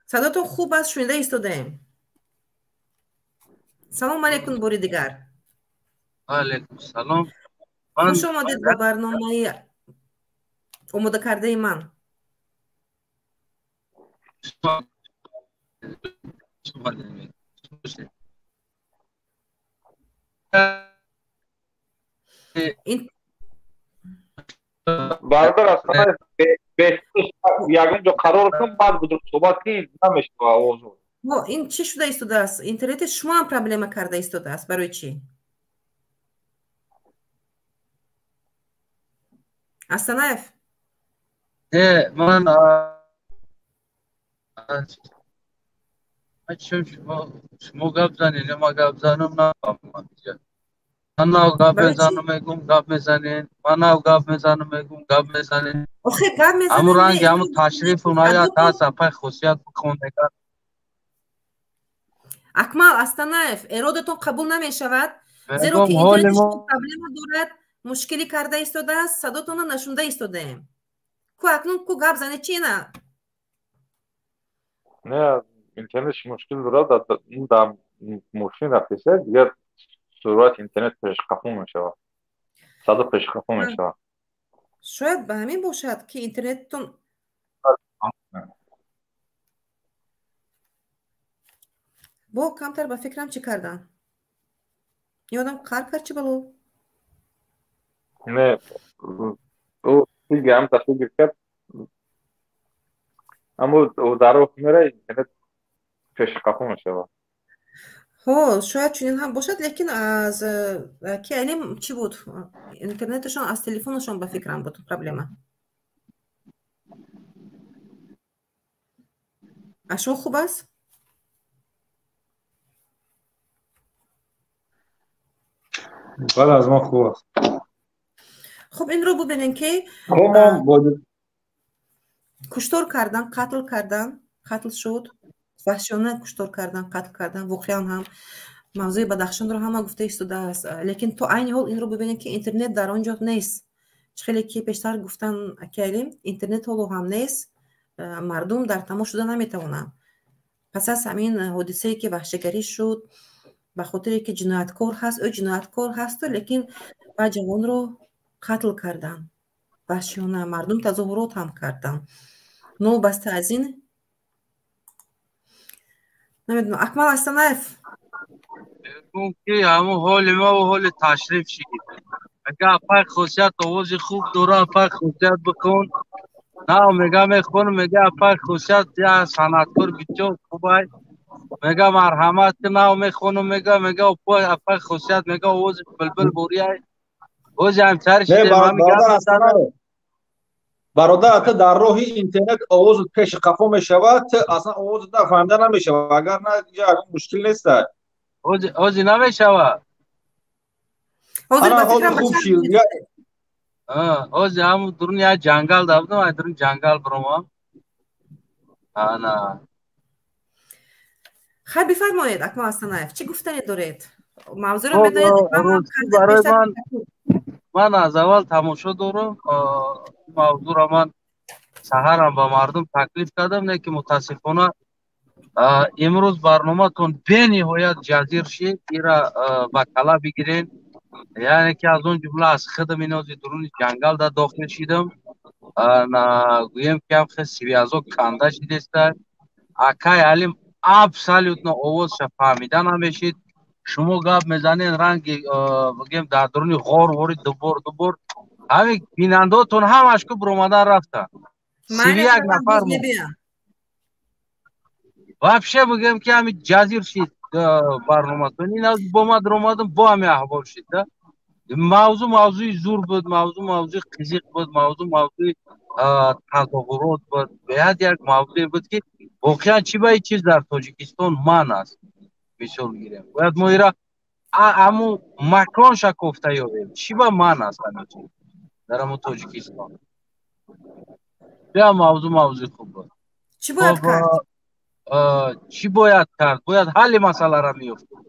Садотон хуб аст, шунида истодаем. Салом алейкум бори дигар. Алейкум салом. Хуш омадед ба барномаи омодакардаи ман. Бародар Астанаев, ягон ҷо қарор кун, баъд будур суҳбат ки намешава овозо. Ин чӣ шуда истодааст? Интернети шумо ҳам проблема карда истодааст. Барои чӣ? Астанаев? Не, ман шумо гап занед, ман гап занам нафаҳмам. Ман нав гап мезанам, мегум гап мезанед. Ман нав гап мезанам, мегум гап мезанед. Охе гап мезанед. Ҳамун ранги ҳамун ташриф уная тас апай хусият бихондега. Акмал Астанаев, эродатон қабул намешавад, зеро ки интернети шумо проблема дорад, мушкилӣ карда истодааст, садотонро нашунда истодаем. Ку акнун ку гап зане, чи ина? Не, интернет мушкил дорад, дар мошин рафтеса, дигар суръати интернет пешқафо мешавад, садо пешқафо мешавад. Шояд ба ҳамин бошад, ки интернеттон бо камтар ба фикрам чӣ кардан? Ин одам қар кард, чӣ бало? Не, ам ташкил кард, аммо дар роҳ мера, интернет пешқафо мешавад. Ҳо, шояд чунин ҳам бошад, лекин аз ки алим чӣ буд? Интернеташон аз телефонашон ба фикрам буд проблема. Аз шумо хуб аст? Бале, аз ман хуб аст. Хуб, инро бубинем, ки куштор кардан, қатл кардан, қатл шуд, ваҳшиёна куштор кардан, қатл кардан. Воқеан ҳам мавзӯи Бадахшонро ҳама гуфта истодааст, лекин то айни ҳол инро бубинем, ки интернет дар он ҷо нест. Чӣ хеле ки пештар гуфтан акиалим, интернет ҳоло ҳам нест, мардум дар тамос шуда наметавонанд. Пас аз ҳамин ҳодисае, ки ваҳшигарӣ шуд, ба хотире ки ҷинояткор ҳаст, ӯ ҷинояткор ҳасту, лекин ба ҷавонро қатл карданд ваҳшиёна, мардум тазоҳурот ҳам карданд. Новобаста аз ин, намедонам, Акмал Астанаев, ки ҳамун ҳоли ма ва ҳоли ташриф шид. Мега, апай Хосият овози хуб дора, апай Хосият бикун. На, мега, мехонам, мега, апай Хосият я санъаткор бисёр хубай. Мега, марҳамат ки, нав мехонам, мега, апай Хосият, мега, овози булбул бурияй. Ози ҳамсари шидем. Бародар, ту дар роҳи интернет овозат пеши қафо мешавад, ту аслан овозат фаҳмида намешавад. Агар на, инҷа ягон мушкил нест. Ози намешавад. Ҳозир хуб шид. Ози ҳамун дурун як ҷангал да будам, ай дурун ҷангал биромам. Ана. Хай, бифармоед, Акмал Астанаев, чӣ гуфтане доред? Мавзӯро медонед? Барои ман аз аввал тамошо дорам. Мавзӯро ман саҳарам ба мардум таклиф кардам, не ки мутаассифона имрӯз барноматон бениҳоят ҷазир шид. Ира ба кала бигирен, яъне ки аз он ҷумла аз худам инози дуруни ҷангал да дохил шидам. Гӯем ки ҳам хел связо канда шидеста. Акай Алим абсолютно овозша фаҳмида намешид. Шумо гап мезанед, ранги бигем дар дуруни ғор вори дубор дубор. Ҳамин бинандаотон ҳамаш ку биромадан рафтанд. 31 нафар вообще бигем ки ҳамин ҷазир шид барноматон. Ин аз бо ман даромадам, бо ҳамин аҳвол шид. Мавзӯ мавзӯи зур буд, мавзӯ мавзӯи қизиқ буд, мавзӯ мавзӯи тазоҳурот буд. Беҳад як мавзӯе буд, ки воқеан чӣ ба ин чиз дар Тоҷикистон ман аст. Мисол гирем, бояд мо ира ҳамун маконша кофта ёбем, чӣ ба ман аст ҳамин чиз дар ҳамун Тоҷикистон. Беҳад мавзӯ мавзӯи хуб буд. Чӣ бояд кард? Чӣ бояд кард? Бояд ҳалли масъаларо меёфтем.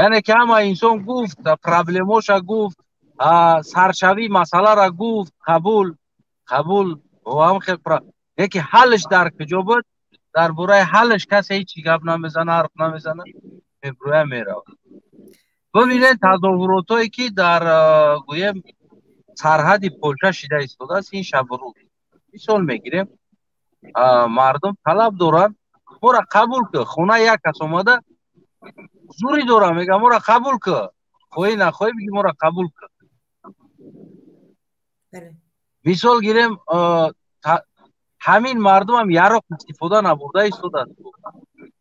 Яъне ки ҳама инсон гуфт, проблемоша гуфт, саршавии масъаларо гуфт, қабул, қабул, ҳам хел, лекин ҳаллиш дар куҷо буд? Дар бораи ҳаллиш касе ҳеҷ гап намезана, ҳарф намезана, мебурӯя меравад. Бибинед тазоҳуротҳое, ки дар гӯем сарҳади Полша шида истодааст ин шабу рӯз. Мисол мегирем, мардум талаб доранд, моро қабул кун. Хона як кас омада зури дорам, мега, моро қабул кун, хоҳӣ нахоҳӣ, биги моро қабул кун. Мисол гирем, ҳамин мардумам яроқ истифода набурда истодааст.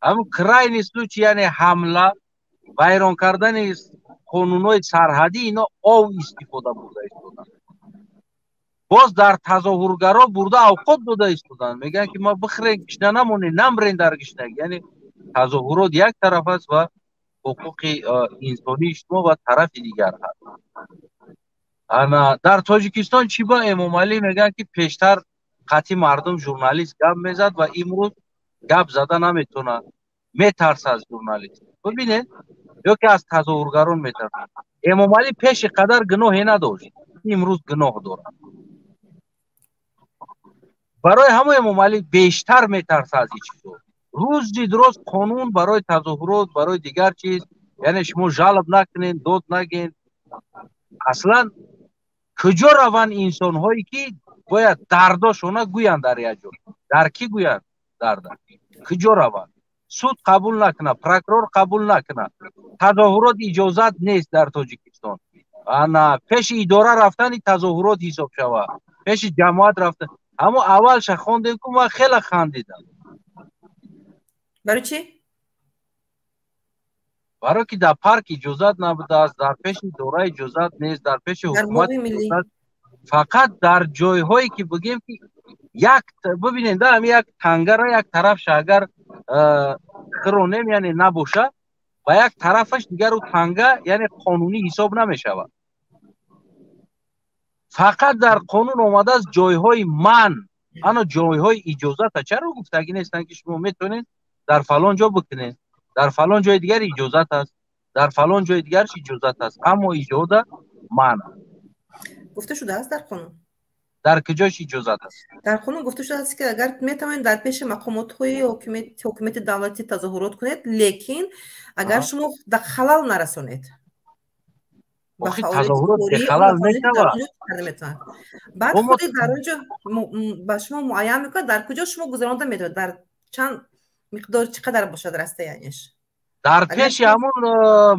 Ҳамун крайний случай, яъне ҳамла, вайрон кардани қонунҳои сарҳадӣ, ино ов истифода бурда истоданд. Боз дар тазоҳургаро бурда авқот дода истоданд. Мегӯянд, ки ма бихӯрен, гишна намонед, намрен дар гишнагӣ. Яъне тазоҳурот як тараф аст ва ҳуқуқи инсонии шумо ва тарафи дигар ҳаст. Ана дар Тоҷикистон чӣ ба Эмомалӣ мегӯянд, ки пештар қатъи мардум журналист гап мезад ва имрӯз гап зада наметавонад, метарсад журналист. Бибинед, ё ки аз тазоҳургарон метарсад. Эмомалӣ пеши қадар гуноҳе надошт, имрӯз гуноҳ дорад. Барои ҳамон Эмомалӣ бештар метарсад аз ин чизо. Рӯзи дуроз қонун барои тазоҳурот, барои дигар чиз, яъне шумо жалоб накунед, дод нагед. Аслан куҷо раванд инсонҳое ки бояд дардошона гӯянд дар як ҷо? Дар кӣ гӯянд дарда? Куҷо раванд? Суд қабул накунад, прокурор қабул накунад, тазоҳурот иҷозат нест дар Тоҷикистон. Ана пеши идора рафтани тазоҳурот ҳисоб шавад, пеши ҷамоат рафтан. Ҳамо аввалша хондем ку, ман хеле хандидам. Барои чӣ? Барои ки дар парк иҷозат набудааст, дар пеши идора иҷозат нест, дар пеши ҳукумат иҷозат, фақат дар ҷойҳое ки бигем ки як бибинед, да ҳами як тангара як тарафша агар хиронем, яъне набоша, ба як тарафаш дигару танга, яъне қонунӣ ҳисоб намешавад. Фақат дар қонун омадааст ҷойҳои манъ, ано ҷойҳои иҷозата чаро гуфтагӣ нестанд ки шумо метавонед дар фалон ҷо бикунед, дар фалон ҷои дигар иҷозат аст, дар фалон ҷои дигарш иҷозат аст, аммо иҷоза манъ аст. Гуфта шудааст дар қонун. Дар куҷош иҷозат аст? Дар қонун гуфта шудааст ки агар метавонед дар пеши мақомотҳои ҳокимияти давлатӣ тазоҳурот кунед, лекин агар шумо халал нарасонед. Охи тазоҳурот бехалал мешавад. Баъд худи дар он ҷо ба шумо муайян мекунад дар куҷо шумо гузаронда метавонед, дар чанд миқдор чӣ қадар бошад расстоянияш. Дар пеши ҳамон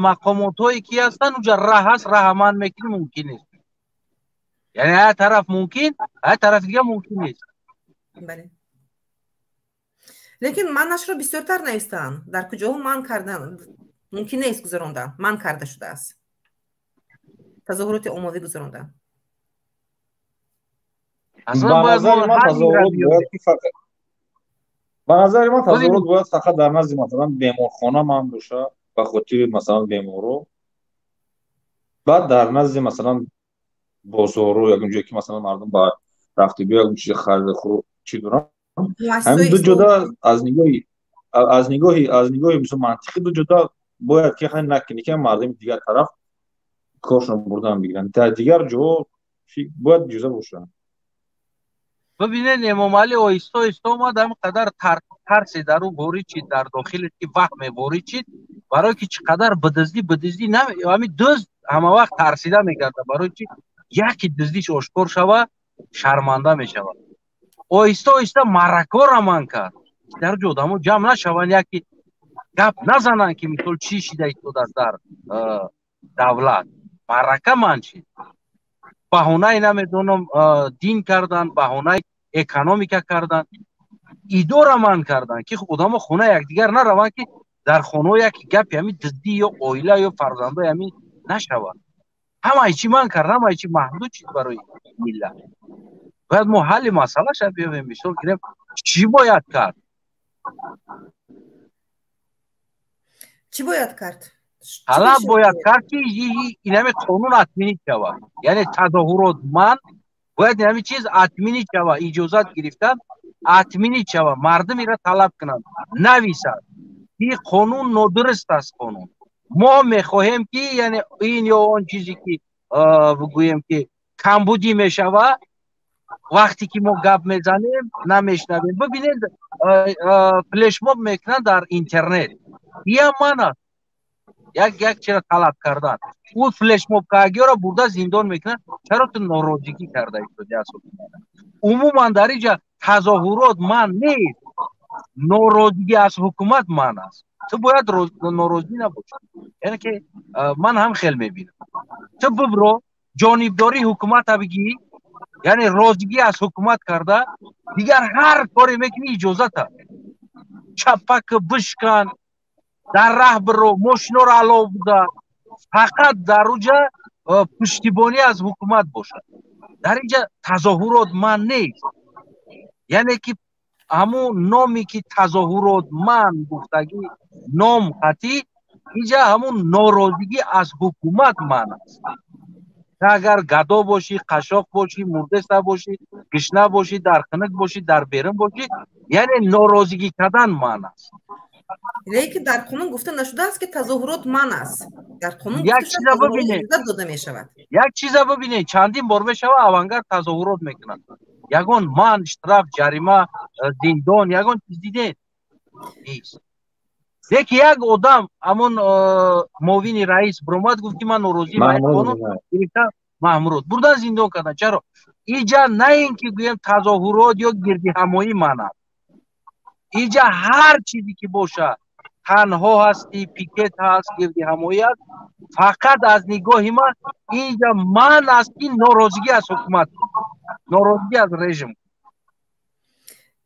мақомотҳое ки ҳастанд, унҷа раҳ аст, раҳа манъ мекунӣ мумкин нест. Яъне як тараф мумкин, як тарафи дигар мумкин нест. Бале. Лекин манъашро бисёртар навиштаанд. Дар куҷоҳо манъ кардан мумкин нест гузарондан, манъ карда шудааст. Тазоҳуроти оммавӣ гузарондан. Ба назари ман тазоҳурот бояд ки фақат ба назари ман тазоҳурот бояд фақат дар назди масалан беморхона манъ бошад, ба хотири масалан беморо, баъд дар назди масалан бозору ягон ҷое ки масалан мардум ба рафту биё ягон чизи хариду хӯрок чӣ доранд, ҳамин ду ҷода аз нигоҳи мисол мантиқӣ ду ҷода бояд ки накунӣ ки мардуми дигар тараф коршон бурдан бигиранд. Дар дигар ҷо бояд иҷоза бошад. Бибинед, Эмомалӣ оҳиста оҳиста омад, ҳам қадар тарсе дар ӯ ворид шид, дар дохиле ки ваҳме ворид шид, барое ки чӣ қадар бидиздӣ ҳамин дузд ҳама вақт тарсида мегардад, барои чи яке дуздиш ошкор шава шарманда мешавад. Оҳиста оҳиста маъракаҳоро манъ кард, дар ҷо одамо ҷамъ нашаванд, яке гап назананд ки мисол чӣ шида истодааст дар давлат. Маърака манъ шид. Баҳонаи намедонам дин кардан, баҳонаи экономика кардан, идора манъ кардан ки одамо хонаи якдигар нараванд, ки дар хонаҳо як гапи ҳамин дуздӣ ё оила ё фарзандои ҳамин нашавад. Ҳамаи чӣ манъ кард, ҳамаи чӣ маҳдуд шид барои миллат. Бояд мо ҳалли масъалаша биёбем, мисол гирем, чӣ бояд кард? Чӣ бояд кард? Талаб бояд кард ки инами қонун отменить шавад. Яъне тазоҳурот манъ, бояд инами чиз отменить шавад, иҷозат гирифтан отменить шавад, мардум инро талаб кунанд, нависанд ки қонун нодуруст аст. Қонун мо мехоҳем ки яъне ин ё он чизе ки бигӯем ки камбудӣ мешавад, вақте ки мо гап мезанем намешнавем. Бибинед, флешмоб мекунанд дар интернет, иам ман аст. Як чиро талаб кардан, ӯ флешмоб каагиёро бурда зиндон мекунад. Чаро ту норозигӣ карда истоди аз ҳукумат? Умуман дар инҷа тазоҳурот манъ нест, норозигӣ аз ҳукумат манъ аст. Ту бояд норозӣ набошӣ. Яъне ки ман ҳам хел мебинам. Ту бибро ҷонибдории ҳукумата бигӣ, яъне розигӣ аз ҳукумат карда, дигар ҳар коре мекунӣ иҷозат аст. Чапак бишкан, дар раҳ биро, мошиноро алов буда, фақат дар уҷа пуштибонӣ аз ҳукумат бошад. Дар инҷа тазоҳурот манъ нест. Яъне ки ҳамун номе ки тазоҳурот манъ гуфтагӣ, ном қатӣ, инҷа ҳамун норозигӣ аз ҳукумат манъ аст. Агар гадо бошӣ, қашоқ бошӣ, мурдеста бошӣ, гишна бошӣ, дар хунук бошӣ, дар берун бошӣ, яъне норозигӣ кардан манъ аст. Лекин дар қонун гуфта нашудааст, ки тазоҳурот манъ аст. Дар қонун Як чиза бибинед. Иҷозат дода мешавад. Як чиза бибинед, чандин бор мешава, Авангард тазоҳурот мекунад. Ягон ман, штраф, ҷарима, зиндон, ягон чиз дидед? Нест. Лекин як одам, ҳамон муовини раис биромад, гуфт, ки ман норозӣ қонун гирифта, Маҳмурод бурдан, зиндон кардан. Чаро? Иҷа на ин ки гӯем тазоҳурот ё гирдиҳамоӣ манъ аст. Иҷа ҳар чизе ки боша, танҳо ҳастӣ, пикет ҳаст, гирдиҳамоӣ аст, фақат аз нигоҳи ман инҷа манъ аст, ки норозигӣ аз ҳукумат, норозигӣ аз режим.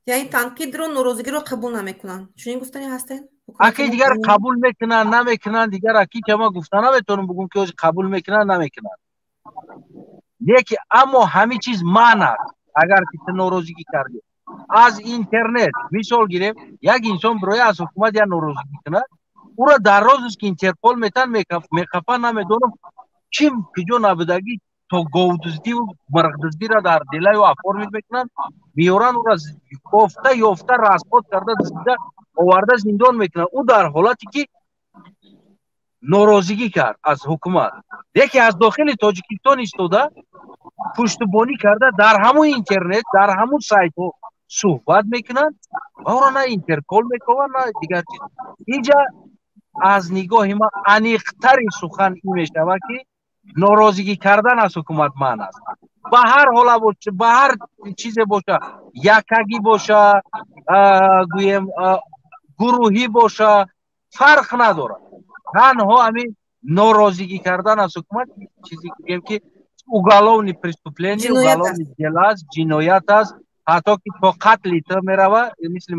Яъне танқидро, норозигиро қабул намекунанд, чунин гуфтани ҳастед? Аки, дигар қабул мекунанд, намекунанд, дигар аки ки ман гуфта наметавонам, бугум ки ҳозир қабул мекунанд, намекунанд. Лекин аммо ҳамин чиз манъ аст. Агар ки ту норозигӣ кардӣ аз интернет, мисол гирем, як инсон бироя аз ҳукумат як норозигӣ кунад, ӯро дар розыск ки Интерпол метан, меқафа, намедонам ким куҷо набудагӣ, то говдуздиву мирғдуздиро дар делаю оформить мекунанд, меёранд, ӯро кофта ёфта, расход карда, дуздида оварда, зиндон мекунанд. Ӯ дар ҳолате ки норозигӣ кард аз ҳукумат, яке аз дохили Тоҷикистон истода, пуштубонӣ карда, дар ҳамун интернет, дар ҳамун сайтҳо суҳбат мекунанд ва ӯро на Интерпол мекованд, на дигар чиз. Инҷа аз нигоҳи ман аниқтари сухан ин мешавад, ки норозигӣ кардан аз ҳукумат манъ аст, ба ҳар ҳола боша, ба ҳар чизе боша, якагӣ боша, гӯем, гурӯҳӣ боша, фарқ надорад. Танҳо ҳамин норозигӣ кардан аз ҳукумат чизе гӯем ки уголовный преступление, уголовный дело аст, ҷиноят аст, ҳатто ки то қатли ту мерава, мисли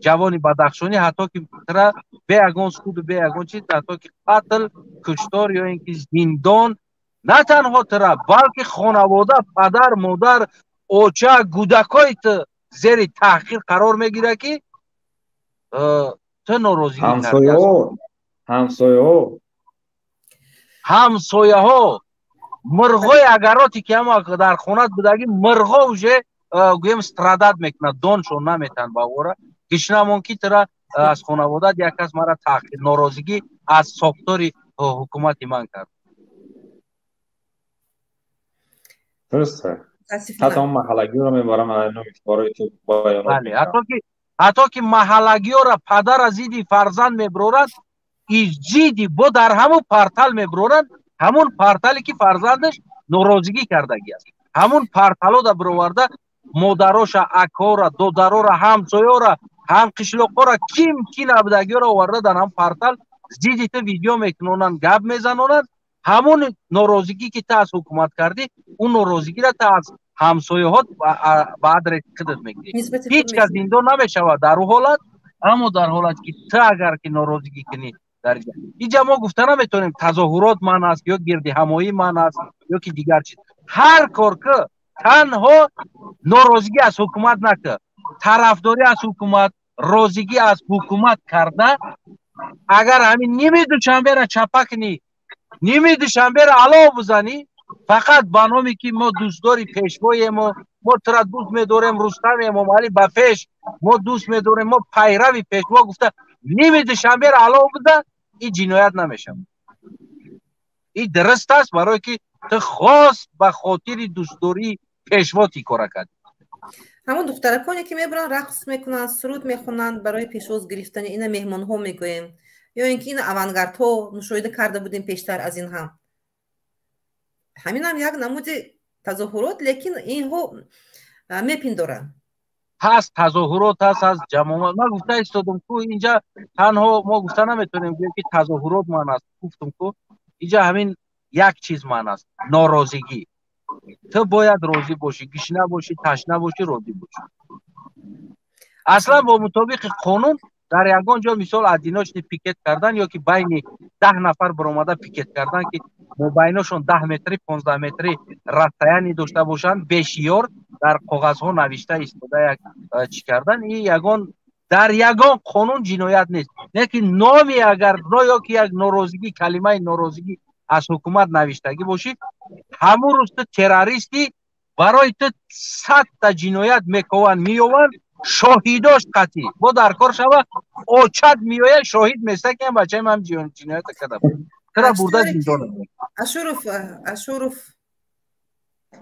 ҷавони бадахшонӣ, ҳатто ки тра бе ягон суду, бе ягон чиз, ҳатто ки қатл, куштор ё ин ки зиндон, на танҳо тра, балки хонавода, падар, модар, оча, кӯдакҳои ту зери таҳқир қарор мегирад, ки ту норозигӣ кардӣ. Ҳамсояҳо. Ҳамсояҳо, мирғои агароте ки ҳама дар хонат будагӣ, мирғо уже гӯем страдать мекунад, доншон наметан ба ора гишнамон, ки тура аз хонаводат як кас мара таҳқир, норозигӣ аз сохтори ҳукумати ман кард. Дуруст, ҳатто маҳаллагиро мебарам барои ту баёнот. Бале, ҳатто ки маҳаллагиёра, падара зидди фарзанд меброрад, зидди бо дар ҳамун портал меброранд, ҳамун портале ки фарзандаш норозигӣ кардагӣ аст, ҳамун порталода бироварда, модароша, акора, додарора, ҳамсоёра, ҳамқишлоқора, ким ки набудагиёра оварда, дар ҳам портал зидди ту видео мекунонанд, гап мезанонанд. Ҳамун норозигӣ ки ту аз ҳукумат кардӣ, ӯ норозигиро ту аз ҳамсояҳот ба адреси худат мегирӣ. Ҳеҷ кас зиндон намешавад дар ӯ ҳолат, аммо дар ҳолате ки ту агар ки норозигӣ кунӣ дар инҷа, мо гуфта наметавонем тазоҳурот манъ аст ё гирдиҳамоӣ манъ аст ё ки дигар чиз. Ҳар кор ки, танҳо норозигӣ аз ҳукумат накар, тарафдорӣ аз ҳукумат, розигӣ аз ҳукумат карда, агар ҳамин ними Душанбера чапа кунӣ, ними Душанбера алов бизанӣ, фақат ба номе ки мо дӯстдори пешвоемо, мо тура дӯст медорем, Рустам Эмомалӣ, ба пеш, мо дӯст медорем, мо пайрави пешво гуфта, ними Душанбера алов бизан, ин ҷиноят намешавад. Ин дуруст аст, барое ки ту хос ба хотири дӯстдории пешво ти кора кардӣ. Ҳамон духтараконе ки мебаранд, рақс мекунанд, суруд мехонанд барои пешвоз гирифтани, ина меҳмонҳо мегӯем ё ин ки ина авангардҳо, мушоҳида карда будем пештар аз ин ҳам, ҳаминам як намуди тазоҳурот, лекин инҳо мепиндоранд. Ҳаст тазоҳурот, ҳаст аз ҷамоат. Ман гуфта истодам ку, инҷа танҳо мо гуфта наметавонем гӯем ки тазоҳурот манъ аст. Гуфтам ку, инҷа ҳамин як чиз манъ аст: норозигӣ. Ту бояд розӣ бошӣ, гишна бошӣ, ташна бошӣ, розӣ бошӣ. Аслан бо мутобиқи қонун дар ягон ҷо, мисол, одиночный пикет кардан ё ки байни 10 нафар баромада пикет кардан, ки мобайношон 10 метри, 15 метри расстояние дошта бошанд, бешиёр дар коғазҳо навишта истода як чӣ кардан, и ягон дар ягон қонун ҷиноят нест. Лекин номи агар ё ки як норозигӣ, калимаи норозигӣ аз ҳукумат навиштагӣ бошӣ, ҳамун рӯз ту террористӣ, барои ту садта ҷиноят мекованд, меёванд. Шоҳидош қатъӣ бо дар кор шава, очат меояд, шоҳид места, ки бачаи ман ҷиноята карда буд, тура бурда зиндон. Ашуров, Ашуров.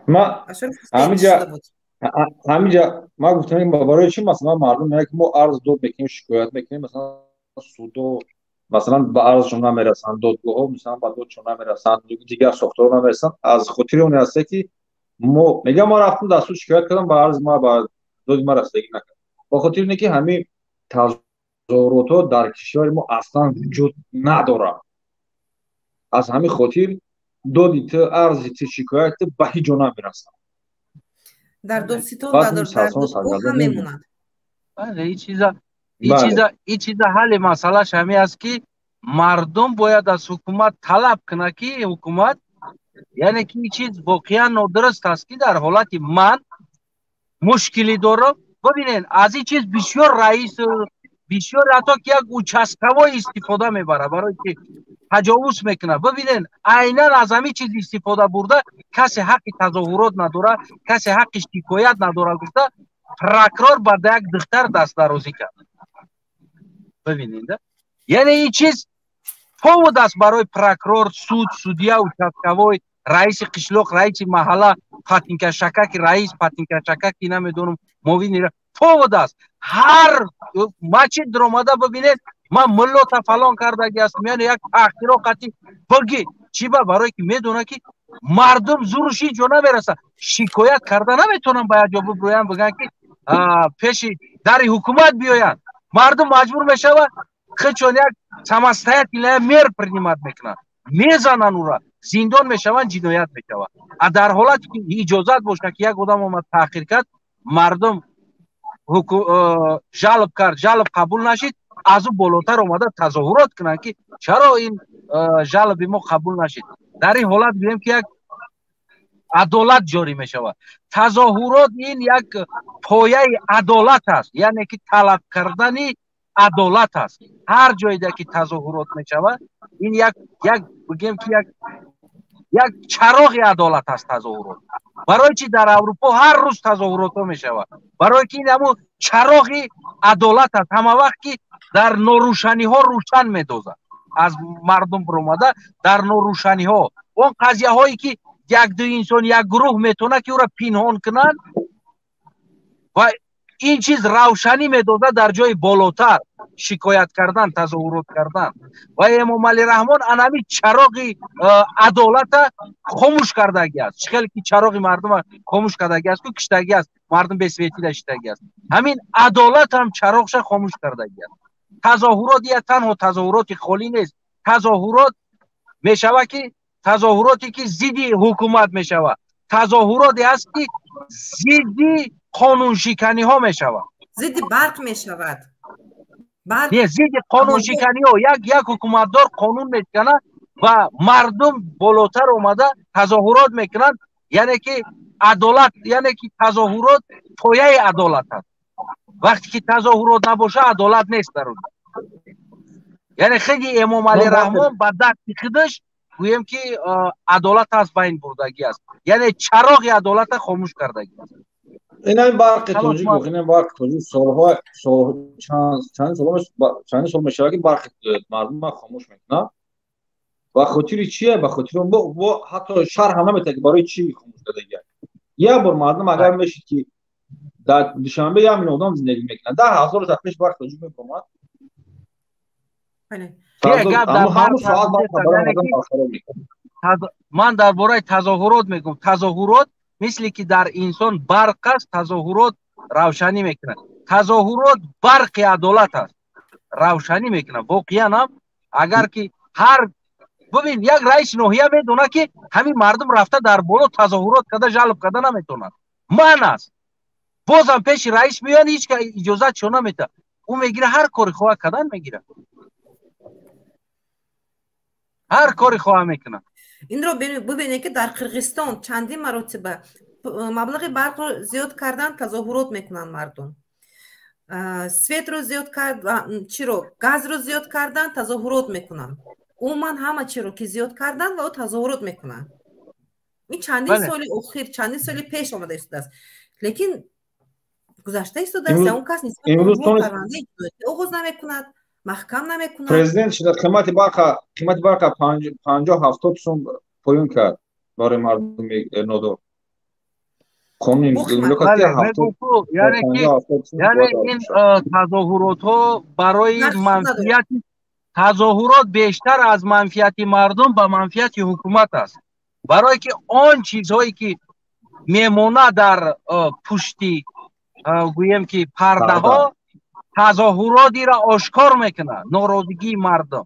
Ма ҳамиҷа ман гуфтам, барои чӣ, масалан, мардум меяд, ки мо арз дод мекунем, шикоят мекунем, масалан, судо, масалан, ба арзшон намерасанд, додгоҳҳо, масалан, ба додшон намерасанд, дигар сохторҳо намерасанд. Аз хотири оне ҳаста, ки мо мегӯям, мо рафтам дар суд шикоят кардам, ба арзи ма, ба доди ма расидагӣ накард. Ба хотири ине ки ҳамин тазоҳуротҳо дар кишвари мо аслан вуҷуд надорад. Аз ҳамин хотир доди ту, арзи ту, шикояти ту ба ҳеҷ ҷо намерасад. Дар додситон ва дар додгоҳ ҳам мемонад. Ин чиза ҳалли масъалаш ҳамин аст, ки мардум бояд аз ҳукумат талаб кунад, ки ҳукумат, яъне ки ин чиз воқеан нодуруст аст, ки дар ҳолати ман мушкилӣ дорам. Бибинед, аз ин чиз бисёр раис, бисёр, ҳатто ки як участковой истифода мебарад, барое ки таҷовуз мекунад. Бибинед, айнан аз ҳамин чиз истифода бурда, касе ҳаққи тазоҳурот надорад, касе ҳаққи шикоят надорад гуфта, прокурор ба як духтар дастдарозӣ кард. Бибинед, яъне ин чиз повод аст барои прокурор, суд, судья, участковой, раиси қишлоқ, раиси маҳалла, патинкашакаки раис, патинкашакаки намедонам, муовини, повод аст. Ҳар мачи даромада бибинед, ман муллота фалон кардаги астам, яъне як таҳқиро қатӣ биги чӣ ба, барое ки медонад, ки мардум зуруши ҷо намерасад, шикоят карда наметавонанд, ба як ҷо бибурӯянд, бигӯянд, ки пеши дари ҳукумат биёянд. Мардум маҷбур мешавад, худшон як самостоятельная мер принимать мекунанд, мезананд ура, зиндон мешаванд, ҷиноят мешавад. А дар ҳолате ки иҷозат бошад, ки як одам омад, таъхир кард, мардум жалоб кард, жалоб қабул нашид, аз ӯ болотар омада тазоҳурот кунанд, ки чаро ин жалоби мо қабул нашид. Дар ин ҳолат гӯем, ки як адолат ҷорӣ мешавад. Тазоҳурот ин як пояи адолат аст, яъне ки талаб кардани адолат аст. Ҳар ҷойда ки тазоҳурот мешавад, ин як бигем, ки як чароғи адолат аст тазоҳурот. Барои чи дар Аврупо ҳар рӯз тазоҳуротҳо мешавад? Барое ки ин ҳамун чароғи адолат аст, ҳама вақт ки дар норӯшаниҳо рӯшан медозад, аз мардум биромада дар норӯшаниҳо, он қазияҳое ки як ду инсон, як гурӯҳ метавонад, ки ӯро пинҳон кунанд, ва ин чиз равшанӣ медозад, дар ҷои болотар шикоят кардан, тазоҳурот кардан. Ва Эмомалӣ Раҳмон анами чароғи адолата хомӯш кардаги аст. Чӣ хеле ки чароғи мардума хомӯш кардаги аст, ку киштаги аст, мардум бесветида шидаги аст, ҳамин адолат ҳам чароғша хомӯш кардаги аст. Тазоҳурот я танҳо тазоҳуроти холӣ нест. Тазоҳурот мешавад, ки тазоҳуроте ки зидди ҳукумат мешавад, тазоҳуроте аст, ки зидди қонуншиканиҳо мешавад. Зидди барқ мешавад. Не, зидди қонуншиканиҳо. Як ҳукуматдор қонун мешиканад ва мардум болотар омада тазоҳурот мекунанд, яъне ки адолат, яъне ки тазоҳурот пояи адолат аст. Вақте ки тазоҳурот набошад, адолат нест дар он. Яъне хеле Эмомалӣ Раҳмон ба дасти худаш, гӯем, ки адолат аз байн бурдагӣ аст, яъне чароғи адолата хомӯш кардагӣ аст. Инам барқи тоҷик, инам барқи тоҷик солҳо, чанд сол мешавад, ки барқи мардума хомӯш мекунад. Ба хотири чие? Ба хотири бо ҳатто шарҳ ҳам наметавад, ки барои чӣ хомӯш кардагӣ. Як бор мардум агар мешид, ки дар Душанбе 1 миллион одам зиндагӣ мекунад, 10 000 дар пеш барқи тоҷик мебаромад, ҳамун соат барқ. Ман дар бораи тазоҳурот мегӯям. Тазоҳурот мисле ки дар инсон барқ аст, тазоҳурот равшанӣ мекунад. Тазоҳурот барқи адолат аст, равшанӣ мекунад. Воқеан ҳам, агар ки ҳар, бибин, як раиси ноҳия медонад, ки ҳамин мардум рафта дар боло тазоҳурот карда, жалоб карда наметавонад, ман аст. Бозам пеши раис меоянд, ҳеҷ иҷозатшо наметавад. Ӯ мегира, ҳар кори хоҳа кардан мегирад, ҳар кори хоҳа мекунад. Инро бибинед, ки дар Қирғизистон чандин маротиба маблағи барқро зиёд кардан, тазоҳурот мекунанд мардум. Светро зиёд кард, чиро, газро зиёд кардан, тазоҳурот мекунанд. Умуман, ҳама чиро ки зиёд кардан, ва ӯ тазоҳурот мекунанд. Ин чандин соли охир, чандин соли пеш омада истодааст, лекин Гузашта истодааст, он кас нисбат ба парвандаи ҷиноятӣ оғоз намекунад, маҳкам намекунад. Президент шуда қимати барқа 50-70 сум поён кард барои мардуми нодор. Қонуни Яъне ин тазоҳуротҳо барои манфиати, тазоҳурот бештар аз манфиати мардум ба манфиати ҳукумат аст, барое ки он чизҳое ки мемонад дар пушти, гӯем ки, пардаҳо, тазоҳуротиро ошкор мекунад, норозигии мардум.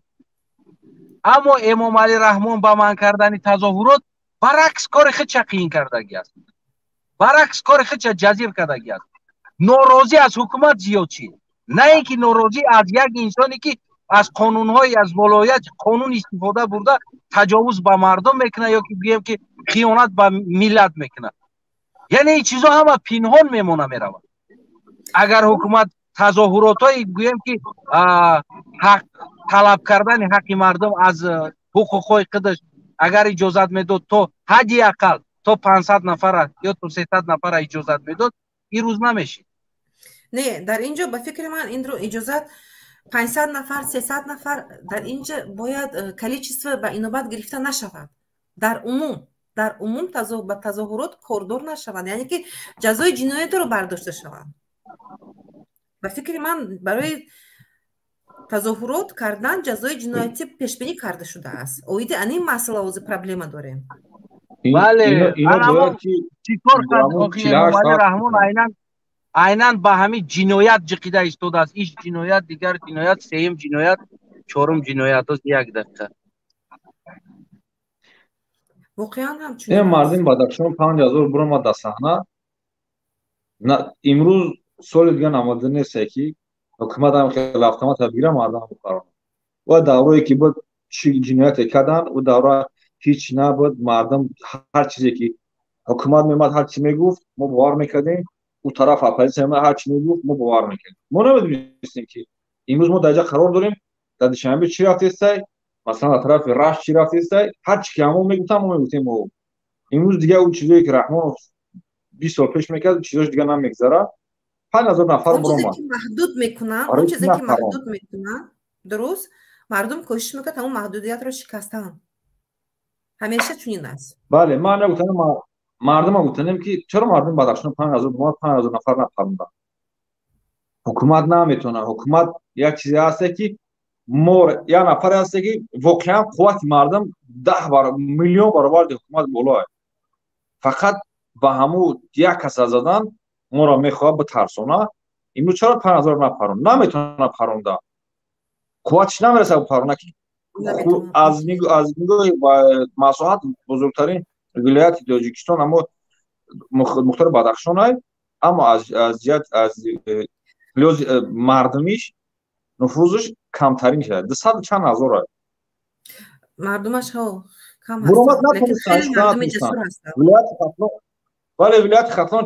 Аммо Эмомалӣ Раҳмон ба манъ кардани тазоҳурот баръакс кори худша қиин кардагӣ аст, баръакс кори худша ҷазир кардагӣ аст. Норозӣ аз ҳукумат зиёд шид, на ин ки норозӣ аз як инсоне ки аз қонунҳои, аз волоияти қонун истифода бурда, таҷовуз ба мардум мекунад ё ки гӯем ки хиёнат ба миллат мекунад. Яъне ин чизо ҳама пинҳон мемона, меравад. Агар ҳукумат тазоҳуротҳои, гӯем ки, ҳақ талаб кардани ҳаққи мардум аз ҳуқуқҳои худаш агар иҷозат медод, то ҳадди ақал то 500 нафара ё то 300 нафара иҷозат медод, ин рӯз намешид. Не, дар ин ҷо, ба фикри ман, инро иҷозат 500 нафар, 300 нафар, дар ин ҷо бояд количество ба инобат гирифта нашавад. Дар умум ба тазоҳурот кордор нашаванд, яъне ки ҷазои ҷиноятиро бардошта шаванд. Ба фикри ман, барои тазоҳурот кардан ҷазои ҷиноятӣ пешбинӣ карда шудааст. Оиди ан ин масъала ҳозир проблема дорем. Бале, чӣ кор кард Эмомалӣ Раҳмон? Айнан ба ҳамин ҷиноят ҷиқида истодааст. Иш ҷиноят, дигар ҷиноят, сеюм ҷиноят, чорум ҷиноят. Як дақиқа. Воқеан ҳам. Чунин мардими Бадахшон 5000 биромад дар саҳна. Имрӯз соли дига намода несте ки ҳукумат ҳам хеле автомата бигира, мардам бухарона. Ва даврое ки буд, чӣ ҷинояте карданд, ӯ давра ҳеҷ набуд. Мардум ҳар чизе ки ҳукумат меомад, ҳар чи мегуфт, мо бовар мекардем. Ӯ тараф оппозитсия меомад, ҳар чи мегуфт, мо бовар мекардем. Мо намедонистем, ки имрӯз мо дар ҷа қарор дорем, дар Душанбе чӣ рафтестай, масалан, дар тарафи Рашт чӣ рафтестай. Ҳар чи ки ҳамон мегуфтам, мо мегуфтем. Имрӯз дигар ӯ чизое ки Раҳмонов 20 сол пеш мекард, чизош дигар намегзарад. 5000 нафар буромад. Маҳдуд мекунанд, он чизе ки маҳдуд мекунанд, дуруст, мардум кӯшиш мекунад ҳамон маҳдудиятро шикастан. Ҳамеша чунин аст. Бале, ман нагуфтам, мардума гуфтанем, ки чаро мардуми Бадахшон 5000 буромад, 5000 нафар напаронданд? Ҳукумат наметавонад. Ҳукумат як чизе ҳасте, ки мо як нафаре ҳасте, ки воқеан қуввати мардум 10 миллион баробар ҳукумат болоа. Фақат ба ҳамун як каса задан моро мехоҳад битарсона. Имрӯз чаро 5000 напарон? Наметавона паронда, қувватиш намерасад парона, ки аз нигоҳи масоҳат бузургтарин вилояти Тоҷикистон амо Мухтори Бадахшонай, аммо аз ҷиҳат, аз лиҳози мардумиш, нуфузаш камтарин шуда, дусаду чанд ҳазор. Мардумаш кам. Буромад натонистанд. Вале вилояти Хатлон,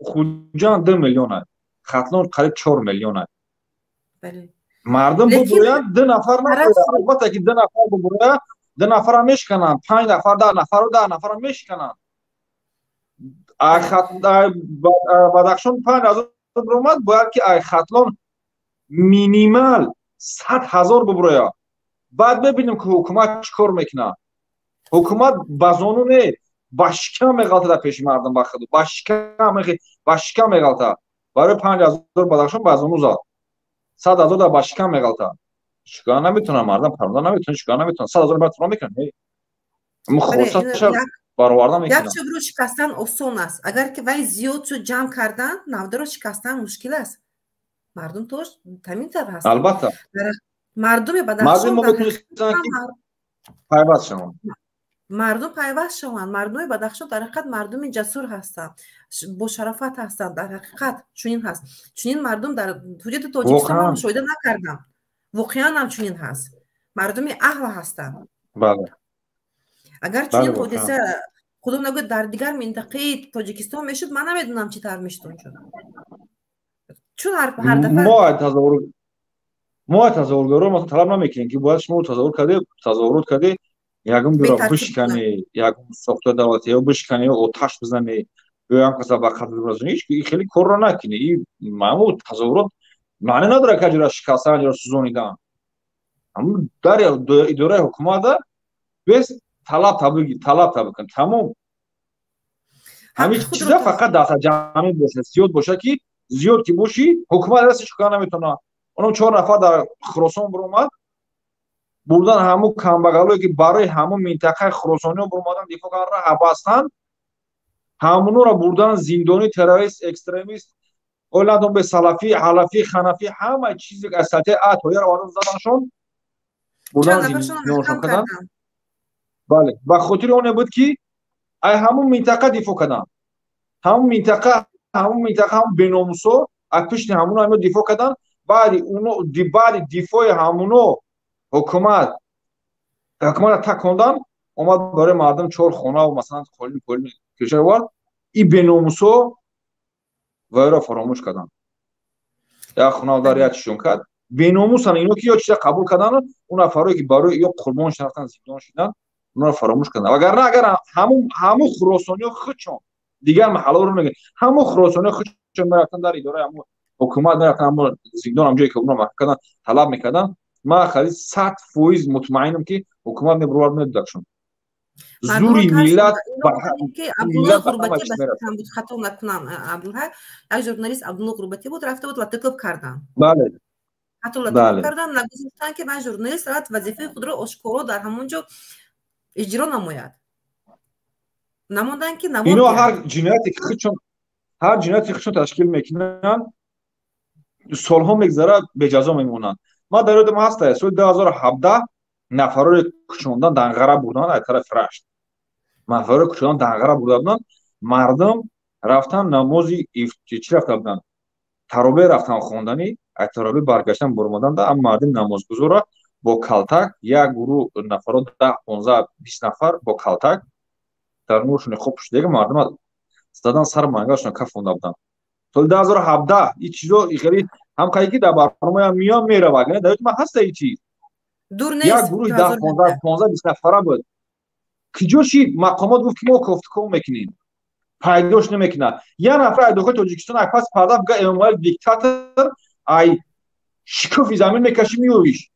Хуҷанд 2 миллион, Хатлон қариб 4 миллион мардум бубурӯянд, ду нафар, албатта ки ду нафар бубурӯянд, ду нафарам мешикананд, панҷ нафар, 10 нафару 10 нафарам мешикананд. Бадахшон 5000 биромад, бояд ки ай Хатлон минимал 100 000 бубурӯяд. Баъд мебинем, ки ҳукумат чӣ кор мекунад. Ҳукумат ба зону не, ба шикам меғалта дар пеши мардум, ба худ ба шикам меғалта. Барои 5000 Бадахшон ба зону зад, 100 000 дар ба шикам меғалта. Шикан наметавонад, мардам паронда наметавонад, шикан наметавонад. 100 000 бояд фурон мекунад, хосаша бароварда мекунад. Як чӯбро шикастан осон аст, агар ки вай зиёд шуд, ҷамъ кардан, навдаро шикастан мушкил аст. Мардум тош ҳамин тавр ҳаст. Албатта. Мардуми Бадахшон пайваст шаванд. Мардум пайваст шаванд. Мардуми Бадахшон дар ҳақиқат мардуми ҷасур ҳастанд, бошарафат ҳастанд. Дар ҳақиқат чунин ҳаст. Чунин мардум дар ҳудуди Тоҷикистон ман мушоҳида накардам. Воқеан ҳам чунин ҳаст, мардуми аҳл ҳастанд. Агар чунин ҳодиса, худо нагӯяд, дар дигар минтақаи Тоҷикистон мешуд, ман намедонам, чӣ тавр мешуд онҷо, чун ҳар дафъа Мо тазоҳургаро масалан талаб намекунем, ки бояд шумо тазоҳур кардед, тазоҳурот кардед, ягон биро бишкане, ягон сохтори давлатӣ ё бишкане, ё оташ бизане, Ё ям каса ба қатл расонӣ, ҳеч ки хеле корро накунӣ. И маъмул тазоҳурот маъне надорад, ки аҷра шикастан, аҷра сӯзонидан. Ҳамун дар идораи ҳукумата бес талаб табиги, талаб табикун, тамом. Ҳамин чиза фақат дастаҷамъӣ бошад, зиёд бошад, ки зиёд ки бошӣ, ҳукумат дасташ кора наметавонад. Онам чор нафар дар Хуросон биромад, бурдан ҳамун камбағалое ки барои ҳамун минтақаи хуросониё биромадан дифоъ кардан, раҳ бастан, ҳамунора бурдан зиндонӣ, террорист, экстремист, оладон бе салафӣ, ҳалафӣ, ханафӣ, ҳама чизе аз сатҳи а то яро овардан заданшон, бурдан зиндоншон кардан. Бале, ба хотири оне буд, ки ай ҳамун минтақа дифоъ кардан, ҳамун минтақа, ҳамун минтақа, ҳамун беномусо аз пишти ҳамуно ҳамино дифоъ кардан. Баъди уно, баъди дифои ҳамуно ҳукумата такондан, омад барои мардум чор хонаву масалан қолин полин кеша овард. И беномусо вайро фаромӯш карданд. Як хона дар як чишон кард. Беномусан ино, ки ё чиза қабул кардану он нафарое ки барои ё қурбон рафтан, зиндон шудан, онро фаромӯш карданд. Вагарна агар ҳамун хуросониё худшон, дигар маҳалларо мегӯянд, ҳамун хуросониё худшон мерафтан дар идораи ҳамун ҳукумат, мерафтан ҳамун зиндон, ҳам ҷое ки онро маҳкум кардан, талаб мекарданд, ман хари 100% мутмаинам, ки ҳукумат мебуровард, медодакшон. Зури миллат. Хато накунам, Абдулҳай, як журналист Абдулло Ғурбатӣ буд, рафта буд, латакӯб кардан. Бале. Ҳатто латакӯб кардан, нагузоштанд, ки вай журналист равад, вазифаи худро ошкоро дар ҳамон ҷо иҷро намояд. Намонданд, ки ино ҳар ҷинояте ки худшон, ҳар ҷинояте худшон ташкил мекунанд, солҳо мегзарад, беҷазо мемонанд. Ман дар ёдам ҳаста, соли 2017 нафароре кушондан Данғара бурдан, аз тарафи Рашт нафароре кушондан Данғара бурда буданд. Мардум рафтан намози чӣ рафта буданд, таробе рафтан хонданӣ, аз таробе баргаштан баромаданда, ам мардим намозгузора бо калтак, як гурӯҳ нафаро, 10, 15, 20 нафар бо калтак дар нуршони хоб пӯшидага мардума задан, сар мангалшон кафонда буданд. Соли 2017 и чизо хеле ҳам қайки дар барномаям миён меравад, дар ёди ман ҳаста и чиз. Як гурӯҳи 10, 15, 15, 20 нафара буд. Киҷо шид? Мақомот гуфт, ки мо кофтуков мекунем, пайдош намекунад. Як нафар аз дохили Тоҷикистон ай пас парда буга, Эмомалӣ диктатор, ай шикофи замин мекашӣ, меёвиш.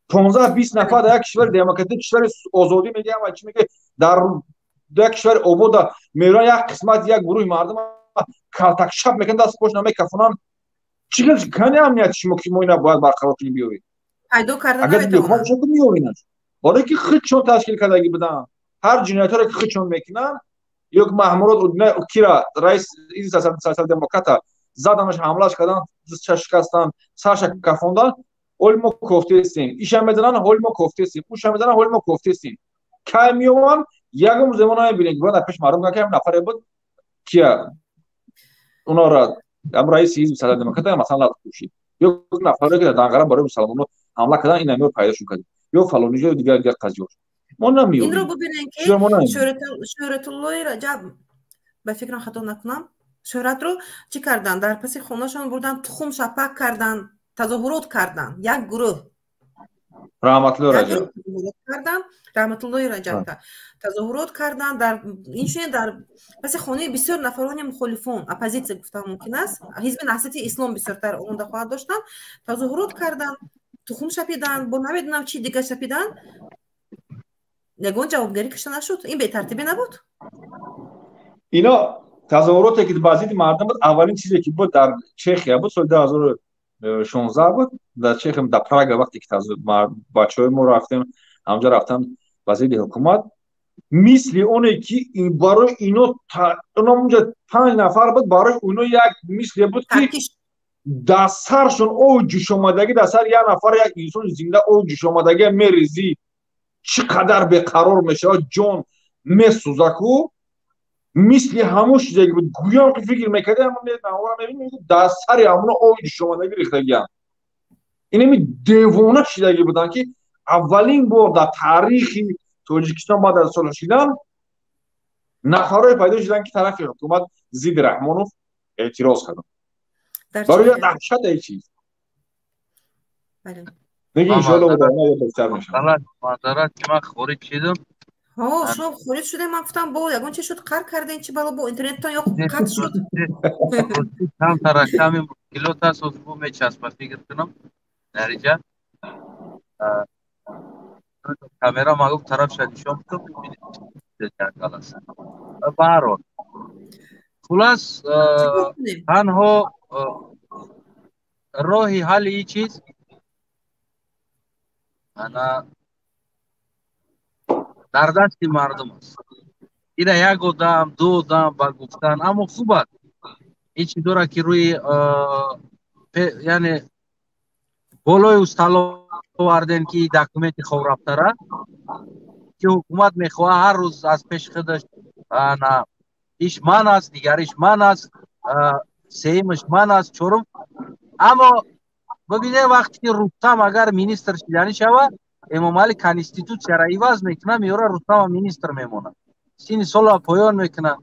15, 20 нафар дар як кишвари демократӣ, кишвари озодӣ мегӯям, чӣ мегӯя, дар як кишвари обода мерон, як қисмат, як гурӯҳи мардум калтакшаб мекунанд, даст пош намекафонанд. Чӣ кани амнияти шумо, ки мо ина бояд барқарор кунем, биёвед? Пайдо карда. Агар меёвинанд, барое ки худшон ташкил кардагӣ буданд. Ҳар ҷиноятҳоре ки худшон мекунанд, ё Маҳмурод кира, раис социал-демократа, заданаш, ҳамлаш кардан, шикастан, сарша кафондан. Ҳоли мо кофтестем, иша мезананд, ҳоли мо кофтестем, уша мезананд, ҳоли мо кофтестем. Кай меёванд? Ягон рӯзе мо намебинем, бояд пеш мардум ки нафаре буд, кия унора ам раиси ҳизби социал-демократа масалан лат пӯшид, ё нафаре ки дар Данғара барои мусалмоно ҳамла кардан, ин амиро пайдошон кардем, ё фалониҷо, дигар дигар қазиёш мо намеёбем. Инро бубинем, ки Шӯҳратуллои Раҷаб, ба фикрам хато накунам, Шӯҳратро чӣ карданд? Дар паси хонашон бурдан, тухм шапак карданд, тазоҳурот карданд, як гурӯҳ. Раҳматуллои Раҷаб. Карданд, Раҳматуллои Раҷаб тазоҳурот карданд. Дар инчунин дар паси хонаи бисёр нафарони мухолифон, оппозитсия гуфтан мумкин аст, ҳизби Наҳзати Ислом бисёртар омода хоҳад доштанд, тазоҳурот карданд, тухм шапиданд, бо намедонам чӣ дигар шапиданд, ягон ҷавобгарӣ кашта нашуд. Ин бетартибӣ набуд? Ино тазоҳуроте ки ба зидди мардум буд, аввалин чизе ки буд, дар Чехия буд, соли 2016 буд, дар Чехия, дар Прага, вақте ки бачаҳои мо рафтем ҳамҷа, рафтан ба зидди ҳукумат, мисли оне ки барои ино унҷа панҷ нафар буд, барои ино як мисле буд, ки дар саршон об ҷӯшомадагӣ, дар сари як нафар, як инсони зинда об ҷӯшомадагӣ мерезӣ, чӣ қадар беқарор мешавад, ҷон месӯзаку, мисли ҳамон чизе буд. Гӯём ки фикр мекардем, дар сари ҳамоно оби ҷӯшомадагӣ рехтагианд. Инами девона шидагӣ буданд, ки аввалин бор дар таърихи Тоҷикистон баъд аз солҳ шидан нафарое пайдо шуданд, ки тарафи ҳукумат зидди Раҳмонов эътироз карданд. Барои даҳшат ай чиз. Деги иншоалло беҳтар мешавад. Маъзарат, ки ман хориҷ шидам. Шумо хориҷ шудем, ман гуфтам бо ягон чи шуд, қар кардем, чи бало бо интернеттон ё қатъ шуд. Камтара ками мушкилот аст, ҳозир бо мечаспад, фикр кунам. Дариҷа камера ма гуфт тарафша нишон бидам, мебинед ҷангал аст. Ба ҳар ҳол, хулас, танҳо роҳи ҳалли ин чиз ана дар дасти мардум аст. Ина як одам, ду одам ба гуфтан, аммо хуб аст ин чизора ки рӯи, яъне болои устало овардем, ки документи хобрафтара, ки ҳукумат мехоҳад ҳар рӯз аз пеши худаш ана иш ман аст, дигариш ман аст, сеюмаш ман аст, чорум. Аммо бибинед, вақте ки Рустам агар министр шиданӣ шавад, Эмомалӣ конститутсияро иваз мекунад, меёра Рустама министр мемонад, сини сола поён мекунад.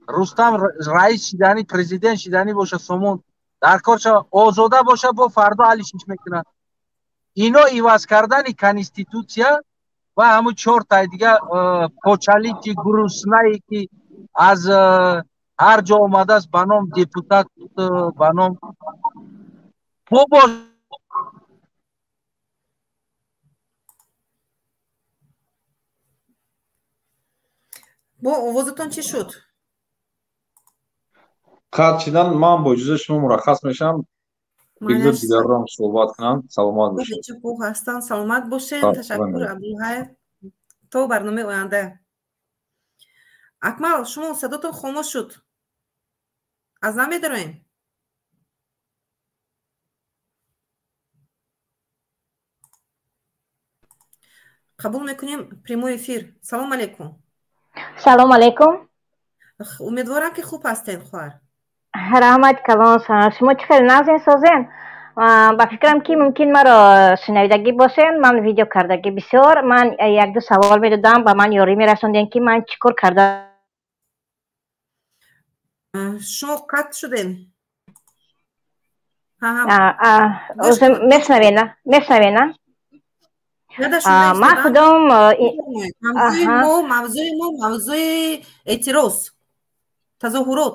Рустам раис шиданӣ, президент шиданӣ боша, сомон дар кор шава, озода боша, бо фардо ҳалли мекунад. Ино иваз кардани конститутсия ва ҳамун чортай дига почалити гуруснае, ки аз ҳар ҷо омадааст ба ном депутат, ба ном бобо. Бо овозатон чӣ шуд? Қатъ шидан. Ман бо иҷозаи шумо мураххас мешавам, бигзор дигарро суҳбат кунанд. Саломат бошед. Хуб ҳастанд, саломат бошед. Ташаккур, Абдулҳай, то барномаи оянда. Акмал, шумо садотон хомӯш шуд, аз нав медароем. Қабул мекунем прямой эфир. Салом алейкум. Салом алейкум. Умедворам, ки хуб ҳастед, хоҳар. Раҳмат калон. Шумо чӣ хел, нағзен, созен? Ба фикрам, ки мумкин маро шунавидагӣ бошен. Ман видео кардагӣ бисёр. Ман якду савол медодам, ба ман ёрӣ мерасондем, ки ман чӣ кор карда. Шумо қатъ шудем. Мешунавена, мешунавена? Ман худом Мавзӯи мо мавзӯи эътироз, тазоҳурот.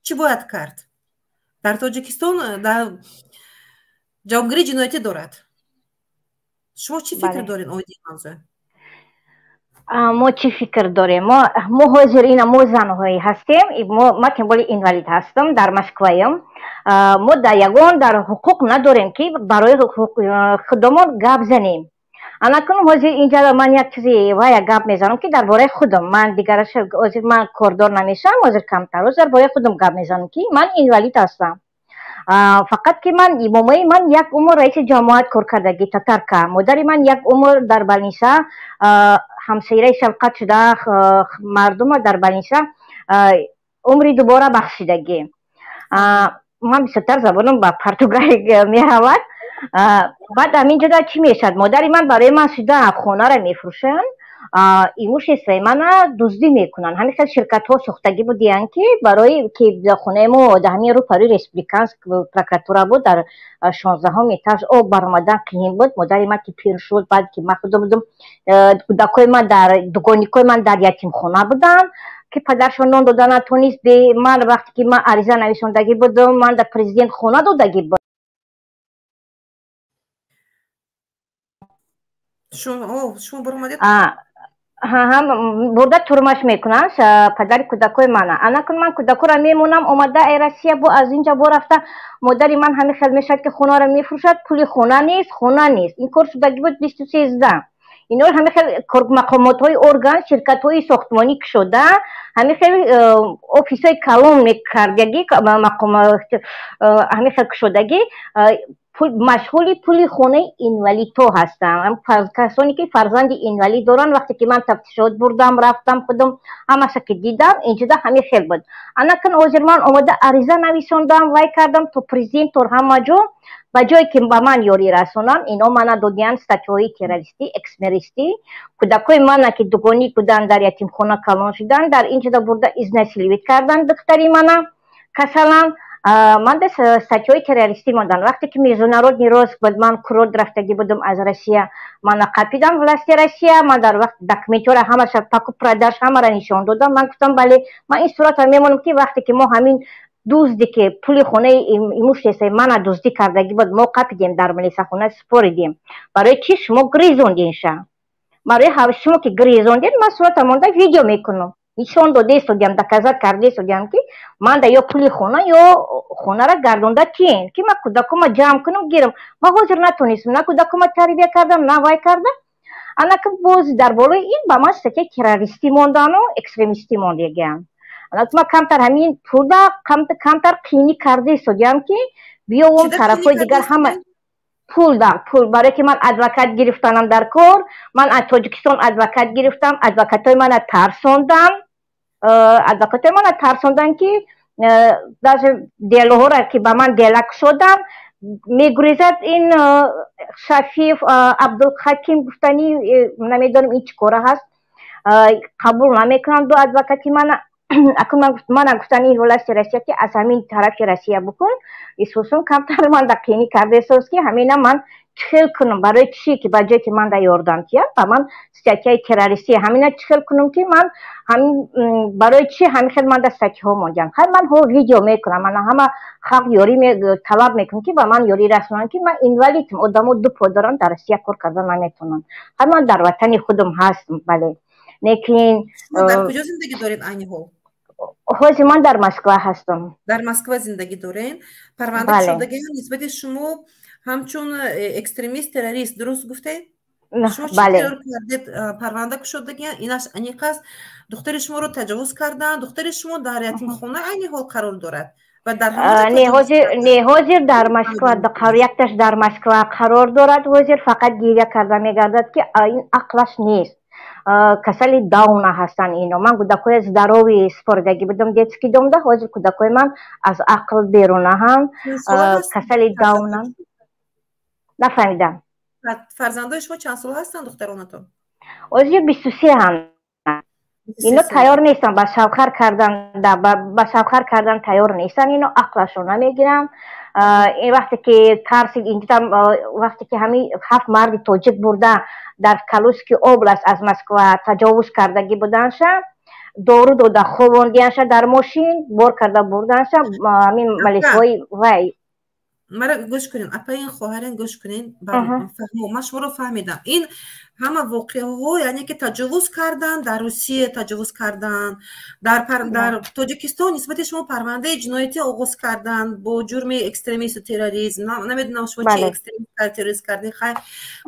Чӣ бояд кард дар Тоҷикистон? Ҷавобгарии ҷиноятӣ дорад. Шумо чӣ фикр доред оиди ин мавзӯъ? Мо чӣ фикр дорем? Мо ҳозир ина мо занҳое ҳастем. Ма тем более инвалид ҳастам, дар Москваем. Мо дар ягон дар ҳуқуқ надорем, ки барои худомон гап занем. Анакун ҳозир инҷа ман як чизи вая гап мезанам, ки дар бораи худам. Ман дигараш ҳозир ман кордор намешавам, ҳозир камтар дар бораи худам гап мезанам, ки ман инвалид ҳастам. Фақат ки ман момои ман як умр раиси ҷамоат кор кардагӣ, татарка. Модари ман як умр дар больница ҳамсираи шафқат шуда, мардума дар больница умри дубора бахшидагӣ. Ман бисёртар забонам ба португалӣ меравад. Баъд ҳамин ҷода чӣ мешавад? Модари ман барои ман шуда хонаро мефурӯшанд, имуществои мана дуздӣ мекунанд. Ҳамин хел ширкатҳо сохтагӣ будиянд, ки барои ки хонаи мо дар ҳамин рӯпарӯи республиканск прокуратура буд, дар 16-ҳум этаж, об баромадан қиин буд. Модари ман ки пир шуд, баъд ки ман худо будум, кӯдакои ман дар дугоникои ман дар ятимхона буданд, ки падаршон нон дода натонист. Ман вақте ки ман ариза нависондагӣ будум, ман дар президент хона додагӣ буд. Шумо баромадед. Бурда турмаш мекунанд падари кӯдакои мана. Анакун ман кӯдакоро мемонам, омада э Россия, бо аз инҷа бо рафта. Модари ман ҳамин хел мешавад, ки хонаро мефурӯшад, пули хона нест, хона нест. Ин кор шудагӣ буд 2013. Ино ҳамин хел мақомотҳои орган, ширкатҳои сохтмонӣ кушода, ҳамин хел офисҳои калон мекардагӣ, ҳамин хел кушодагӣ, машғули пули хонаи инвалидҳо ҳастам, касоне ки фарзанди инвалид доранд. Вақте ки ман тафтишот бурдам, рафтам, худам ҳамаша ки дидам, инҷода ҳамин хел буд. Анакун ҳозир ман омада ариза нависондам, вай кардам то президент, то ҳама ҷо. Ба ҷое ки ба ман ёрӣ расонанд, ино мана додиянд статьяҳои террористӣ, экстремистӣ. Кӯдакои мана, ки дугоник буданд, дар ятимхона калон шуданд, дар инҷода бурда изнасиловать карданд духтари мана, касалан. Ман да статьёи террористӣ мондан. Вақте ки международный розыск буд, ман курорт рафтагӣ будам аз Россия, мана қапидан власти Россия. Ман дар вақт документҳоро ҳамаша, покуп-продаж ҳамаро нишон додам. Ман гуфтам, бале, ман ин суратро мемонам, ки вақте ки мо ҳамин дузде ки пули хонаи имуществои мана дуздӣ кардагӣ буд, мо қапидем, дар милисахона супоридем. Барои чӣ шумо гирезондинша? Барои шумо ки гирезондед, ман сурата монда видео мекунам, нишон дода истодиам, доказать карда истодиам, ки ман да ё пули хона, ё хонара гардонда тиен, ки ман кӯдакома ҷамъ кунам, гирам. Ман ҳозир натонистам на кӯдакома тарбия кардам, на вай кардам. Анака боз дар болои ин ба ман статьяи террористӣ мондану экстремистӣ мондагиам. Ман камтар ҳамин пулда камтар қиинӣ карда истодиам, ки биёвум тарафҳои дигар ҳама пул да пул, барое ки ман адвокат гирифтанам дар кор. Ман аз Тоҷикистон адвокат гирифтам, адвокатҳои мана тарсондан, адвокатҳои мана тарсондан, ки даже делоҳоро ки ба ман дела кушодан, мегурезад ин Шафиев Абдулҳаким гуфтанӣ, намедонам ин чӣ кора ҳаст, қабул намекунанд ду адвокати мана. Акун мана гуфтан ин власти Россия, ки аз ҳамин тарафи Россия букун исусун. Камтар ман да қиинӣ карда эҳсос, ки ҳамина ман чӣ хел кунам? Барои чӣ ки ба ҷое ки ман да ёрдам тиям, ба ман статьяи террористӣ? Ҳамина чӣ хел кунам, ки ман ҳамин барои чӣ ҳамин хел ман да статьяҳо мондиям? Хай, ман ҳо видео мекунам, мана ҳама халқ ёрӣ талаб мекунам, ки ба ман ёрӣ расонанд, ки ман инвалидам, одамо ду по дорам, дар Россия кор карда наметавонам. Хай, ман дар ватани худам ҳастам, бале, лекин Дар куҷо зиндагӣ доред айни ҳол? Ҳозир ман дар Москва ҳастам. Дар Москва зиндагӣ доред. Парванда кушодагиам нисбати шумо ҳамчун экстремист, террорист, дуруст гуфтед? Шумо чӣ террор кардед? Парванда кушодагиам, инаш аниқ аст. Духтари шуморо таҷовуз карданд, духтари шумо дар ятимхона айни ҳол қарор дорад ва дар Не, ҳозир не, ҳозир дар Москва, якташ дар Москва қарор дорад. Ҳозир фақат гиря карда мегардад, ки ин ақлаш нест, касали Дауна ҳастанд ино. Ман кӯдакҳои здоровый супоридагӣ будам детский домда, ҳозир кӯдакҳои ман аз ақл берунаҳанд, касали Дауна. Нафаҳмидам. Фарзандои шумо чанд сола ҳастанд, духтаронатон? Ҳозир 23 ҳанд. Ино тайёр нестанд ба шавҳар кардан, ба шавҳар кардан тайёр нестанд, ино ақлашро намегиранд. Ин вақте ки тарсид инҷа, вақте ки ҳамин ҳафт марди тоҷик бурда дар Калужский область аз Москва таҷовуз кардагӣ буданша, дору дода ховондиянша, дар мошин бор карда бурданша, ҳамин малисҳои вай. Мара гӯш кунед, апаин, хоҳарин, гӯш кунед. Фаҳмо, ман шуморо фаҳмидам. Ин ҳама воқеаҳо, яъне ки таҷовуз кардан дар Русия, таҷовуз кардан дар Тоҷикистон, нисбати шумо парвандаи ҷиноятӣ оғоз кардан бо ҷурми экстремисту терроризм. Намедонам, шумо чи экстремист, террорист кардем. Хайр,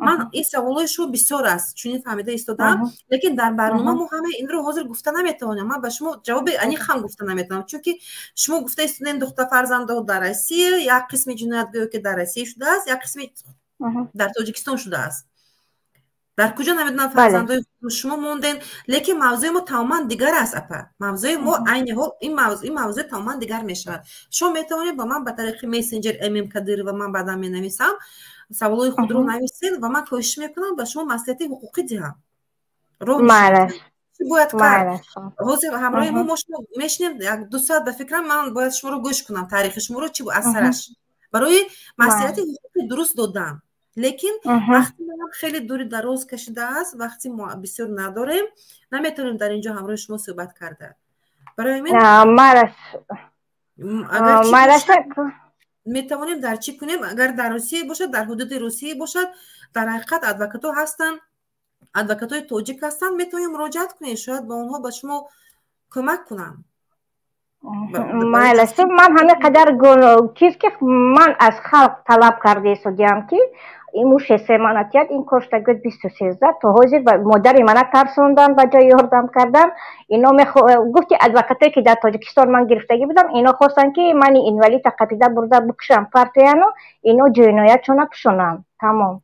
ман ин саволҳои шумо бисёр аст, чунин фаҳмида истодам, лекин дар барнома мо ҳамаи инро ҳозир гуфта наметавонем. Ман ба шумо ҷавоби аниқ ҳам гуфта наметавонам, чунки шумо гуфта истодем, духта фарзандо дар Россия, як қисми ҷиноят гӯё ки дар Россия шудааст, як қисми дар Тоҷикистон шудааст, дар куҷо намедонам фарзандои шумо монден. Лекин мавзӯи мо тамоман дигар аст, апа. Мавзӯи мо айни ҳол ин мавзӯи тамоман дигар мешавад. Шумо метавонед ба ман ба тариқи мессенҷер мм Кадирова, ман баъдан менависам, саволҳои худро нависед ва ман кӯшиш мекунам ба шумо маслиҳати ҳуқуқӣ диҳам, роҳ чӣ бояд кард. Ҳозир ҳамроҳи мо шумо мешинем як ду соат, ба фикрам, ман бояд шуморо гӯш кунам, таърихи шуморо чӣ аз сараш, барои маслиҳати ҳуқуқӣ дуруст додан. Лекин вақти манам хеле дури дароз кашидааст, вақти мо бисёр надорем, наметавонем дар ин ҷо ҳамроҳи шумо суҳбат карда. Барои ҳамин агар метавонем дар чӣ кунем, агар дар Русия бошад, дар ҳудуди Русия бошад, дар ҳақиқат адвокатҳо ҳастанд, адвокатҳои тоҷик ҳастанд, метавонем муроҷиат кунем, шояд ба онҳо ба шумо кӯмак кунанд. Майлаш, ман ҳамин қадар чиз ки ман аз халқ талаб карда истодиам, ки имущество ман атият, ин коштагӯд 2013 то ҳозир модари мана тарсондан, ба ҷои ёрдам кардан. Ино гуфти адвокатое ки дар Тоҷикистон ман гирифтагӣ будам, ино хостанд, ки мани инвалида қапида бурда бикушам, партояну ино ҷиноятшона пӯшонанд, тамом.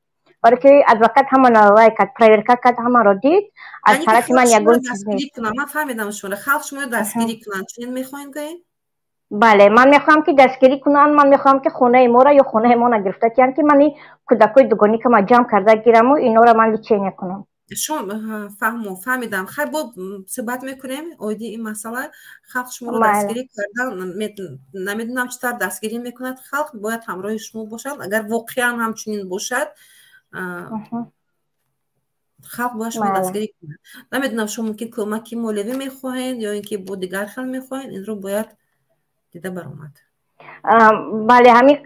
Барои ки адвокат ҳамаро вай кард, проверка кард, ҳамаро дид, аз тарафи ман ягон чиз нест. Ман фаҳмидам шуморо. Халқ шуморо дастгирӣ кунанд, чунин мехоҳем гӯем? Бале, ман мехоҳам, ки дастгирӣ кунанд. Ман мехоҳам, ки хонаи моро ё хонаи мо нагирифта тиҳанд, ки ман кӯдакои дугоникама ҷамъ карда гираму инора ман лечение кунам. Фаҳмо, фаҳмидам. Хай, бо суҳбат мекунем оиди ин масъала. Халқ шуморо дастгирӣ кардан, намедонам, чӣ тавр дастгирӣ мекунад. Халқ бояд ҳамроҳи шумо бошад. Агар воқеан ҳамчунин бошад, халқ бояд шумо дастгирӣ кунад. Намедонам, шумо мумкин кӯмаки молиявӣ мехоҳед ё ин ки бо дигар хел мехоҳед, инро бояд дида баромад. Бале, ҳамин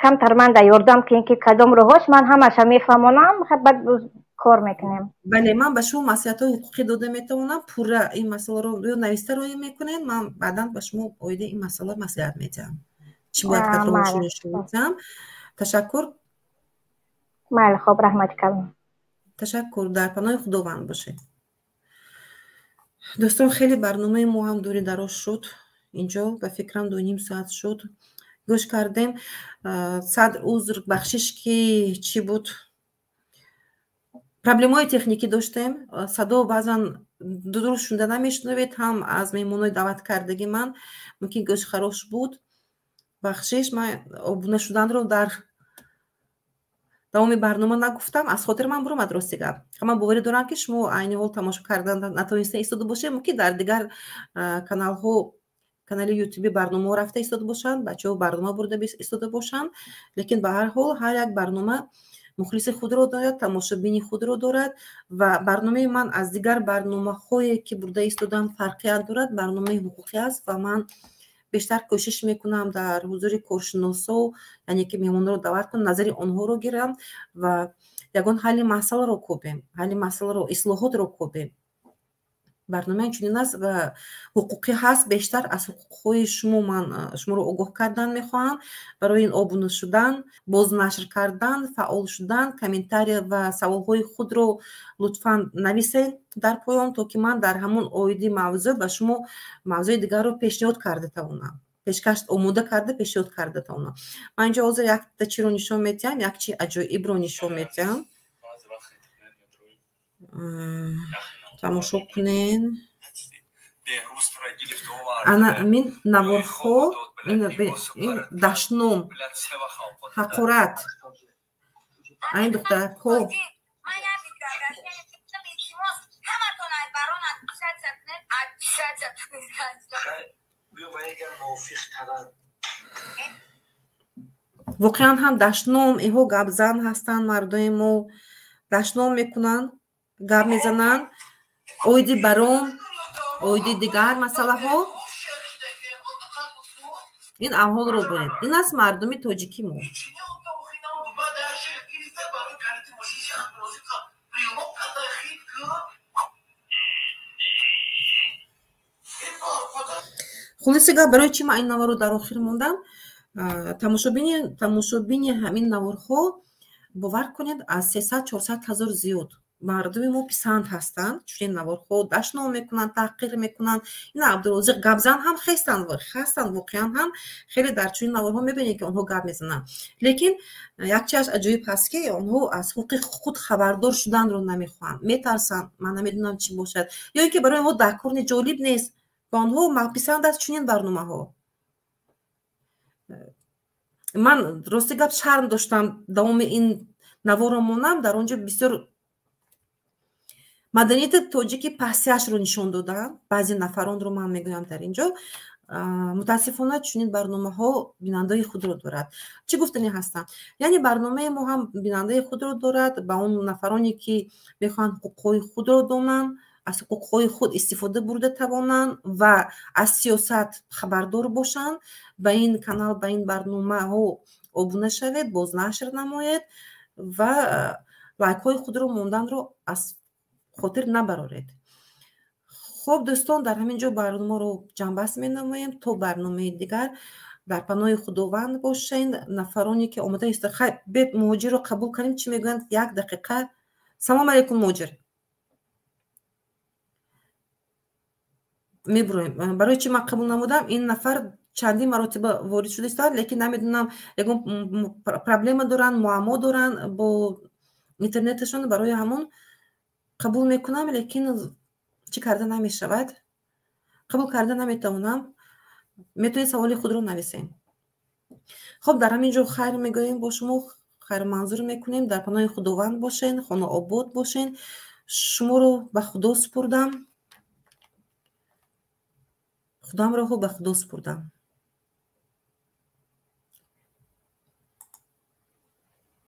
камтар ман да ёрдам кунед, ки кадом роҳош, ман ҳамаша мефаҳмонам, баъд кор мекунем. Бале, ман ба шумо маслиҳатҳои ҳуқуқӣ дода метавонам. Пурра ин масъаларо ё нависта роӣ мекунед, ман баъдан ба шумо оиди ин масъала маслиҳат медиҳам, чӣ бояд кард, роҳашро нишон медиҳам. Ташаккур. Майли, хоб, раҳмати калон. Ташаккур, дар паноҳи Худованд бошед. Дӯстон, хеле барномаи мо ҳам дури дароз шуд. Инҷо, ба фикрам, 2,5 соат шуд, гӯш кардем. Сад узр, бахшиш, ки чӣ буд, проблемаҳои техникӣ доштем. Садо баъзан дуруст шунда намешунавед, ҳам аз меҳмонҳои даъват кардагӣ ман мумкин гӯшхарош буд. Бахшиш, ман обуна шуданро дар давоми барнома нагуфтам, аз хотири ман буромад, рости гап. Ман боварӣ дорам, ки шумо айни ҳол тамошо кардан натавониста истода бошед. Мумкин дар дигар каналҳо, канали ютуби барномаҳо рафта истода бошанд, бачаҳо барнома бурда истода бошанд. Лекин ба ҳар ҳол ҳар як барнома мухлиси худро дорад, тамошобини худро дорад ва барномаи ман аз дигар барномаҳое, ки бурда истодам, фарқият дорад. Барномаи ҳуқуқӣ аст ва ман бештар кӯшиш мекунам дар ҳузури коршиносо, яъне ки меҳмонро даъват кунам, назари онҳоро гирам ва ягон ҳалли масъаларо кобем, ҳалли масъаларо, ислоҳотро кобем. Барнома чунин аст ва ҳуқуқӣ ҳаст. Бештар аз ҳуқуқҳои шумо ман шуморо огоҳ кардан мехоҳам. Барои ин обуна шудан, бознашр кардан, фаъол шудан, комментария ва саволҳои худро лутфан нависед дар поён, то ки ман дар ҳамон оиди мавзӯъ ба шумо мавзӯи дигарро пешниҳод карда тавонам, пешкаш омода карда пешниҳод карда тавонам. Ман инҷо ҳозир якта чиро нишон медиҳам, як чи аҷоибро нишон медиҳам, тамошо кунед. Ана мин наворҳо, ин дашном, ҳақорат, айн духтаракҳо. Воқеан ҳам дашном, инҳо гапзан ҳастанд, мардои мо дашном мекунанд, гап мезананд оиди барон, оиди дигар масъалаҳо. Ин аҳволро бинед, ин аст мардуми тоҷики мо. Хулоси гап, барои чӣ ман ин наворро дар охир мондам? Тамошобини ҳамин наворҳо, бовар кунед, аз 300-400 ҳазор зиёд. Мардуми мо писанд ҳастанд чунин наворҳо, дашном мекунанд, таҳқир мекунанд. Ина Абдурозиқ гапзан ҳам хестанд, ҳастанд, воқеан ҳам хеле дар чунин наворҳо мебинед, ки онҳо гап мезананд. Лекин як чиаш аҷоиб ҳаст, ки онҳо аз ҳуқуқи худ хабардор шуданро намехоҳанд, метарсанд, ман намедонам чӣ бошад, ё ин ки барои онҳо даркорни ҷолиб нест, ба онҳо писанд аст чунин барномаҳо. Ман рости гап шарм доштам давоми ин наворро монам, дар он ҷо бисёр маданияти тоҷики пастиашро нишон додам баъзе нафаронро, ман мегӯям дар ин ҷо. Мутаассифона, чунин барномаҳо бинандаи худро дорад. Чӣ гуфтанӣ ҳастам? Яъне барномаи мо ҳам бинандаи худро дорад, ба он нафароне, ки мехоҳанд ҳуқуқҳои худро донанд, аз ҳуқуқҳои худ истифода бурда тавонанд ва аз сиёсат хабардор бошанд, ба ин канал, ба ин барномаҳо обуна шавед, бознашр намоед ва лайкҳои худро монданро аз хотир набароред. Хуб, дӯстон, дар ҳамин ҷо барномаро ҷамъбаст менамоем. То барномаи дигар дар паноҳи Худованд бошед. Нафароне, ки омода иста, хай, бед муҳоҷирро қабул кунем, чӣ мегӯянд? Як дақиқа. Салом алейкум, муҳоҷир. Мебуроем. Барои чӣ ман қабул намудам? Ин нафар чандин маротиба ворид шуда истад, лекин намедонам, ягон проблема доранд, муаммо доранд бо интернеташон, барои ҳамон қабул мекунам, лекин чӣ карда намешавад, қабул карда наметавонам. Метавонед саволи худро нависед. Хуб, дар ҳамин ҷо хайр мегӯем бо шумо, хайрманзур мекунем. Дар паноҳи Худованд бошед, хонаобод бошед. Шуморо ба Худо супурдам, худамро ба Худо супурдам.